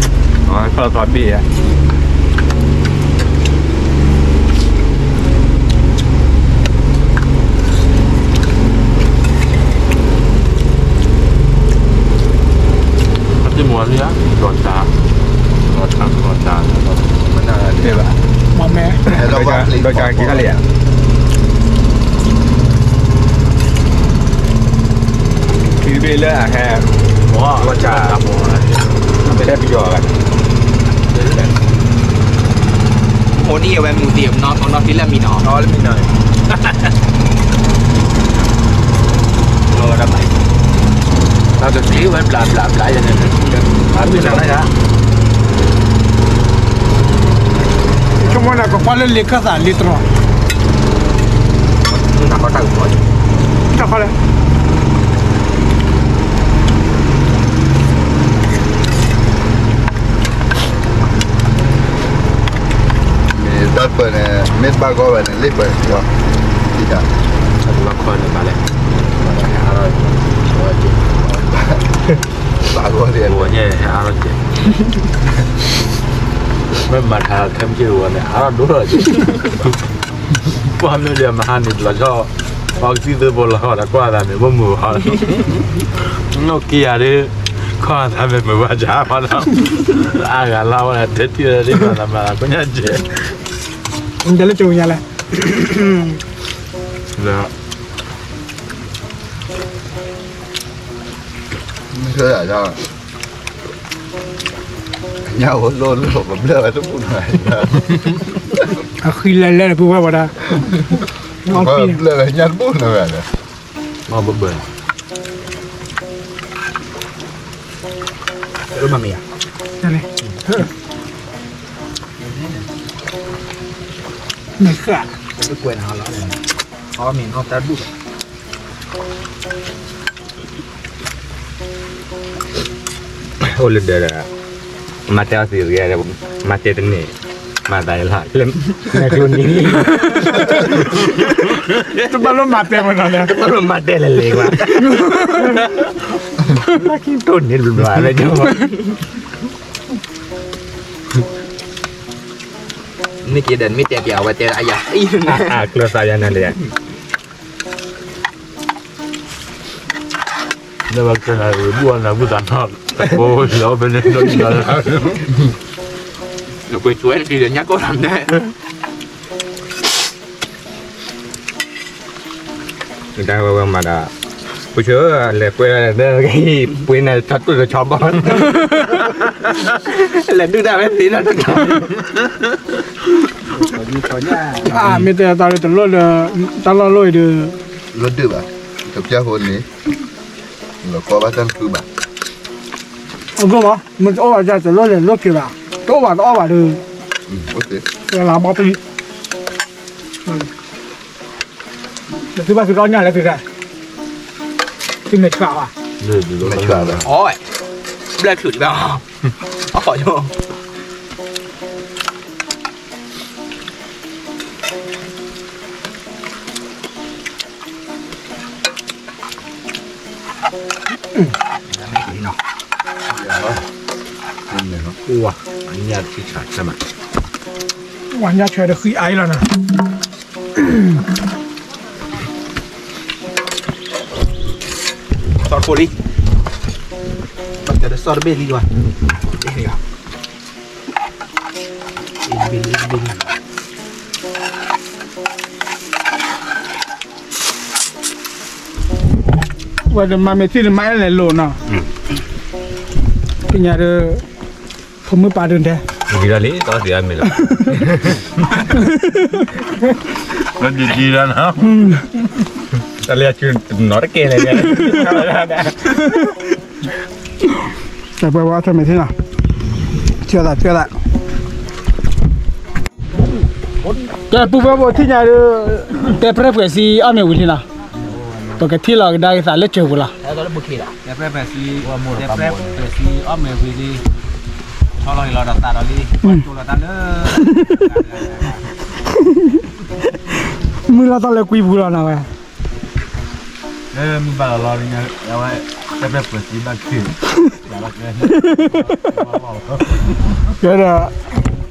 ဝဲထီၣ်သီဘ့ၣ်ဧါ အတမၤလံဧါ, လီၤတၢ်, လီၤတၢ်, လီၤတၢ်, မ့ၢ်ဘၣ်, ဒီးကက့ၤတၢ်လံဧါ, ခံဘ့ၣ်လၢအဟဲ, လီၤတၢ်, အဟဲပယီၤဂၤ အိၣ်ဒ်အဝဲမူသ့ၣ်နီၤ နီၤဖံလၢမံနီၤ နီၤလၢမံနီၤ, လီၤဝဲဒၣ်ဘၣ်, တၢ်တသ့ဝဲဘျးဘျးဘျးယဲန့ၣ်, ဘၣ်မံနီၤလၢယၤ, ဆိကမိၣ်န့ၣ် ကကွၢ်လၢလ့ခၢၣ်သးလ့တြီၤ, တၢ်ခီလဲၣ် မ့ၢ်တၢ်ပၢၢ်န့ၣ် မ့ၢ်တဘၣ်ဂီၢ်ဝဲန့ၣ် လ့ပၢၢ်န့ၣ်, လီၤခီန့ၣ်ဘၣ်လဲၣ်, ဘၣ်ဂီၢ်ဒ်, ဘၣ်ဂီၢ်ဒ်, မ့ၢ်မၤ မၤထါခဲမုၢ်ဆ့ၣ်တဝီန့ၣ် အါထီၣ်ဒိၣ်ထီၣ်, ကွၢ်မ့ၢ်လၢမဟါန့ၣ် တလီၤဆီ, ပှၤကသံၣ်သ့ၣ်ဖိလီၤဒီးကွၢ်သးန့ၣ် ဘၣ်မုာ်အီၤ, နီၢ်က့ယၤဒ်, ခီၣ်သးမ့ၢ်မုာ်ဘၣ်ဆါဖီနီၤ, အါဂၤလၢဝဲဒၣ် တဲထံၣ်ဒ်မၤသးမၤသးကိးညါကဲ, နတဲလၢကၠိညါလဲၣ်, လၢ မ့ၢ် ညၣ်အိၣ်လိၣ်လိၣ် ပဘျၢၣ်ဝဲတဘူၣ်နီၤ, အဃံလဲၤလဲၤလၢပုၢ်ဝဲၢ်ဝဲဒၣ်, ဘျၢၣ်ဝဲညၣ်တဘူၣ်နီၤဝဲဒီး, ဘၢၣ်, မ့ၢ်ဧါ, မ့ၢ်ဃၣ်, ကွဲးနၤလီၤ, အီမ့ၢ်နီၢ်တၢ်တဘူၣ်ဘၣ် အိၣ်လၢဒၢးဒီး, မၤတဲအီၤသ့ၣ်ဂ့ၤ, မၤတဲတန့ၢ်, မၤသးယလီၤ, ကျိနံၤ, တဘၣ်လိၣ်မၤတဲမနီၤ, တဘၣ်လိၣ်မၤတဲလဲၤလဲၤကွၢ်, မၤက့ၤတိၢ်န့ၢ်တဘျီလၢကၠိ, မ့ၢ်က့ၤဒီးမ့ၢ်တဲပျးဝဲတဲအယၤ, အကျိသးယၤနၤလဲၣ် လၢဘၣ်ကနၣ်ရ့ၣ်ဘူၣ်အနၢ်ဘူၣ်သးနီၢ်, တကိးလီၤဖဲန့ၣ်, ကွ့ဆွဲတက့ၤဒီးညၣ်ကိၢ်လီၤန့ၣ်, တၢ်ဝဲဝဲမၤဒီး, ပှၤဆၢလဲၤကွဲလၢ, ပှ့ၤန့ၣ်တၢ်တိၢ်တဆီဘၣ်, လဲၤဒုၣ်တၢ်ဝဲသ့နီၢ်တတီၤ, မ့ၢ်တဲတၢ်လၢတလိၣ်လၢ, တၢ်လီၢ်လိၣ်အံၤဒီး, လိၣ်ဒုၣ်ဘၣ်, ကပျၢ်ဖိန့ၣ်, လီၤကီဘၣ်တၢ်တဖုဘၣ်, အဂီၢ်မး, မ့ၢ်တအိၣ်ဘၣ်ဒ်တလိၣ်လဲၤလိၣ်က့ၤဘၣ်, တအိၣ်ဘၣ်တအိၣ်ဘၣ်ဒီး, လၢဘီတံၢ်, သုဘၣ်သုဒီညၣ်လဲၣ်သုတၢ်, သုမဲာ်ဆှးဘၣ်, မဲာ်ဆှးဘၣ်, အီၣ်ဝဲ, ဘျဲၣ်ချုးဒံးဘၣ်, အီၣ်ယိာ် ဝါညၣ်ဆွဲတဃံအါအံၤလီၤနီၤ, သီတဖိလံ, ဘၣ်ကဲဒီးစီတဘ့ၣ်လံဘၣ်, ဝဲဒၣ်မၤမ့ၢ်သံန့ၣ် မၤအဲၣ်လဲၤလိာ်နီၤ, သ့ၣ်ညါဒီး, ဖိမုၣ်ပၢ်ဒုးတဲ, ဒ်လီၤလံ တီသံအမ့ၢ်လီၤ, လီၤဒ်ဒ်လီၤနီၤ, တၢ်လၢယဆူတနီၤတကဲလဲၣ်, တၢ်ပှဲၤဝဲအီၣ်ထီၣ်မ့ၢ်သ့နီၤ, ထံၣ်သးထံၣ်သး, ကဲပူဖိဖိထံၣ်ညါဒီး, တဲပြဲၢ်ပှဲၤစံအီၣ်မ့ၢ်ဝံၤလံနီၤ, ပကထံၣ်လီၤကဒါက့ၤသးလၢစၢၤပူၤလီၤ, တဲပြဲၢ်ပှဲၤစံ, တဲပြဲၢ်ပှဲၤစံအီၣ်မ့ၢ်ဝံၤလံ, ဆီလီၤဂ့ၤလီၤဒီးသးဒီးလံ, ကၠိလီၤတၢ်လၢ မုၢ်လီၤတၢ်လၢကွံပူၤလီၤနီၤဝဲ, မုၢ်ဘၣ်လီၤလီၤ, အဝဲ, တဲပြဲၢ်ပှဲၤစံဘၣ်က့ၤ, ဒီး,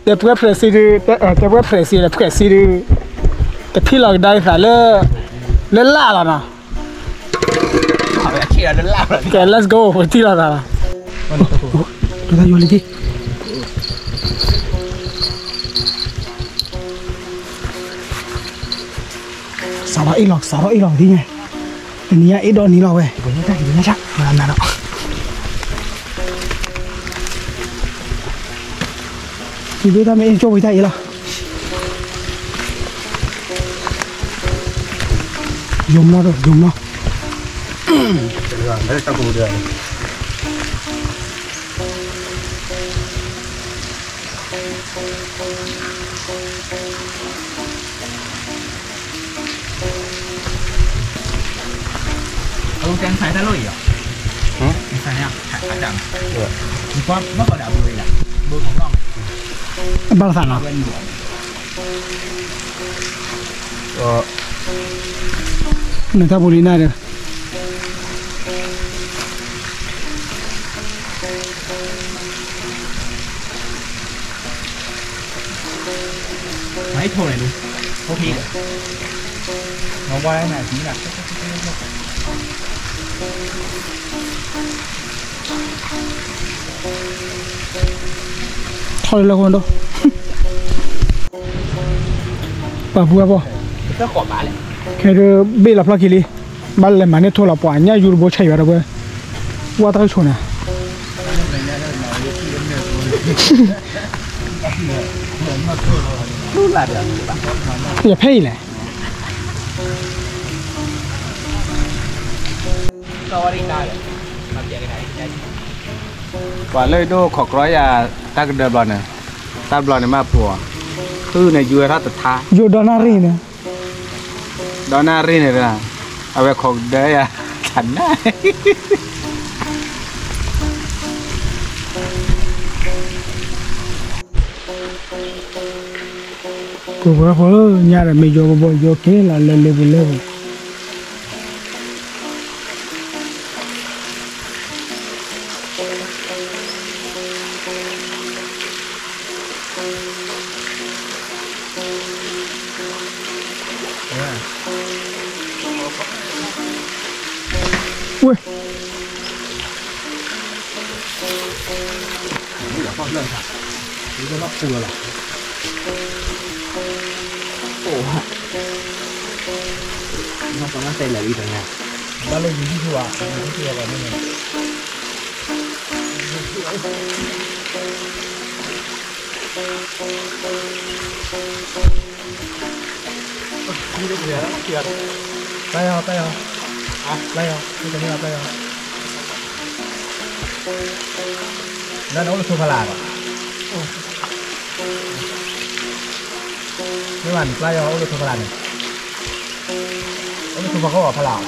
တဲပြဲၢ်ဖျဲးစံဒု, တဲပြဲၢ်ဖျဲးစံဒီးဖျဲးစံဒု, ကထံၣ်လီၤကဒါက့ၤသးလၢ, လၢလၢ်လီၤနီၤ, ကဲ let's go ပထံၣ်လီၤသးလီၤ, တၢ်ယိၤလံက့ၤ စးထီၣ်အ့ၣ်လီၤ စးထီၣ်အ့ၣ်လီၤဒ်န့ၣ်, တနံၤညါအ့ၣ်ဒီနံၤလီၤဝဲ, ပှၤညါတၢ်က့ၤ ပှၤညါတၢ်, ပှၤနၤဒီး, ဒ်တၢ်မ့ၢ်အ့ၣ်ကၠိပှၤတၢ်အ့ၣ်လီၤ, ယိၤမနီၤဒီး ယိၤမနီၤ ဘၣ်သးနီၤ, နတၢ်ပူၤလံနၤဒီး ထီၣ်လၢလၢခိၣ်ဒိၣ်, ပာ်ဖှိၣ်အပီၢ်, ခဲဒုးဘ့ၣ်လီၤဖျီၣ်ခံလံ, ဘၣ်လဲၤမၤန့ၢ်ထိၣ်လီၤပှၤညၣ်ယူတဘိဆဲးယွၤဒီးဝဲ, ဝၣ်တၢ်ဆိၣ်နၤ ယဖဲအံၤလဲၣ်. ပှၤလၢဒိၣ်ခိးကြီယၤ တၢ်ကဒၢဘျီန့ၣ်, တၢ်ဘျီန့ၣ်မးပှၤ, ဃုန့ၣ်ယူဝဲထီၣ်တထါ, ယိၤဒီနၣ်ရံၣ်န့ၣ်, ဒီနၣ်ရံၣ်န့ၣ်, အဝဲခိးကဒၢယၤ, တနၢ် ပှၤဖိလၢညါဒီးမ့ၢ်ယိၤဘိဘိယိၤက့ၤလီၤလၢလ့ပူၤလၢပူၤ. ဝဲ ပျဲယီၤ, ပျဲယီၤ, ပျဲယီၤ, ပျဲယီၤ, လၢနအိၣ်လၢဆိဖါလာ်ဘၣ်. မ့ၢ်ဘၣ်နကျါယီၤ အိၣ်လၢထိဖးလၢ်န့ၣ်, အိၣ်လၢထိဖးကီၢ်ဖးလၢ်,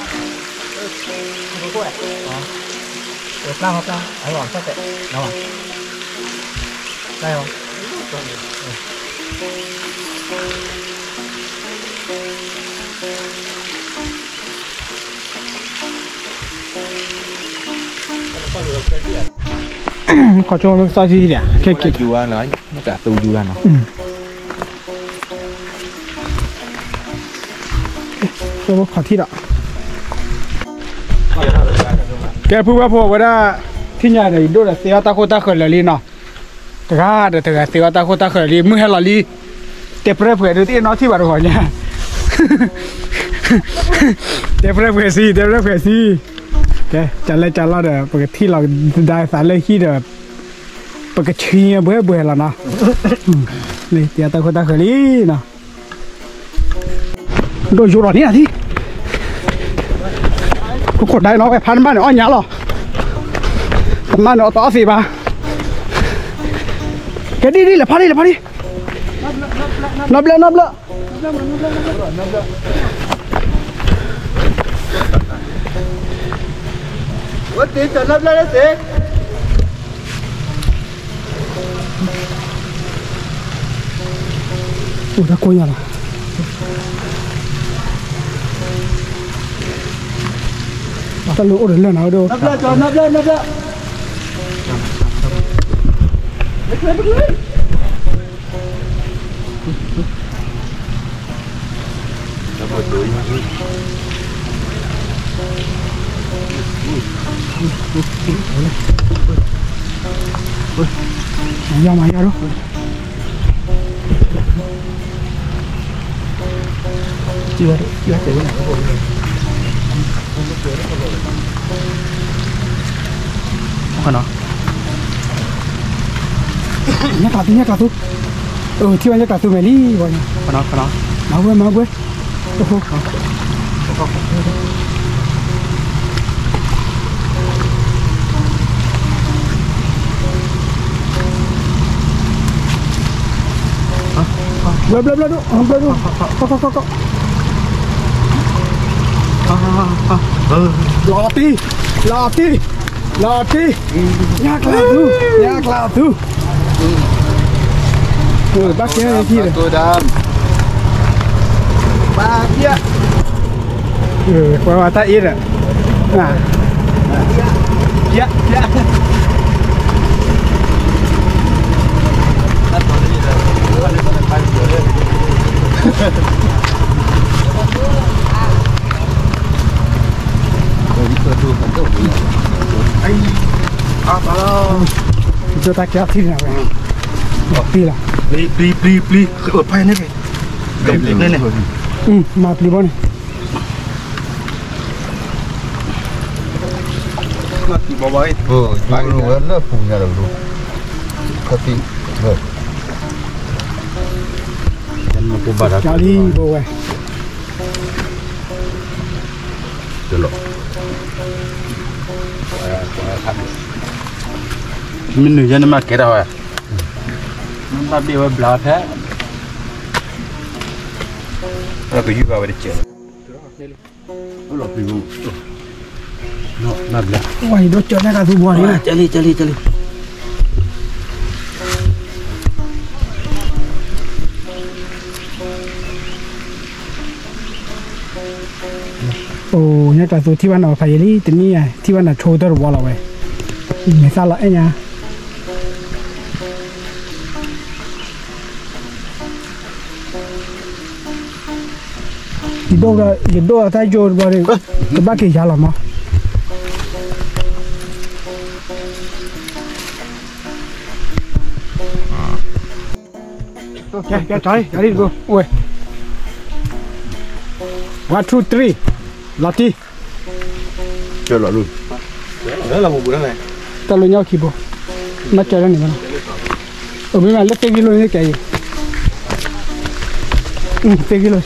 ကျါဟီကျါ အလီၢ်သီၣ်တဲာ်, ကျါယီၤ ခီၣ်ကၠိမ့ၢ်ကသီၣ်ထံဒၣ် ခဲက့ၤ ခီၣ်ထံဒီး ကဲဖုဝဲဖိဝဲဒၣ် ထံၣ်ညါဒီး ယဒိၣ်ဒီးသ့အီၣ်တၢ်ခိၣ်တၢ်ဃၢၤလၢာ်လံနီၤ, တဂၤဒီးတဂၤသ့အီၣ်တၢ်ခိၣ်တၢ်ဃၢၤလံ မုၢ်ဟဲလီၤလံ, တဲပြဲၢ်ပှဲၤဒုးတအ့ၣ်နီထံၣ်ဘၣ်တဂီၤညါ တဲပြဲၢ်ပှဲၤစံ တဲပြဲၢ်ပှဲၤစံ, ကဲ ကလဲကလီဒီး ပကထံၣ်လီၤကဒါသးလၢဟံၣ်ဒီး ပကဆံဘှဲဘှဲလီၤနီၤ, လၢတၢ်ခိၣ်တၢ်ဃၢၤလံနီၤ, ဒိၣ်ယိၤလီၤန့ၣ်နၤထံၣ်, ခိၣ်ခိၣ်ဒၣ်နီၤ ဝဲဖးနမါန့ၣ်အီၣ်ညါလီၤ, တမါန့ၣ်အီၣ်တအီၣ်သ့ဘၣ်, ကဲဒ်ဒ်လဲၤဖးဒ်လဲၤဖးဒ်, နီဘျၢနီဘျၢ အိၣ်တၢ်ကိးညါလီၤ, တၢ်လၢအိၣ်ဒီးလၢနၤဒိၣ်, မၤယါမၤယါဒိၣ်, ခနီၤ ညၣ်ကျးသူ ညၣ်ကျးသူ, ထံၣ်ဘၣ်ညၣ်ကျးသူမဲာ်လံ, ခနီၤ ခနီၤ မၤဘှဲ မၤဘှဲ, ဘျၢ ဘျၢ ဘျၢ ဒိၣ် ဘျၢ ဒိၣ်, ကီ ကီ ကီ ကီ လီၤတံၢ် လီၤတံၢ် လီၤတံၢ်, ညၣ်ကျးသူ ညၣ်ကျးသူ, ဘၣ်ကဲထံၣ်ဒီး ပှၤဝဲတၢ်အ့ၣ်ဒီး ကၠိတၢ်ကဲထီၣ်ထံၣ်န့ၣ်ဝဲ, ပျံၤလီၤ, ပျံၤ ပျံၤ ပျံၤ ပျံၤ ပျံၤ မၤပျံၤဘီန့ၣ်, မၤပျံၤဘီဘီ, ဝဲလၢပူၤညါဒီး ခီၣ်ထံး, ကၠီလံဘိဝဲ မ့ၢ်နုာ်ယဲန့ၣ်မးကဲထီၣ်ဝဲ, ဘၣ်ဘ့ၣ်ဝဲဘျါဖဲ, ကယူၢ်ဘၣ်ဝဲတကဲး, ဝဲယဒိၣ်ကၠီညၣ်ကျးသူဘီန့ၣ်, ကလံ ကလံ ကလံ အိၣ် ညၣ်ကျးသူထံၣ်ဘၣ်နၤဖးယံာ်လံ တနံၣ်ယါ ထံၣ်ဘၣ်နၤဆိတၢၢ်တဝီလီၤဝဲ, မ့ၢ်သၣ်လီၤအဲၣ်ညါ, ယဒိၣ်ဒီး ယဒိၣ်ဒီးတၢ်ယိာ်တဘျီဒီး ကဘၣ်က့ၤယါလီၤမး. ကဲ ကဲ တၢ်လံ တၢ်လံတဘိ အိၣ်ဝဲ one two three လီၤတံၢ် တၢ်လီၤညါအိၣ်ခံဘိ မ့ၢ်ကၢၤလၢန့ၣ်ဘၣ်နီၤ အမ့ၢ်မးလၢသ့ၣ်ဂံၢ်လိၣ်န့ၣ်ကဲအံၤ သ့ၣ်ဂံၢ်လိၣ်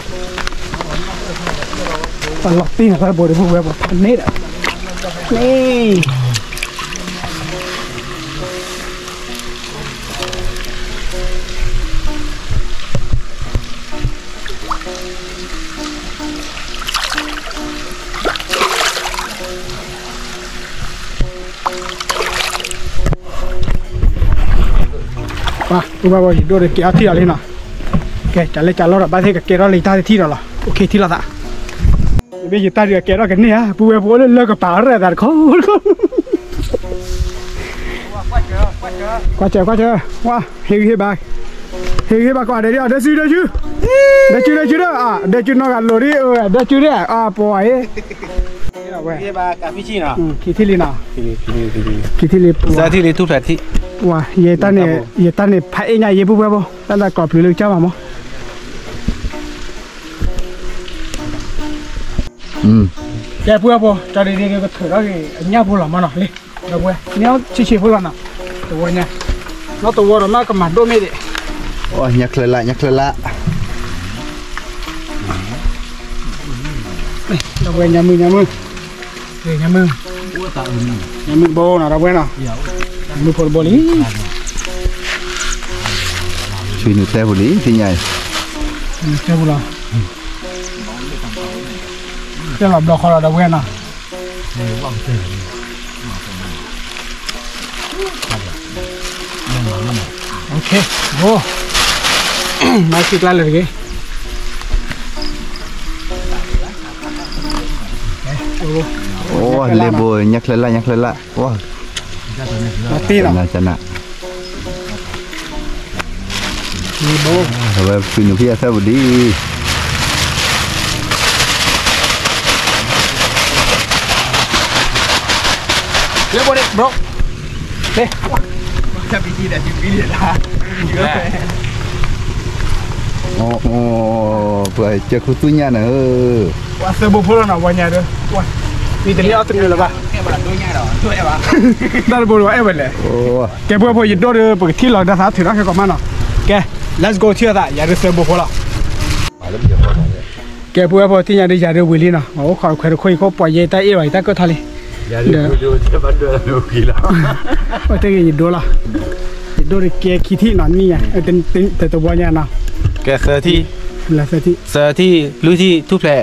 အလီၤတံၢ်နၤတၢ်တဘိဒီး ပဝဲပှၤန့ၣ်ဒီး န့ၣ် ပှၤ ပှၤ ယဒိၣ်ဒီးကဲအီထံၣ်အီၤလံနီၤ, ကဲ ကလဲၤကလီဒီး ဘၣ်သ့ၣ်ကကဲထီၣ်လၢယတၢ်တထံၣ်ဒီးလီၤ, အိၣ်ခ့ထံၣ်လိာ်သး, မ့ၢ်ယတၢ်ဒုးကဲထီၣ်ကန့ၢ်ဧါ, ပုၢ်ဝဲၢ်ဖိလၢလၢကပာ်ရဲၣ်သးတခီ, ကွၢ်စၢၤ ကွၢ်စၢၤ, ဝါ ဟ့ၣ်ဂံၢ်ဟ့ၣ်ဘါ, ဟ့ၣ်ဂံၢ်ဟ့ၣ်ဘါကွၢ်ဒဲးဒ်အီၤ ဒဲစု ဒဲစု, ဒဲစု ဒဲစုဒီး ဒဲစုနီၢ်ဂၤလိာ်ဒ် ဒဲစုဒ် အပှၤအံၤ ခံထံၣ်လံနီၤ, ခံထံၣ်လံ, သၢထံၣ်လံထူၣ်ဖျဲးထံၣ်, ဝါ ယတၢ်န့ၣ် ယတၢ်န့ၣ်ဖးအ့ၣ်ညါယဲ ပုၢ်ဝဲၢ်ဖိ, တၢ်သးကီၢ်ပျုၤလၢကစၢ်မးမး, ကဲ ပုၢ်ဝဲၢ်ဖိ ကၠီဒ်န့ၣ်ကထုးထီၣ်က့ၤအညၣ်ဖိလီၤမးနီၤ, လံ ဒီပုၢ်ဝဲၢ် န့ၢ်ဆံးဆံးဖိလီၤနီၤ, တဝီညါ, နီၢ်တဝီဒီးနီၢ်ကမၤဒိၣ်မ့ၢ်ဒံး, ညၣ်ချၢလၢ ညၣ်ချၢလၢ ဒီပုၢ်ဝဲၢ် ညါမုၢ် ညါမုၢ်, ညါမုၢ်, ညါမုၢ်တဘိနီၤ ဒီပုၢ်ဝဲၢ်နီၤ, ညါမုၢ်ဖိတဘိလံ, ဆွေနုာ်တဲပူၤလံ သ့ၣ်ညါအံၤ, ဆွေနုာ်တဲပူၤလီၤ, တဲလီၤဘျီဃီလီၤ ဒီပုၢ်ဝဲၢ်နီၤ. အိၣ်လ့ဘိ ညၣ်ချၢလၢ ညၣ်ချၢလၢ ဝါ, န အဝဲဖုနုာ်ဖံအသၢပူၤဒံး, လ့ဘိန့ၣ် bro, လ့ ပှၤကဲခူသူၣ်ညါန့ၣ်, ပှၤသၢဘိဖိလီၤနီၤ ဝဲညါဒီး, မ့ၢ်တန့ၢ်အီၣ်တနုာ်လၢၤဘၣ်, တၢ်တဘိလၢၤဘၣ် အဲၣ်ဝဲလဲၣ်, ကဲ ပုၢ်ဝဲၢ်ဖိ ယဒိၣ်ဒီး ပကထံၣ်လီၤတၢ်သးထုးထီၣ်ခဲကီးမးနီၤ, ကဲ let's go ထံၣ်အသး ယၤဒုးသၢဘိဖိလီၤ, ကဲ ပုၢ်ဝဲၢ်ဖိ သ့ၣ်ညါဒုး ယၤဒုးဝံၤလံနီၤ, အိၣ်ခိးခွဲးတခိၣ်အံၤ ခိၣ်ပှၤယဲတၢ်အ့ၣ်ဘၣ် ယတၢ်ကၢၣ်ထီၣ်လံ, အဝဲတဂ့ၤ ယဒိလီၤ, ယဒိၣ်ဒီးကဲခံထံၣ်နီၤ နံၣ်ညါ, တတဝီညါနီၤ, ကဲ သၢထံၣ်, သၢထံၣ် လွံၢ်ထံၣ် ထူၣ်ဖျဲး,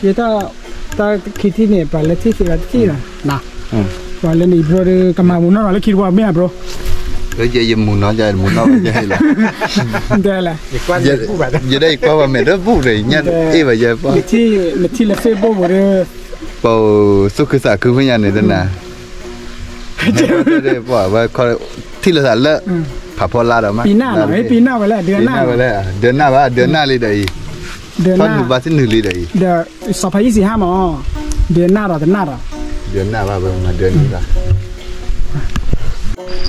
ယတၢ် တၢ်ခံထံၣ်န့ၣ် ပှၤလၢထံၣ်သ့ၣ်လီၤတထံၣ်နီၤ, ပှၤလၢန့ၣ် ယဘျီဒီး ကမၤမူနီၢ်နီၤလၢခံတဝီမ့ၢ်ဧါ bro, ယမူနီၢ်ယမူနီၢ်ဝဲယဲလီၤ, တဲလဲၣ်, ယဒၣ်ယကွၢ်ပှၤမဲာ်တဘူၣ်ဒီး ညၣ်အ့ၣ်ဘၣ်ယဲပှၤ, နထံၣ်လၢ Facebook ပူၤဒီး ပသူၣ်ခုသးခုဖဲညါန့ၣ်တနၤ, ပှၤဝဲ ထံၣ်လိာ်သးလၢ ဖးဖီလာ်ဒီးမး, ပံနၣ်နီၤ ပံနၣ်ဝဲလဲၣ် ဒၢနၣ်, ဒၢနၣ်ဘၣ် ဒၢနၣ်လံဒီးအံၤ, ဒၢနၣ်ဘၣ် တနုာ်လံဒီးအံၤ, ဒီးစီၤဖါယံၣ်စံးဟါမး, ဒၢနၣ်ဒီးတနၣ်ဒီး, ဒၢနၣ်ဘၣ် ပမၤဒၢနၣ်ဘၣ်,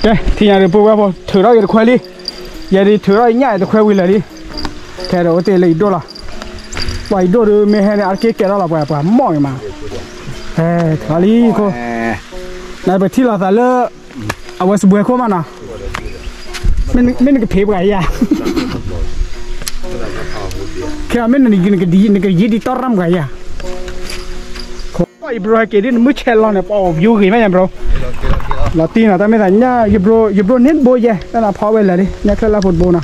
ကဲ ထံၣ်ညါဒီး ပုၢ်ဝဲၢ်ဖိ ထုးထီၣ်က့ၤတခွဲလံ, ယဲဒၣ်ထုးထီၣ်ညၣ်တခွဲဝံၤလၢာ်လံ, ခဲဒီးအိၣ်တ့ၢ်လၢယဒိၣ်လီၤ, ပှၤယဒိၣ်ဒီး မ့ၢ်ဟဲန့ၣ် အါတက့ၢ်ကဲထီၣ်လီၤ ပှၤ ပှၤမီၢ်အံၤမး, ဟဲထီၣ်လံခိၣ်, နပထံၣ်လိာ်သးလၢ အဝဲစပွဲခိၣ်မးနီၤ, မ့ၢ်နကဖံးပှၤယၤ, ခဲမ့ၢ်နကယံၤဒံးတီၢ်ရၣ်ပှၤယၤ, ခိၣ် ယဘျီဟဲက့ၤဒ်နမုၢ်ဆဲးလီၤန့ၣ် ပှၤအီၣ် view ဂ့ၤမးညါ bro, လီၤတံၢ်နီၤ တၢ်မ့ၢ်သးညၣ် ယဘျီန့ၣ်တဘိယဲ တၢ်နဖီဝဲလၢာ်လံ ညၣ်ချၢလၢဖိတဘိနီၤ,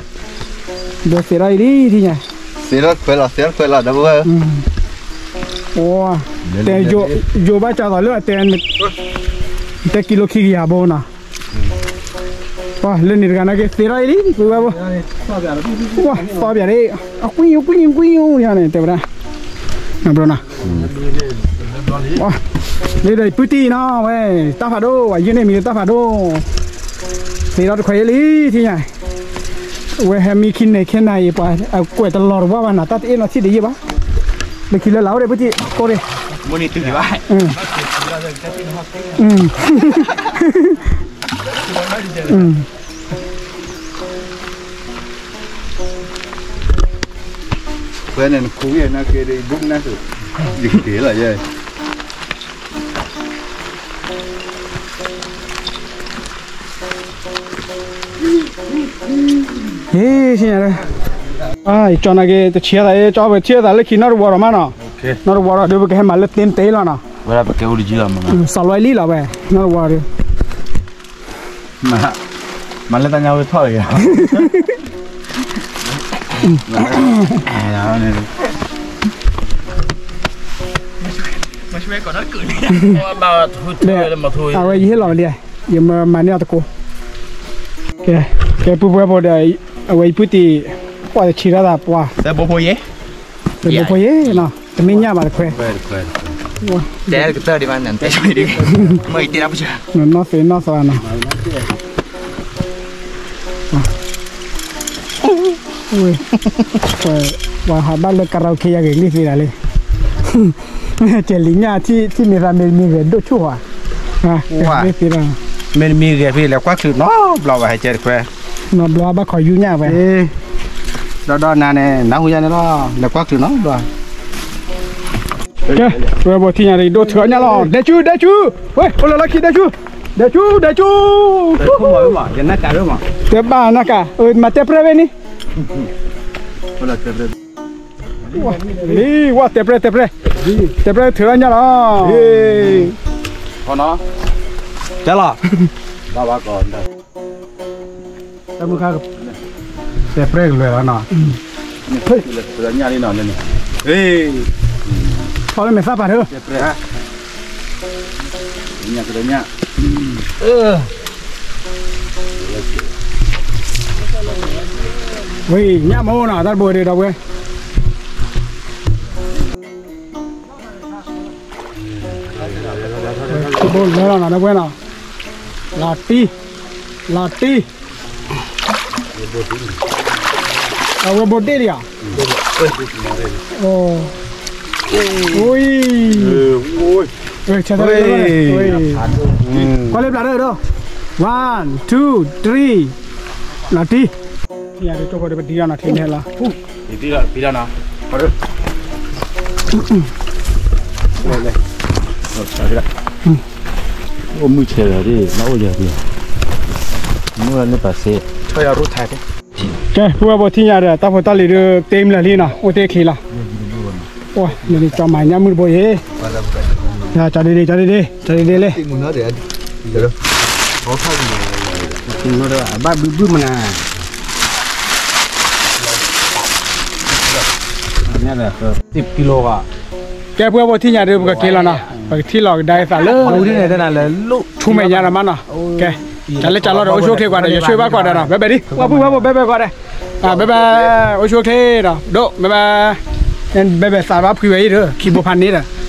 ဘိသ့ၣ်ထီၣ်အံၤလံထံၣ်ညါ, သ့ၣ်ထီၣ်ခွဲးလီၤ သ့ၣ်ထီၣ်ခွဲးလီၤ ဒီပုၢ်ဝဲၢ်, အိ တဲ ယိၤဘၣ်ကၢ်သိးလၢအတဲ တဲကံလိခံကယၤဘိနီၤ, ပှၤလၢန့ၣ်တဂၤနာ်က့သ့ၣ်ထီၣ်အံၤလံ ပုၢ်ဝဲၢ်ဘိ, ပှၤသီပၠးဒၣ်, အကွံယိၤကွံယိၤကွံယိၤယၤန့ၣ် တဲဝဲဒၣ်, ဘျီနီၤ, လၢဒီးပုၢ်တံၢ်နီၤဝဲ, တၢ်ဖးဒိၣ် ဝဲယုၢ်န့ၢ်မံၤလၢတၢ်ဖးဒိၣ်, သ့ၣ်ထီၣ်တခွဲးအံၤလံ ထံၣ်ညါ, ဝဲဟဲမံခံန့ၣ်ခဲနၤအံၤ ပှၤအကွဲးတလီၤတဝၢ်ဘၣ်နီၤ တၢ်တအ့ၣ်နီၤထံၣ်တယံာ်ဘၣ်, လၢခံလၢလၢအိၣ်ဒီးပုၢ်တံၢ် ကိၢ်ဒံး, မုၢ်နံၤတုၤဒံးဘၣ်, ဝဲန့ၣ်နခူဝဲနက့ၤဒီး ဘုၣ်နၢ်သူး, ယက့ၤလီၤယဲ, ဟ့ၣ် ထံၣ်ညါ, ယကၠီနာ်က့ တဆံးသး ကၠီဝဲထံၣ်သးလၢခံနီတဝီဒီးမးနီၤ, နီတဝီဒီး ဒုးပကဟဲမၤလၢတ့တ့လီၤနီၤ, စီၤလွဲလံလီၤဝဲ, နီတဝီဒီး မၤလၢတၢ်ညါဝဲထီၣ်လီၤ, အဝဲယဟ့ၣ်လီၤဝဲလံ, ယမၤန့ၢ်အီၤတကိး, ကဲ, ကဲ ပုၢ်ဝဲၢ်ဖိဒီး အဝဲအံၤပုၢ်တံၢ် ပှၤတဆံးထီၣ်သးပှၤ သဲဘိဖိယ့ၣ်, သဲဘိဖိယ့ၣ်နီၤ, တမ့ၢ်ညၣ်ဘၣ်တခွဲ, တဲကတၢၢ်ဒံးဘၣ်န့ၣ် တဲဆိဒံး, မ့ၢ်အံၤတဲဒၣ်ပှၤ, နီၢ်သ့နီၢ်သးနီၤ, ပှၤဟးဘၣ်လၢ karaoke ယၤဂ့ၤလံသ့ဒၣ်လံ, ကဲလံညၣ်ထံၣ်မ့ၢ်သးမ့ၢ်တမံၤဂဲၤဒိၣ်ဆူၣ်ဧါ, မ့ၢ်တမံၤဂဲၤဖဲလဲၤကွၢ်ချုးနီတဘျီဘၣ် ဟဲကဲတခွဲ, နီတဘျီဘၣ်ခိးယူညၣ်ဝဲ, ဒီဒီနၤန့ၣ် နၢ်ဟူယၤန့ၣ်လီၤ, လဲၤကွၢ်ချုးနီတဘျီ, ကဲ ပဝဲဘိထံၣ်ညါဒီး ဒိၣ်ထုးအီၣ်ညၣ်လီၤ, ဒဲကၠူ ဒဲကၠူ, ဝဲ အိၣ်လၢလီၢ်ခံ ဒဲကၠူ, ဒဲကၠူ ဒဲကၠူ, တဲဘၣ်နက, မၤတဲပြဲၢ်ဝဲန့ၣ် ဝဲတဲပြဲၢ် တဲပြဲၢ် တဲပြဲၢ်ထုးအီၣ်ညၣ်လီၤ, တဲလီၤ, တၢ်မုၢ်ခါ, တဲပြဲၢ်ကလွဲၤလီၤနီၤ, ထီၣ်လၢမဲာ်သၣ်ပာ်ထၢ, ဝဲညၣ်မ့ၢ်နီၤ တၢ်တဘိဒီးဒီပုၢ်ဝဲၢ်, တဘိလၢလီၤနီၤ ဒီပုၢ်ဝဲၢ်နီၤ, လီၤတံၢ်, လီၤတံၢ်, အဝဲဘိဒ့ၣ်လံဧါ, အိ, ကွၢ်လၢပျၢ်ဒီး, one two three, လီၤတံၢ်, ယၤဒ်ကၠိဖိဒီးပဒံလီၤနီၤ ထံန့ၣ်လီၤ, အိၣ်မုၢ်ဆဲးလီၤဒ် နအိၣ်ယၤဒ်, မုၢ်လၢနပာ်စ့, ကဲ ပုၢ်ဝဲၢ်ဘိထံၣ်ညါဒီး တၢ်ဖိတၢ်လံၤဒုး တ့မုၢ်လၢ်လံနီၤ အိၣ်တ့ၢ်ချံလီၤ, အိၣ် နကၠီမၤညၣ်မုၢ်တဘိယ့ၣ်, ကၠီဒ့ဒ့ ကၠီဒ့ဒ့ ကၠီဒ့ဒ့လံ, ဘၣ်ဘုဘုမနၤ ကဲ ပုၢ်ဝဲၢ်ဘိထံၣ်ညါဒီး ပကက့ၤလီၤနီၤ, ပကထံၣ်လီၤကဒါအသးလၢ ဆူမဲာ်ညါလီၤမးနီၤ, ကဲ တၢ်လၢတၢ်လီၢ်ဒီး အိၣ်ဆူၣ်အိၣ်ချ့ကွၢ်ဒီး ယဆိၣ်ဘၣ်ကွၢ်ဒီးနီၤ, ဘဲဘဲဒ် ပုၢ်ဝဲၢ်ဘိ ဘဲဘဲကွၢ်ဒီး, ဘဲဘဲ အိၣ်ဆူၣ်အိၣ်ချ့ဒီး ဒိၣ် ဘဲဘဲ, ဘဲဘဲသးဘၣ်ဖှံဝဲအံၤဒီး ခံဘိဖးန့ၣ်ဒီး